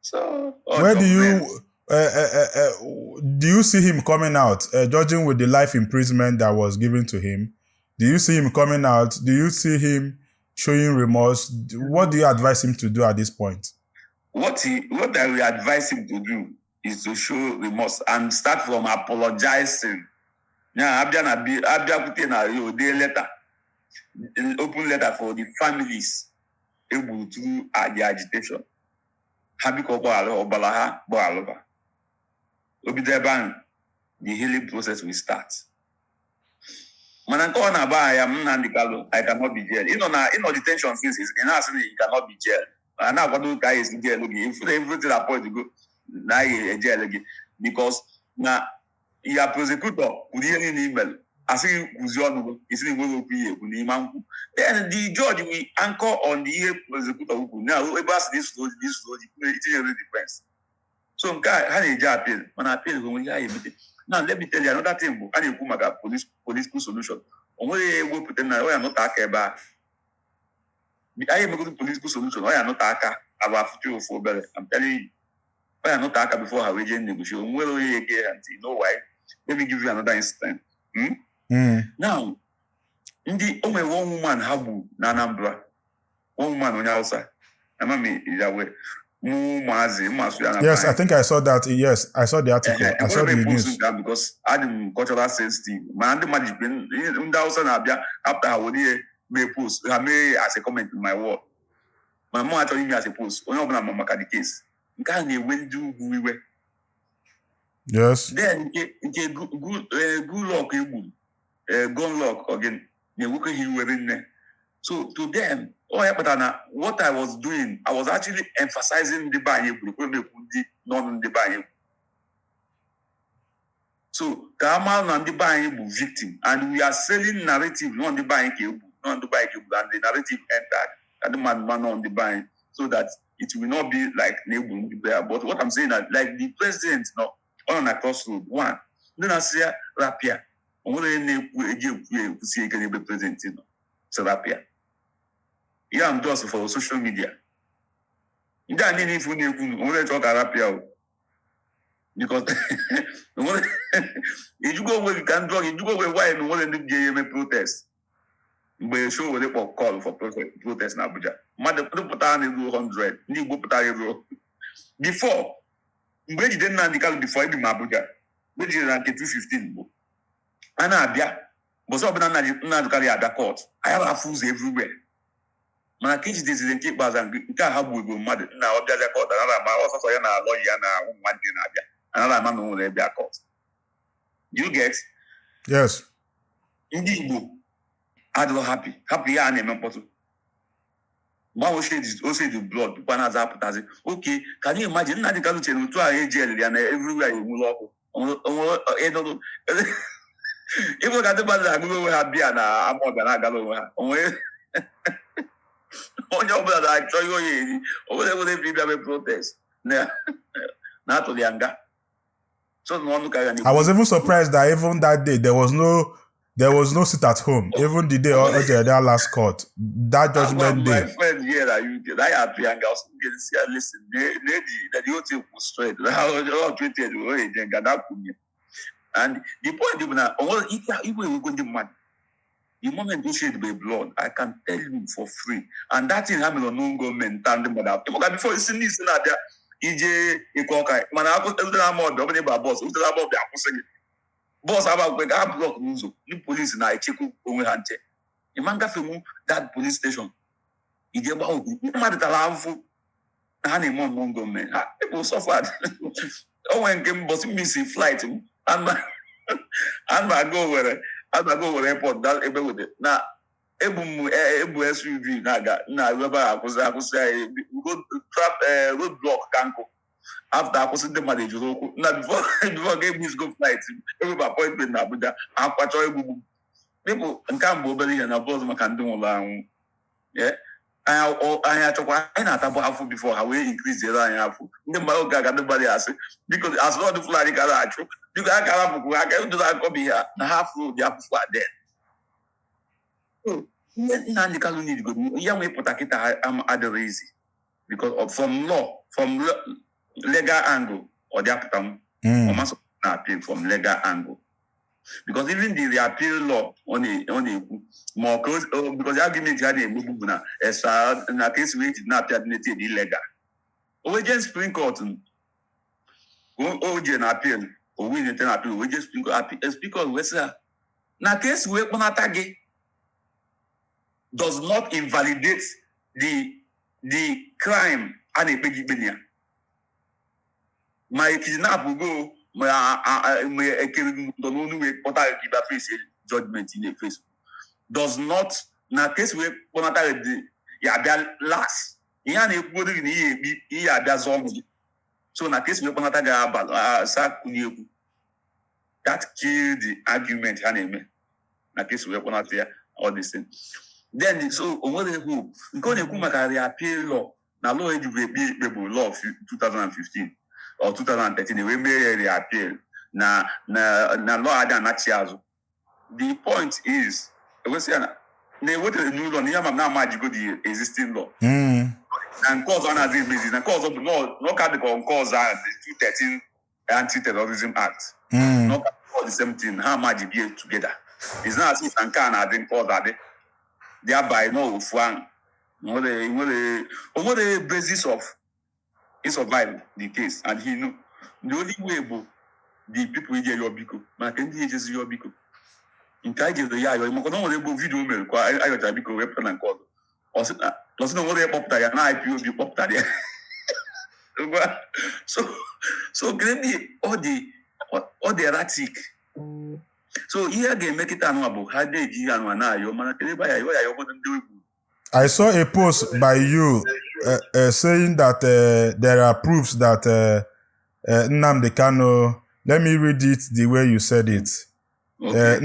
so Where do you see him coming out? Judging with the life imprisonment that was given to him, do you see him coming out? Do you see him showing remorse? What do you advise him to do at this point? What I will advise him to do is to show remorse and start from apologizing. Now, abịa na abịakwute na ya ode letter, open letter for the families egburu through the agitation. Ha biko gbaghalụ ọbara ha, gbaghalụba. O bido ebe ahụ, the healing process will start. Mana nke ọ na-aba ya m Nnamdi Kanu, I cannot be jailed. Ịnọ na ịnọ detention since, ị na-asị na you cannot be jailed. A na-akwado ka anyị esi jail gị if everything na point go na anyị ejail gị because na ya prosecutor kwuru ihe niile imere, asị gị kwuzie ọnụ gị, isi na enweghị okwu ihe ekwu n'ime nkwụ. Then the judge will anchor on the ihe prosecutor kwuru na ebe a sị na isuru oji na isuru oji itinyere defense. So nke a ha na-eji appeal, mana appeal bụ ihe ha emete. Now let me tell you another thing bụ a na-ekwu maka police political solution. O nweghị ewepụta na ọ ya nọte aka ebe a anyị emegodo political solution, ọ ya nọte aka abụ afụcha ofu obere. I'm telling you, ọ ya nọte aka before ha wee jee negotiate. O nwere onye ege ha ntị. You know why? Let me give you another instance. Now ndị o nwere one woman ha gburu na Anambra, one woman onye Hausa, ama m yawe mụ ụmụazị mmasụ ya na Yes, I think I saw that. Yes, I saw the article. I saw the post news. nke ahụ because adị m cultural sensitive, mana ndị mmadụ jikwe ndị Hausa na-abịa after ha were ihe mee post ha mee as a comment in my wall, mana mụ achọghị ime as a post. Onye ọbụla ma maka the case nke ahụ na-ewe ndị ugwu iwe. Then nke Goodluck egburu, Goodluck again na-ewekwa ha iwe nne. So to them, ọ ya kpatara na what I was doing, I was actually emphasizing ndị be anyị egburu ekwe m ekwu ndị n'ọnụ ndị be anyị. So ka a mara na ndị be anyị bụ victim and we are selling narrative nọ ndị be anyị ka egbu, nọ ndị be anyị ka egbu, and the narrative entered ka ndị mmadụ ma nọ ndị be anyị, so that it will not be like na egbu ndị be ya. But what I'm saying that like the president nọ, ọ nọ na crossroad. One, ndị na-asị ya rapịa, o nwere onye na-ekwu eji ekwu ya ekwusi ike n'ebe president nọ sị rapịa ya. I'm just for social media. Ndị a niile ifu na-ekwu onwere chọọ ka arapịa o, because ijugo onwe gị ka njụọ gị, ijugo onwe nwaanyị na onwere ndị ji eme protest. Mgbe Sowore kpọ call for protest na Abuja, mmadụ ndị pụtara na eruo 100, ndị Igbo pụtara eruo. Before mgbe ejide Nnamdi Kanu, before ebi m Abuja, mgbe ejidere na nke 215 bụ a na-abịa mbọsị ọbụla Nnamdi Kanu ya abịa court, anyị afụ ụzọ everywhere. Mana ka ejideziri nke ikpeazụ, nke a ha gbugo mmadụ nna, ọ bịazịa court, anaghị ama ọsọsọ ya na lawyer ya na ụmụ nwanne na-abịa, anaghị ama na o nwere bịa court. Do you get? Yes. Ndị Igbo adịrọ happy, hapụ ihe a na-eme mkpọtụ. Mgbe ose dị blood tupu a na-aza apụtazi. Okay, can you imagine Nnamdi Kanu chere otu ahụ eji eliri ya na everywhere enwere ọkụ ịnụrụ ịbụ ka ndị mmadụ na-agụrụ onwe ha bịa na ama ọbịa na-agara onwe ha. Onwe onye ọbụla na-achọ ihe onye eri, onwere nwere ebe ịbịa mee protest na na-atụrụ ya nga so na ọnụ ka ya. I was even surprised that even that day there was no sit at home. Even the day of that last court, that judgment My day. Friend here at UK, that ya atụ ya nga, ọsọ nke si ya, listen, na the whole thing was straight. All treated wey je nga that kwunye. And the point bụ na onwere ike igwe ewego ndị mmadụ. The moment you shed the blood, I can tell you for free. And that thing ha mere unknown gunmen ta ndị mmadụ. Ịmaka before isi ndị isi na-abịa ije ịkọ ọka, mana akwụsị ama ọbịa, ọ bụla ịba bus, ụzọ ama ọbịa akwụsị gị. Bus agbakwe ka ha block n'ụzọ, ndị polisi na-echekwa onwe ha nche. Ịma ngafenwu that police station ije gba okwu. Ndị mmadụ tara ahụhụ na ha na-eme unknown gunmen ha. People suffered. O nwere nke mbọsị miss flight m, ana aga Owerri, ana aga Owerri airport that ebe wete na ebu m ebu SUV na-aga na ebe a akwụsị anyị road block ka nkụ. After akwụsị, ndị mmadụ ejiri ụkwụ na before ga miss go flight, ebe appointment na Abuja akwachọ egbugbu people. Nke a bụ obere ihe na bọọsụ maka ndị nwụrụ anwụ. Anyị achọkwa anyị na-atabụ afụ before ha wee increase anyị afụ. Ndị mmadụ oge aga, ndị mmadụ asị, biko, asị na ọdị Fulani ka na-achụ, biko aka arapụkwụ ha aka ndị na-akọbi ha na ha afụ ụdị afụfụ a. Then ihe Nnamdi Kanu need go ya nwee pụta kịta adịrị easy because of from law, from legal angle, ọ dị apụtanwu. Ọmasọ na appeal from legal angle, because even the reappeal law ọ na-ekwu ma ọ ka because argument ha na-emegbu bụ na esa na ka esi wee ji na-apịa dị dị illegal. O wee jee Supreme Court, o jee na appeal, o win na appeal, o wee jee Supreme Court appeal. Supreme Court wee sị ha na ka esi wee kpọnata gị does not invalidate the crime a na-ekpe gị ikpe na ya, ma e kidnap go, ma ma ekere gị ụdọ n'onu wee kpọta gị ka ị bịa face judgment ị na-eface, does not na ka esi wee kpọnata gị dị ya abịa last. Ihe a na-ekwugodo gị na ihe ekpi ihe abịa zọọ gị, so na ka esi wee kpọnata gị abalị asa kunye ekwu. That kill the argument ha na-eme na ka esi wee kpọnata ya, all this thing. Then so o nwere hope. Nke ọ na-ekwu maka reappeal law, na law ejibu ekpe ikpe bụ law of 2015 or 2013, wee mee ya reappeal, na law adị anachi azụ. The point is, ewesị ya na ewetara new law na ihe ama m na-amajigo the existing law. Na nke ọzọ a na-adị emezi, na nke ọzọ bụ na ọka dịka nke ọzọ ahụ, the 213 Anti-Terrorism Act. Na ọka the same thing, ha amaji bie together. It's not as if na nke a na-adị, nke ọzọ adị, thereby no ofu ahụ nwere o nwere basis of he survive the case. And he know the only way bụ the people ije yọọ biko, maka ndị ejezi yọọ biko nke anyị jere ya ayọ, maka na o nwere ebe video mere ka ayọchara biko wee pụta na nke ọzọ. Ọ sị na o nwere kpọpụtara ya na IPOB kpọpụtara ya. So gịnị, ọ dị erratic. So ihe a ga-eme kịta anụwa bụ ha na-eji ihe anụwa na-ayọ, mana kedu ebe ayọ ya ayọgodo ndị egwu? I saw a post by you saying that there are proofs that Nnamdi Kanu. Let me read it the way you said it. Okay.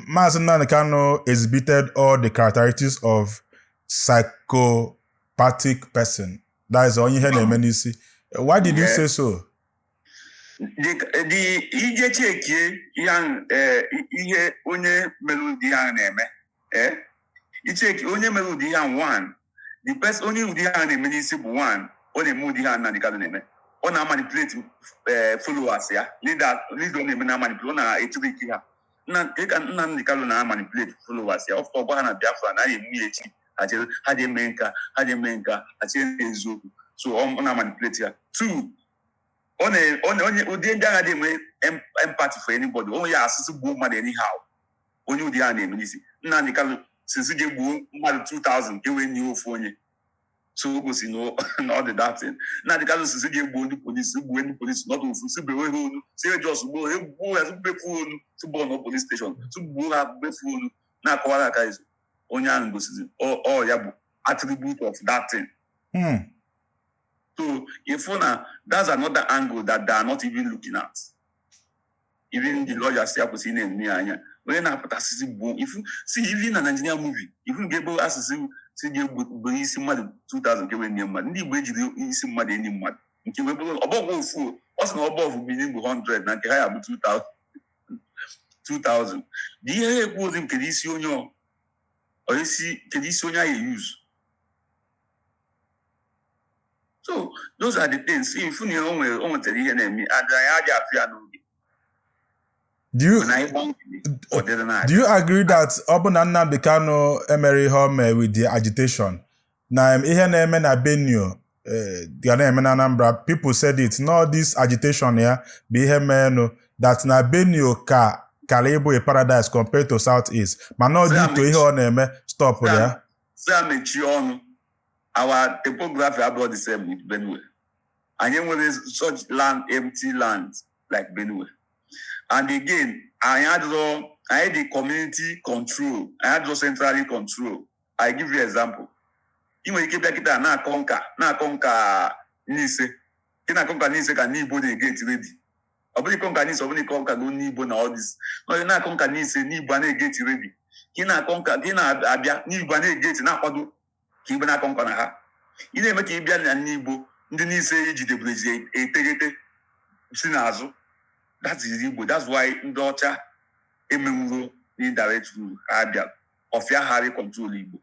Mazi Nnamdi Kanu exhibited all the characteristics of psychopathic person. That is onye ihe na-eme n'isi. Why did you say so? The ije chekie ihe ahụ, ihe onye mere ụdị ihe ahụ na-eme, icheki onye mere ụdị ihe ahụ, one, the person onye ụdị ihe ahụ na-eme n'isi bụ one Ọ na-eme ụdị ihe a Nnamdi Kanu na-eme. Ọ na-amanipulate followers ya. Leader leader ọ na-eme na-amanipulate, ọ na-etiri ike ha. Ka Nnamdi Kanu na-amanipulate followers ya. Ọ gwa ha na Biafra na ya emu ya echi. Ha chere ha ji eme nka, ha ji eme nka, ha chere na eziokwu. So ọ na-amanipulate ya. Two, ọ na onye ụdị ndị agha dị enwe empathy for anybody. Onye ya asịsị gbuo mmadụ anyhow. Onye ụdị ya na-eme n'isi. Nnamdi Kanu sisi je gbuo mmadụ 2000 ka e wee nye ofu onye. So o gosi na ọ dị that thing. Nnamdi Kanu sisi je gbuo ndị polisi, gbuo ndị polisi, not ofu, si bewe ha onu, si just gbuo ha, gbuo ha, si befuo onu, si gbuo na police station, si gbuo ha, befuo onu, na-akọwara aka izu. Onye ahụ gosizi ọ ya bụ attribute of that thing. So if na that's another angle that they are not even looking at. Even the lawyers ya kwesịrị na-eme ya anya. Onye na-apụtasịsị gbuo ifu see, even na Nigerian movie, ifu nke ebe asịsị si gị gburu isi mmadụ 2000 nke wee nye mmadụ. Ndị Igbo ejiri isi mmadụ enyi mmadụ nke wee bụrụ ọbọgwụ ofu o. Ọ sị na ọbọ ofu bụ Igbo 100 na nke ha ya bụ 2000 2000. Dị ihe ha ekwu ozi, kedu isi onye ọ isi, kedu isi onye a use? So those are the things. Ifu na o nwere, o nwetara ihe na-eme and anyị adịghị afụ ya n'oge. Do you Mana anyị gbaa nkịtị, ọ dịrị na Do you agree that ọ bụ na Nnamdi Kanu emere ihe o mee with the agitation na ihe na-eme na Benue ga na-eme na Anambra? People said it, no, this agitation ya bụ ihe meenụ that na Benue ka kara ịbụ a paradise compared to South East, mana ọ dị to ihe ọ na-eme stop ya. Si a mechie ọnụ. Our topography abụọ the same with Benue. Anyị enwere such land, empty land like Benue. And again, anyị adịrọ, anyị dị community control, anyị adịrọ centrally control. I give you example. Ị nwere ike bịa kịta na-akọ nka, na-akọ nka n'ise, ị na-akọ nka n'ise ka n'Igbo na-eget ready. Ọ bụrụ ịkọ nka n'ise, ọ bụrụ ịkọ nka go n'Igbo na all this. Ọ na-akọ nka n'ise, n'Igbo a na-eget ready. Ka ị na-akọ nka, ka ị na-abịa n'Igbo a na-eget, na-akwado ka igbe na-akọ nka na ha. Ị na-eme ka ị bịa na n'Igbo, ndị n'ise ijidebere ejide eteghete si n'azụ. That is Igbo. That's why ndị ọcha emenwuro indirect rule ha bịa ọfịa ghara control Igbo,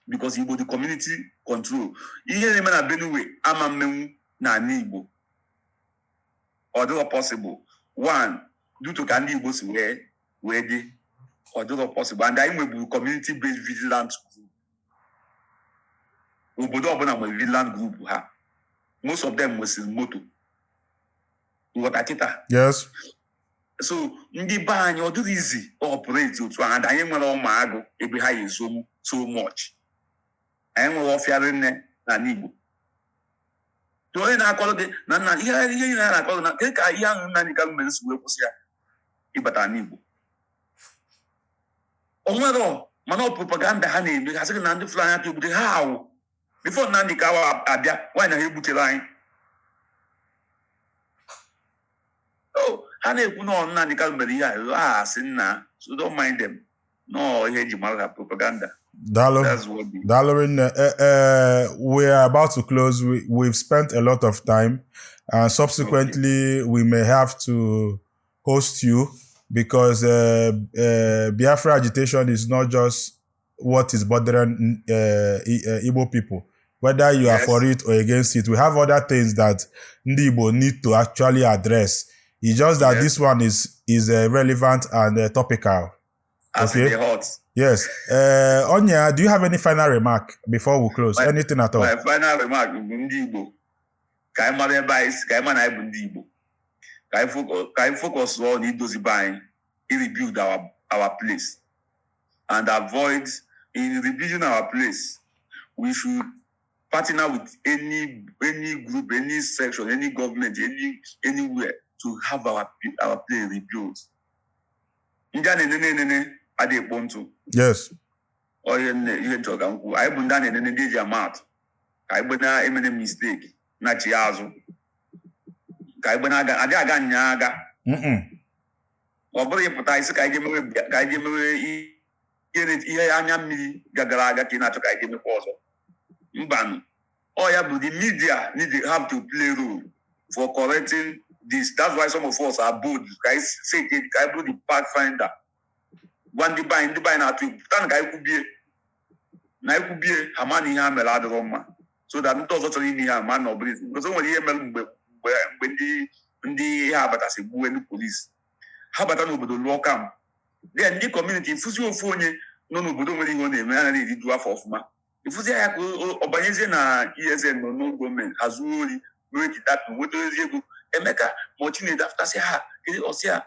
because Igbo the community control. Ihe na-eme na Benue ama mmenwu na ala Igbo, ọ dịrọ possible. One, due to ka ndị Igbo si wee dị, ọ dịrọ possible. And anyị nweburu community based vigilant group. Obodo ọbụla nwere vigilant group ha. Most of them nwesịrị moto, nghọta kịta? Yes. So ndị be anyị, ọ dịghị izi operate otu ahụ. And anyị nwere ụmụ agụ ebe ha ezonwu so much. Anyị nwere ọfịa nne n'ala Igbo. To onye na-akọrọ gị na nna ihe niile a na-akọrọ na ke ka ihe ahụ Nnamdi Kanu mere si wee kwụsị ya ịbata n'Igbo, o nwere. Mana ọ propaganda ha na-eme. Ha sị gị na ndị Fulani aka egbute ha awụ before Nnamdi Kanu abịa. Nwaanyị na ha egbutere anyị. Oh, ha na-ekwu na ọ Nnamdi Kanu mere ihe a, ha asị nna. So don't mind them. No, ihe eji mara ha, propaganda. Daalụ. That's what the Daalụ rinne. We are about to close. We've spent a lot of time, and subsequently, we may have to host you because Biafra agitation is not just what is bothering Igbo people. Whether you are for it or against it, we have other things that Ndi Igbo need to actually address. It's just that this one is relevant and topical. As Okay. in the hot. Yes. Onya, do you have any final remark before we close? Anything at all? My final remark bụ, ndị Igbo, ka anyị mara ebe anyị si, ka anyị ma na anyị bụ ndị Igbo, ka anyị focus on idozi be anyị, rebuild our place and avoid, in rebuilding our place, we should partner with any group, any section, any government, anywhere to have our place rebuilt. Ndị a na-enene enene adịghị ekpo ntụ. Ọ ihe ihe nchọ ka m kwuo, anyị bụ ndị a na-enene, ndị eji ama atụ, ka anyị gbe na-emene mistake na-chi ya azụ, ka anyị gbe na-aga adịghị aga nya aga. Ọ bụrụ ịpụta isi ka anyị jee mewe ihe anya mmiri gagara aga ka ị na-achọ ka anyị jee mekwa ọzọ. Mbanụ, ọ ya bụ the media need to have to play role for correcting this. That's why some of us are bold ka anyị say ka anyị bụrụ the pathfinder, gwa ndị be anyị na-atụ egwu, pụta na ka anyị kwubie na anyị kwubie ha ma na ihe ha mere adịrọ mma. So that ndị ọzọ chọrọ ime ihe a ma na ọ bụrụ ezi. Because o nwere ihe mere mgbe ndị ha abatasị gbuwe ndị polisi ha bata n'obodo lụọ camp. Then ndị community fụzi ofu onye nọ n'obodo nwere ihe ọ na-eme, anaghị eriju afọ ọfụma, ịfụzi ya ka ọ banyezie na ESN nọ no gọọmenti, ha zuo ori, mere kidnapping, nweta ezi ego. Emeka ma ọ Chinedu afụtasị ha, kedu ọsị ya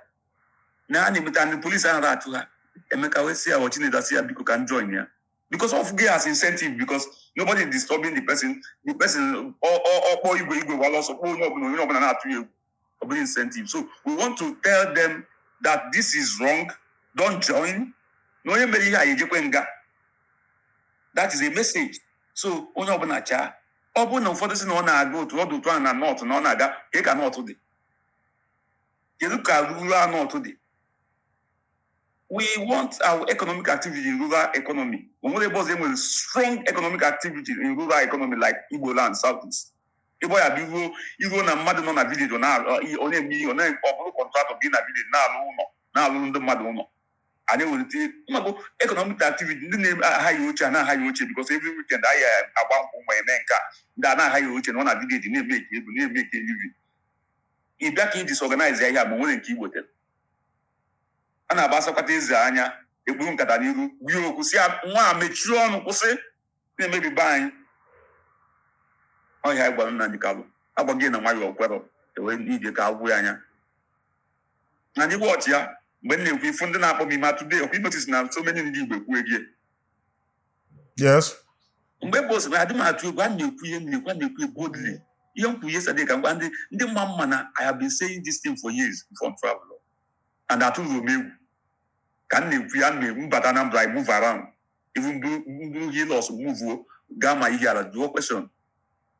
na ha na-emeta ndị polisi ahụ achụ ha. Emeka wee sị ya, ọ Chinedu asị ya, biko, ka m join ya, because of gay as incentive, because nobody is disturbing the person. The person ọ kpọọ igwe, igwe gbala ọsọ, kpọọ onye ọbụla, onye ọbụla na-atụ ya egwu. Ọ bụrụ incentive. So we want to tell them that this is wrong, don't join, na onye mere ihe a ejekwe nga. That is a message. So onye ọbụla chaa, ọ bụrụ na ụfọdụ sị na ọ na-aga otu ọdụ otu ahụ na North, na ọ na-aga ka ka North dị, kedu ka rural North dị? We want our economic activity in rural economy. O nwere ebe ọzọ enwere strong economic activity in rural economy like Igbo land, Southeast. Ịgbọ ya bụ iruo na mmadụ nọ na village, ọ na-arụ, ọ na-eme ihe, ọ bụrụ contractor bi na village, na-alụ ụlọ, na-alụrụ ndị mmadụ ụlọ. A na-ewelite mmago economic activity. Ndị na-aghaghị oche a na-aghaghị oche, because every weekend anyị agba nkwụ ma eme nke a, ndị a na-aghaghị oche nọ na village na-eme eke ego, na-eme eke living. Ị bịa ka ị disorganize ya ihe a, ma nwere nke igbotere a na-agbasakwata eze anya, ekpuru nkata n'iru gbuo okwu si ya, nwa a mechie ọnụ, kwụsị na-emebi be anyị. Ọhịa anyị gwara Nnamdi Kanu, agwaghị na nwayọọ kwerọ ewe ije ka agwụ ya anya na ndị wọchị ya. Mgbe m na-ekwu ifu ndị na-akpọ m ime today, ọkwa notice na so many ndị Igbo ekwu egie. Yes. Mgbe bụ ozugbo adị m atụ egwu, a na-ekwu ihe m na-ekwu, a na-ekwu boldly ihe m kwuru yesterday, ka ngwa ndị mma mma na I have been saying this thing for years before m travel, and atụrụ m egwu ka m na-ekwu ya. M mbata Anambra, I move around, even buru Hilux move gaa ma ihe ala jụọ question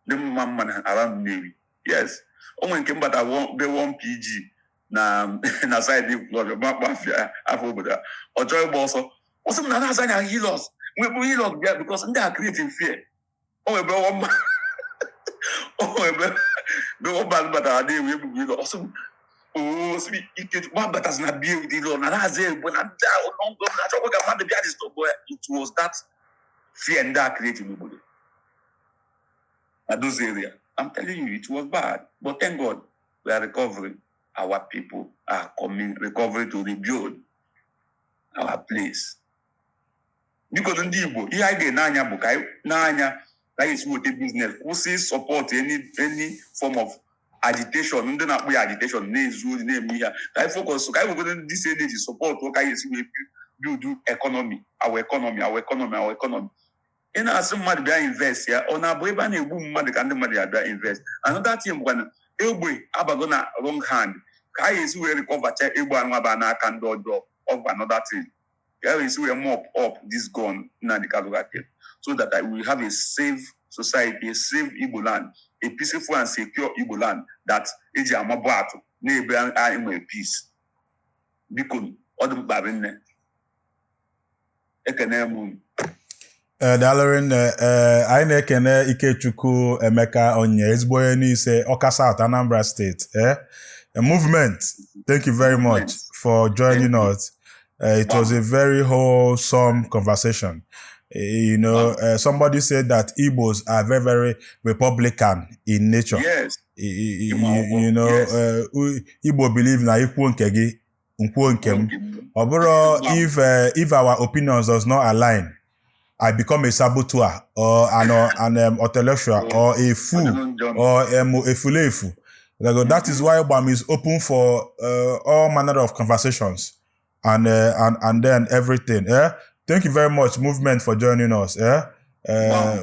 ndị mma mma na around Nnewi. Yes, o nwere nke mbata be 1 PG na side Ekwulọbịa, afọ obodo a, ọ chọọ ịgba ọsọ. Ọ sị m na na-aza anya Hilux nwee buru Hilux bịa, because ndị a creating fear. O nwere ebe ọma, o nwere ebe be ọba batara na-ewu ebubu Hilux. Ọ sị m oo, sị m ike gba batazi na bie with Hilux na na-aza egbe na ndị ahụ nọ na-achọkwa ka mmadụ bịa disturb ya. It was that fear ndị a creating n'obodo na those area. I'm telling you, it was bad, but thank God we are recovering. Our people are coming, recovery to rebuild our place. Biko, ndị Igbo, ihe anyị ga-ene anya bụ ka anyị n'anya ka anyị esi weta business, kwụsị support any form of agitation. Ndị na-akpụ ya agitation na-ezu ori na-eme ihe a. Ka anyị focus, ka anyị wegodo this energy support ka anyị esi wee build economy, our economy, our economy, our economy. Ị na-asị mmadụ bịa invest ya, ọ na-abụ ebe a na-egbu mmadụ ka ndị mmadụ ya bịa invest? Another thing bụkwa na egbe abago na wrong hand. Ka anyị esi wee recover cha egbe anụ aba n'aka ndị ọjọọ, ọ bụ another thing. Ka anyị esi wee mop up this gun Nnamdi Kanu ga-take, so that we have a safe society, a safe Igbo land, a peaceful and secure Igbo land that eji amabụ atụ n'ebe anyị nwere peace. Biko, ọ dị mkpa nne, ekene m unu. Ee, daalụ nne. Ee, anyị na-ekene Ikechukwu Emeka Onye, ezigbo onye n'ise Ọka South, Anambra State. Movement, thank you very much for joining us. It was a very wholesome conversation. Somebody said that Igbos are very, very Republican in nature. Igbo believe na ikwuo nke gị, nkwuo nke m. Ọ bụrụ if our opinions does not align, I become a saboteur or an intellectual or a fool or efulefu. Like, that is why BAM is open for all manner of conversations and then everything. Eh? Thank you very much, Movement, for joining us. Eh?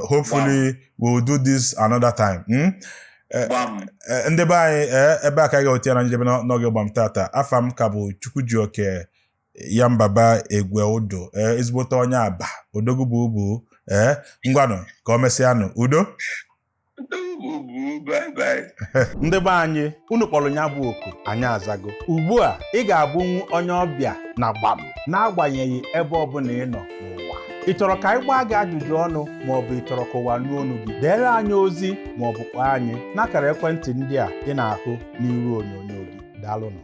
Hopefully we will do this another time. Gbam. Ndị be anyị, ebe a ka anyị ga-eweta ya na njedebe n'oge Gbam tata. Afa m ka bụ Chukwujioke ya mbaba egwe ụdụ, ezigbote onye Aba odogwu bụ ubu. Ee, ngwanụ, ka o mesịanụ, udo. Bye bye. Ndị be anyị, unu kpọrọ ya bụ oku, anyị azago. Ugbu a ị ga-abụnwu onye ọbịa na Gbam, n'agbanyeghị ebe ọbụla ị nọ n'ụwa. Ị chọrọ ka anyị gbaa gị ajụjụ ọnụ, maọbụ ị chọrọ ka ụwa nụ ọnụ gị, deere anyị ozi maọbụ kpọọ anyị n'akara ekwentị ndị a ị na-ahụ n'iru onyonyo gị. Daalụnụ.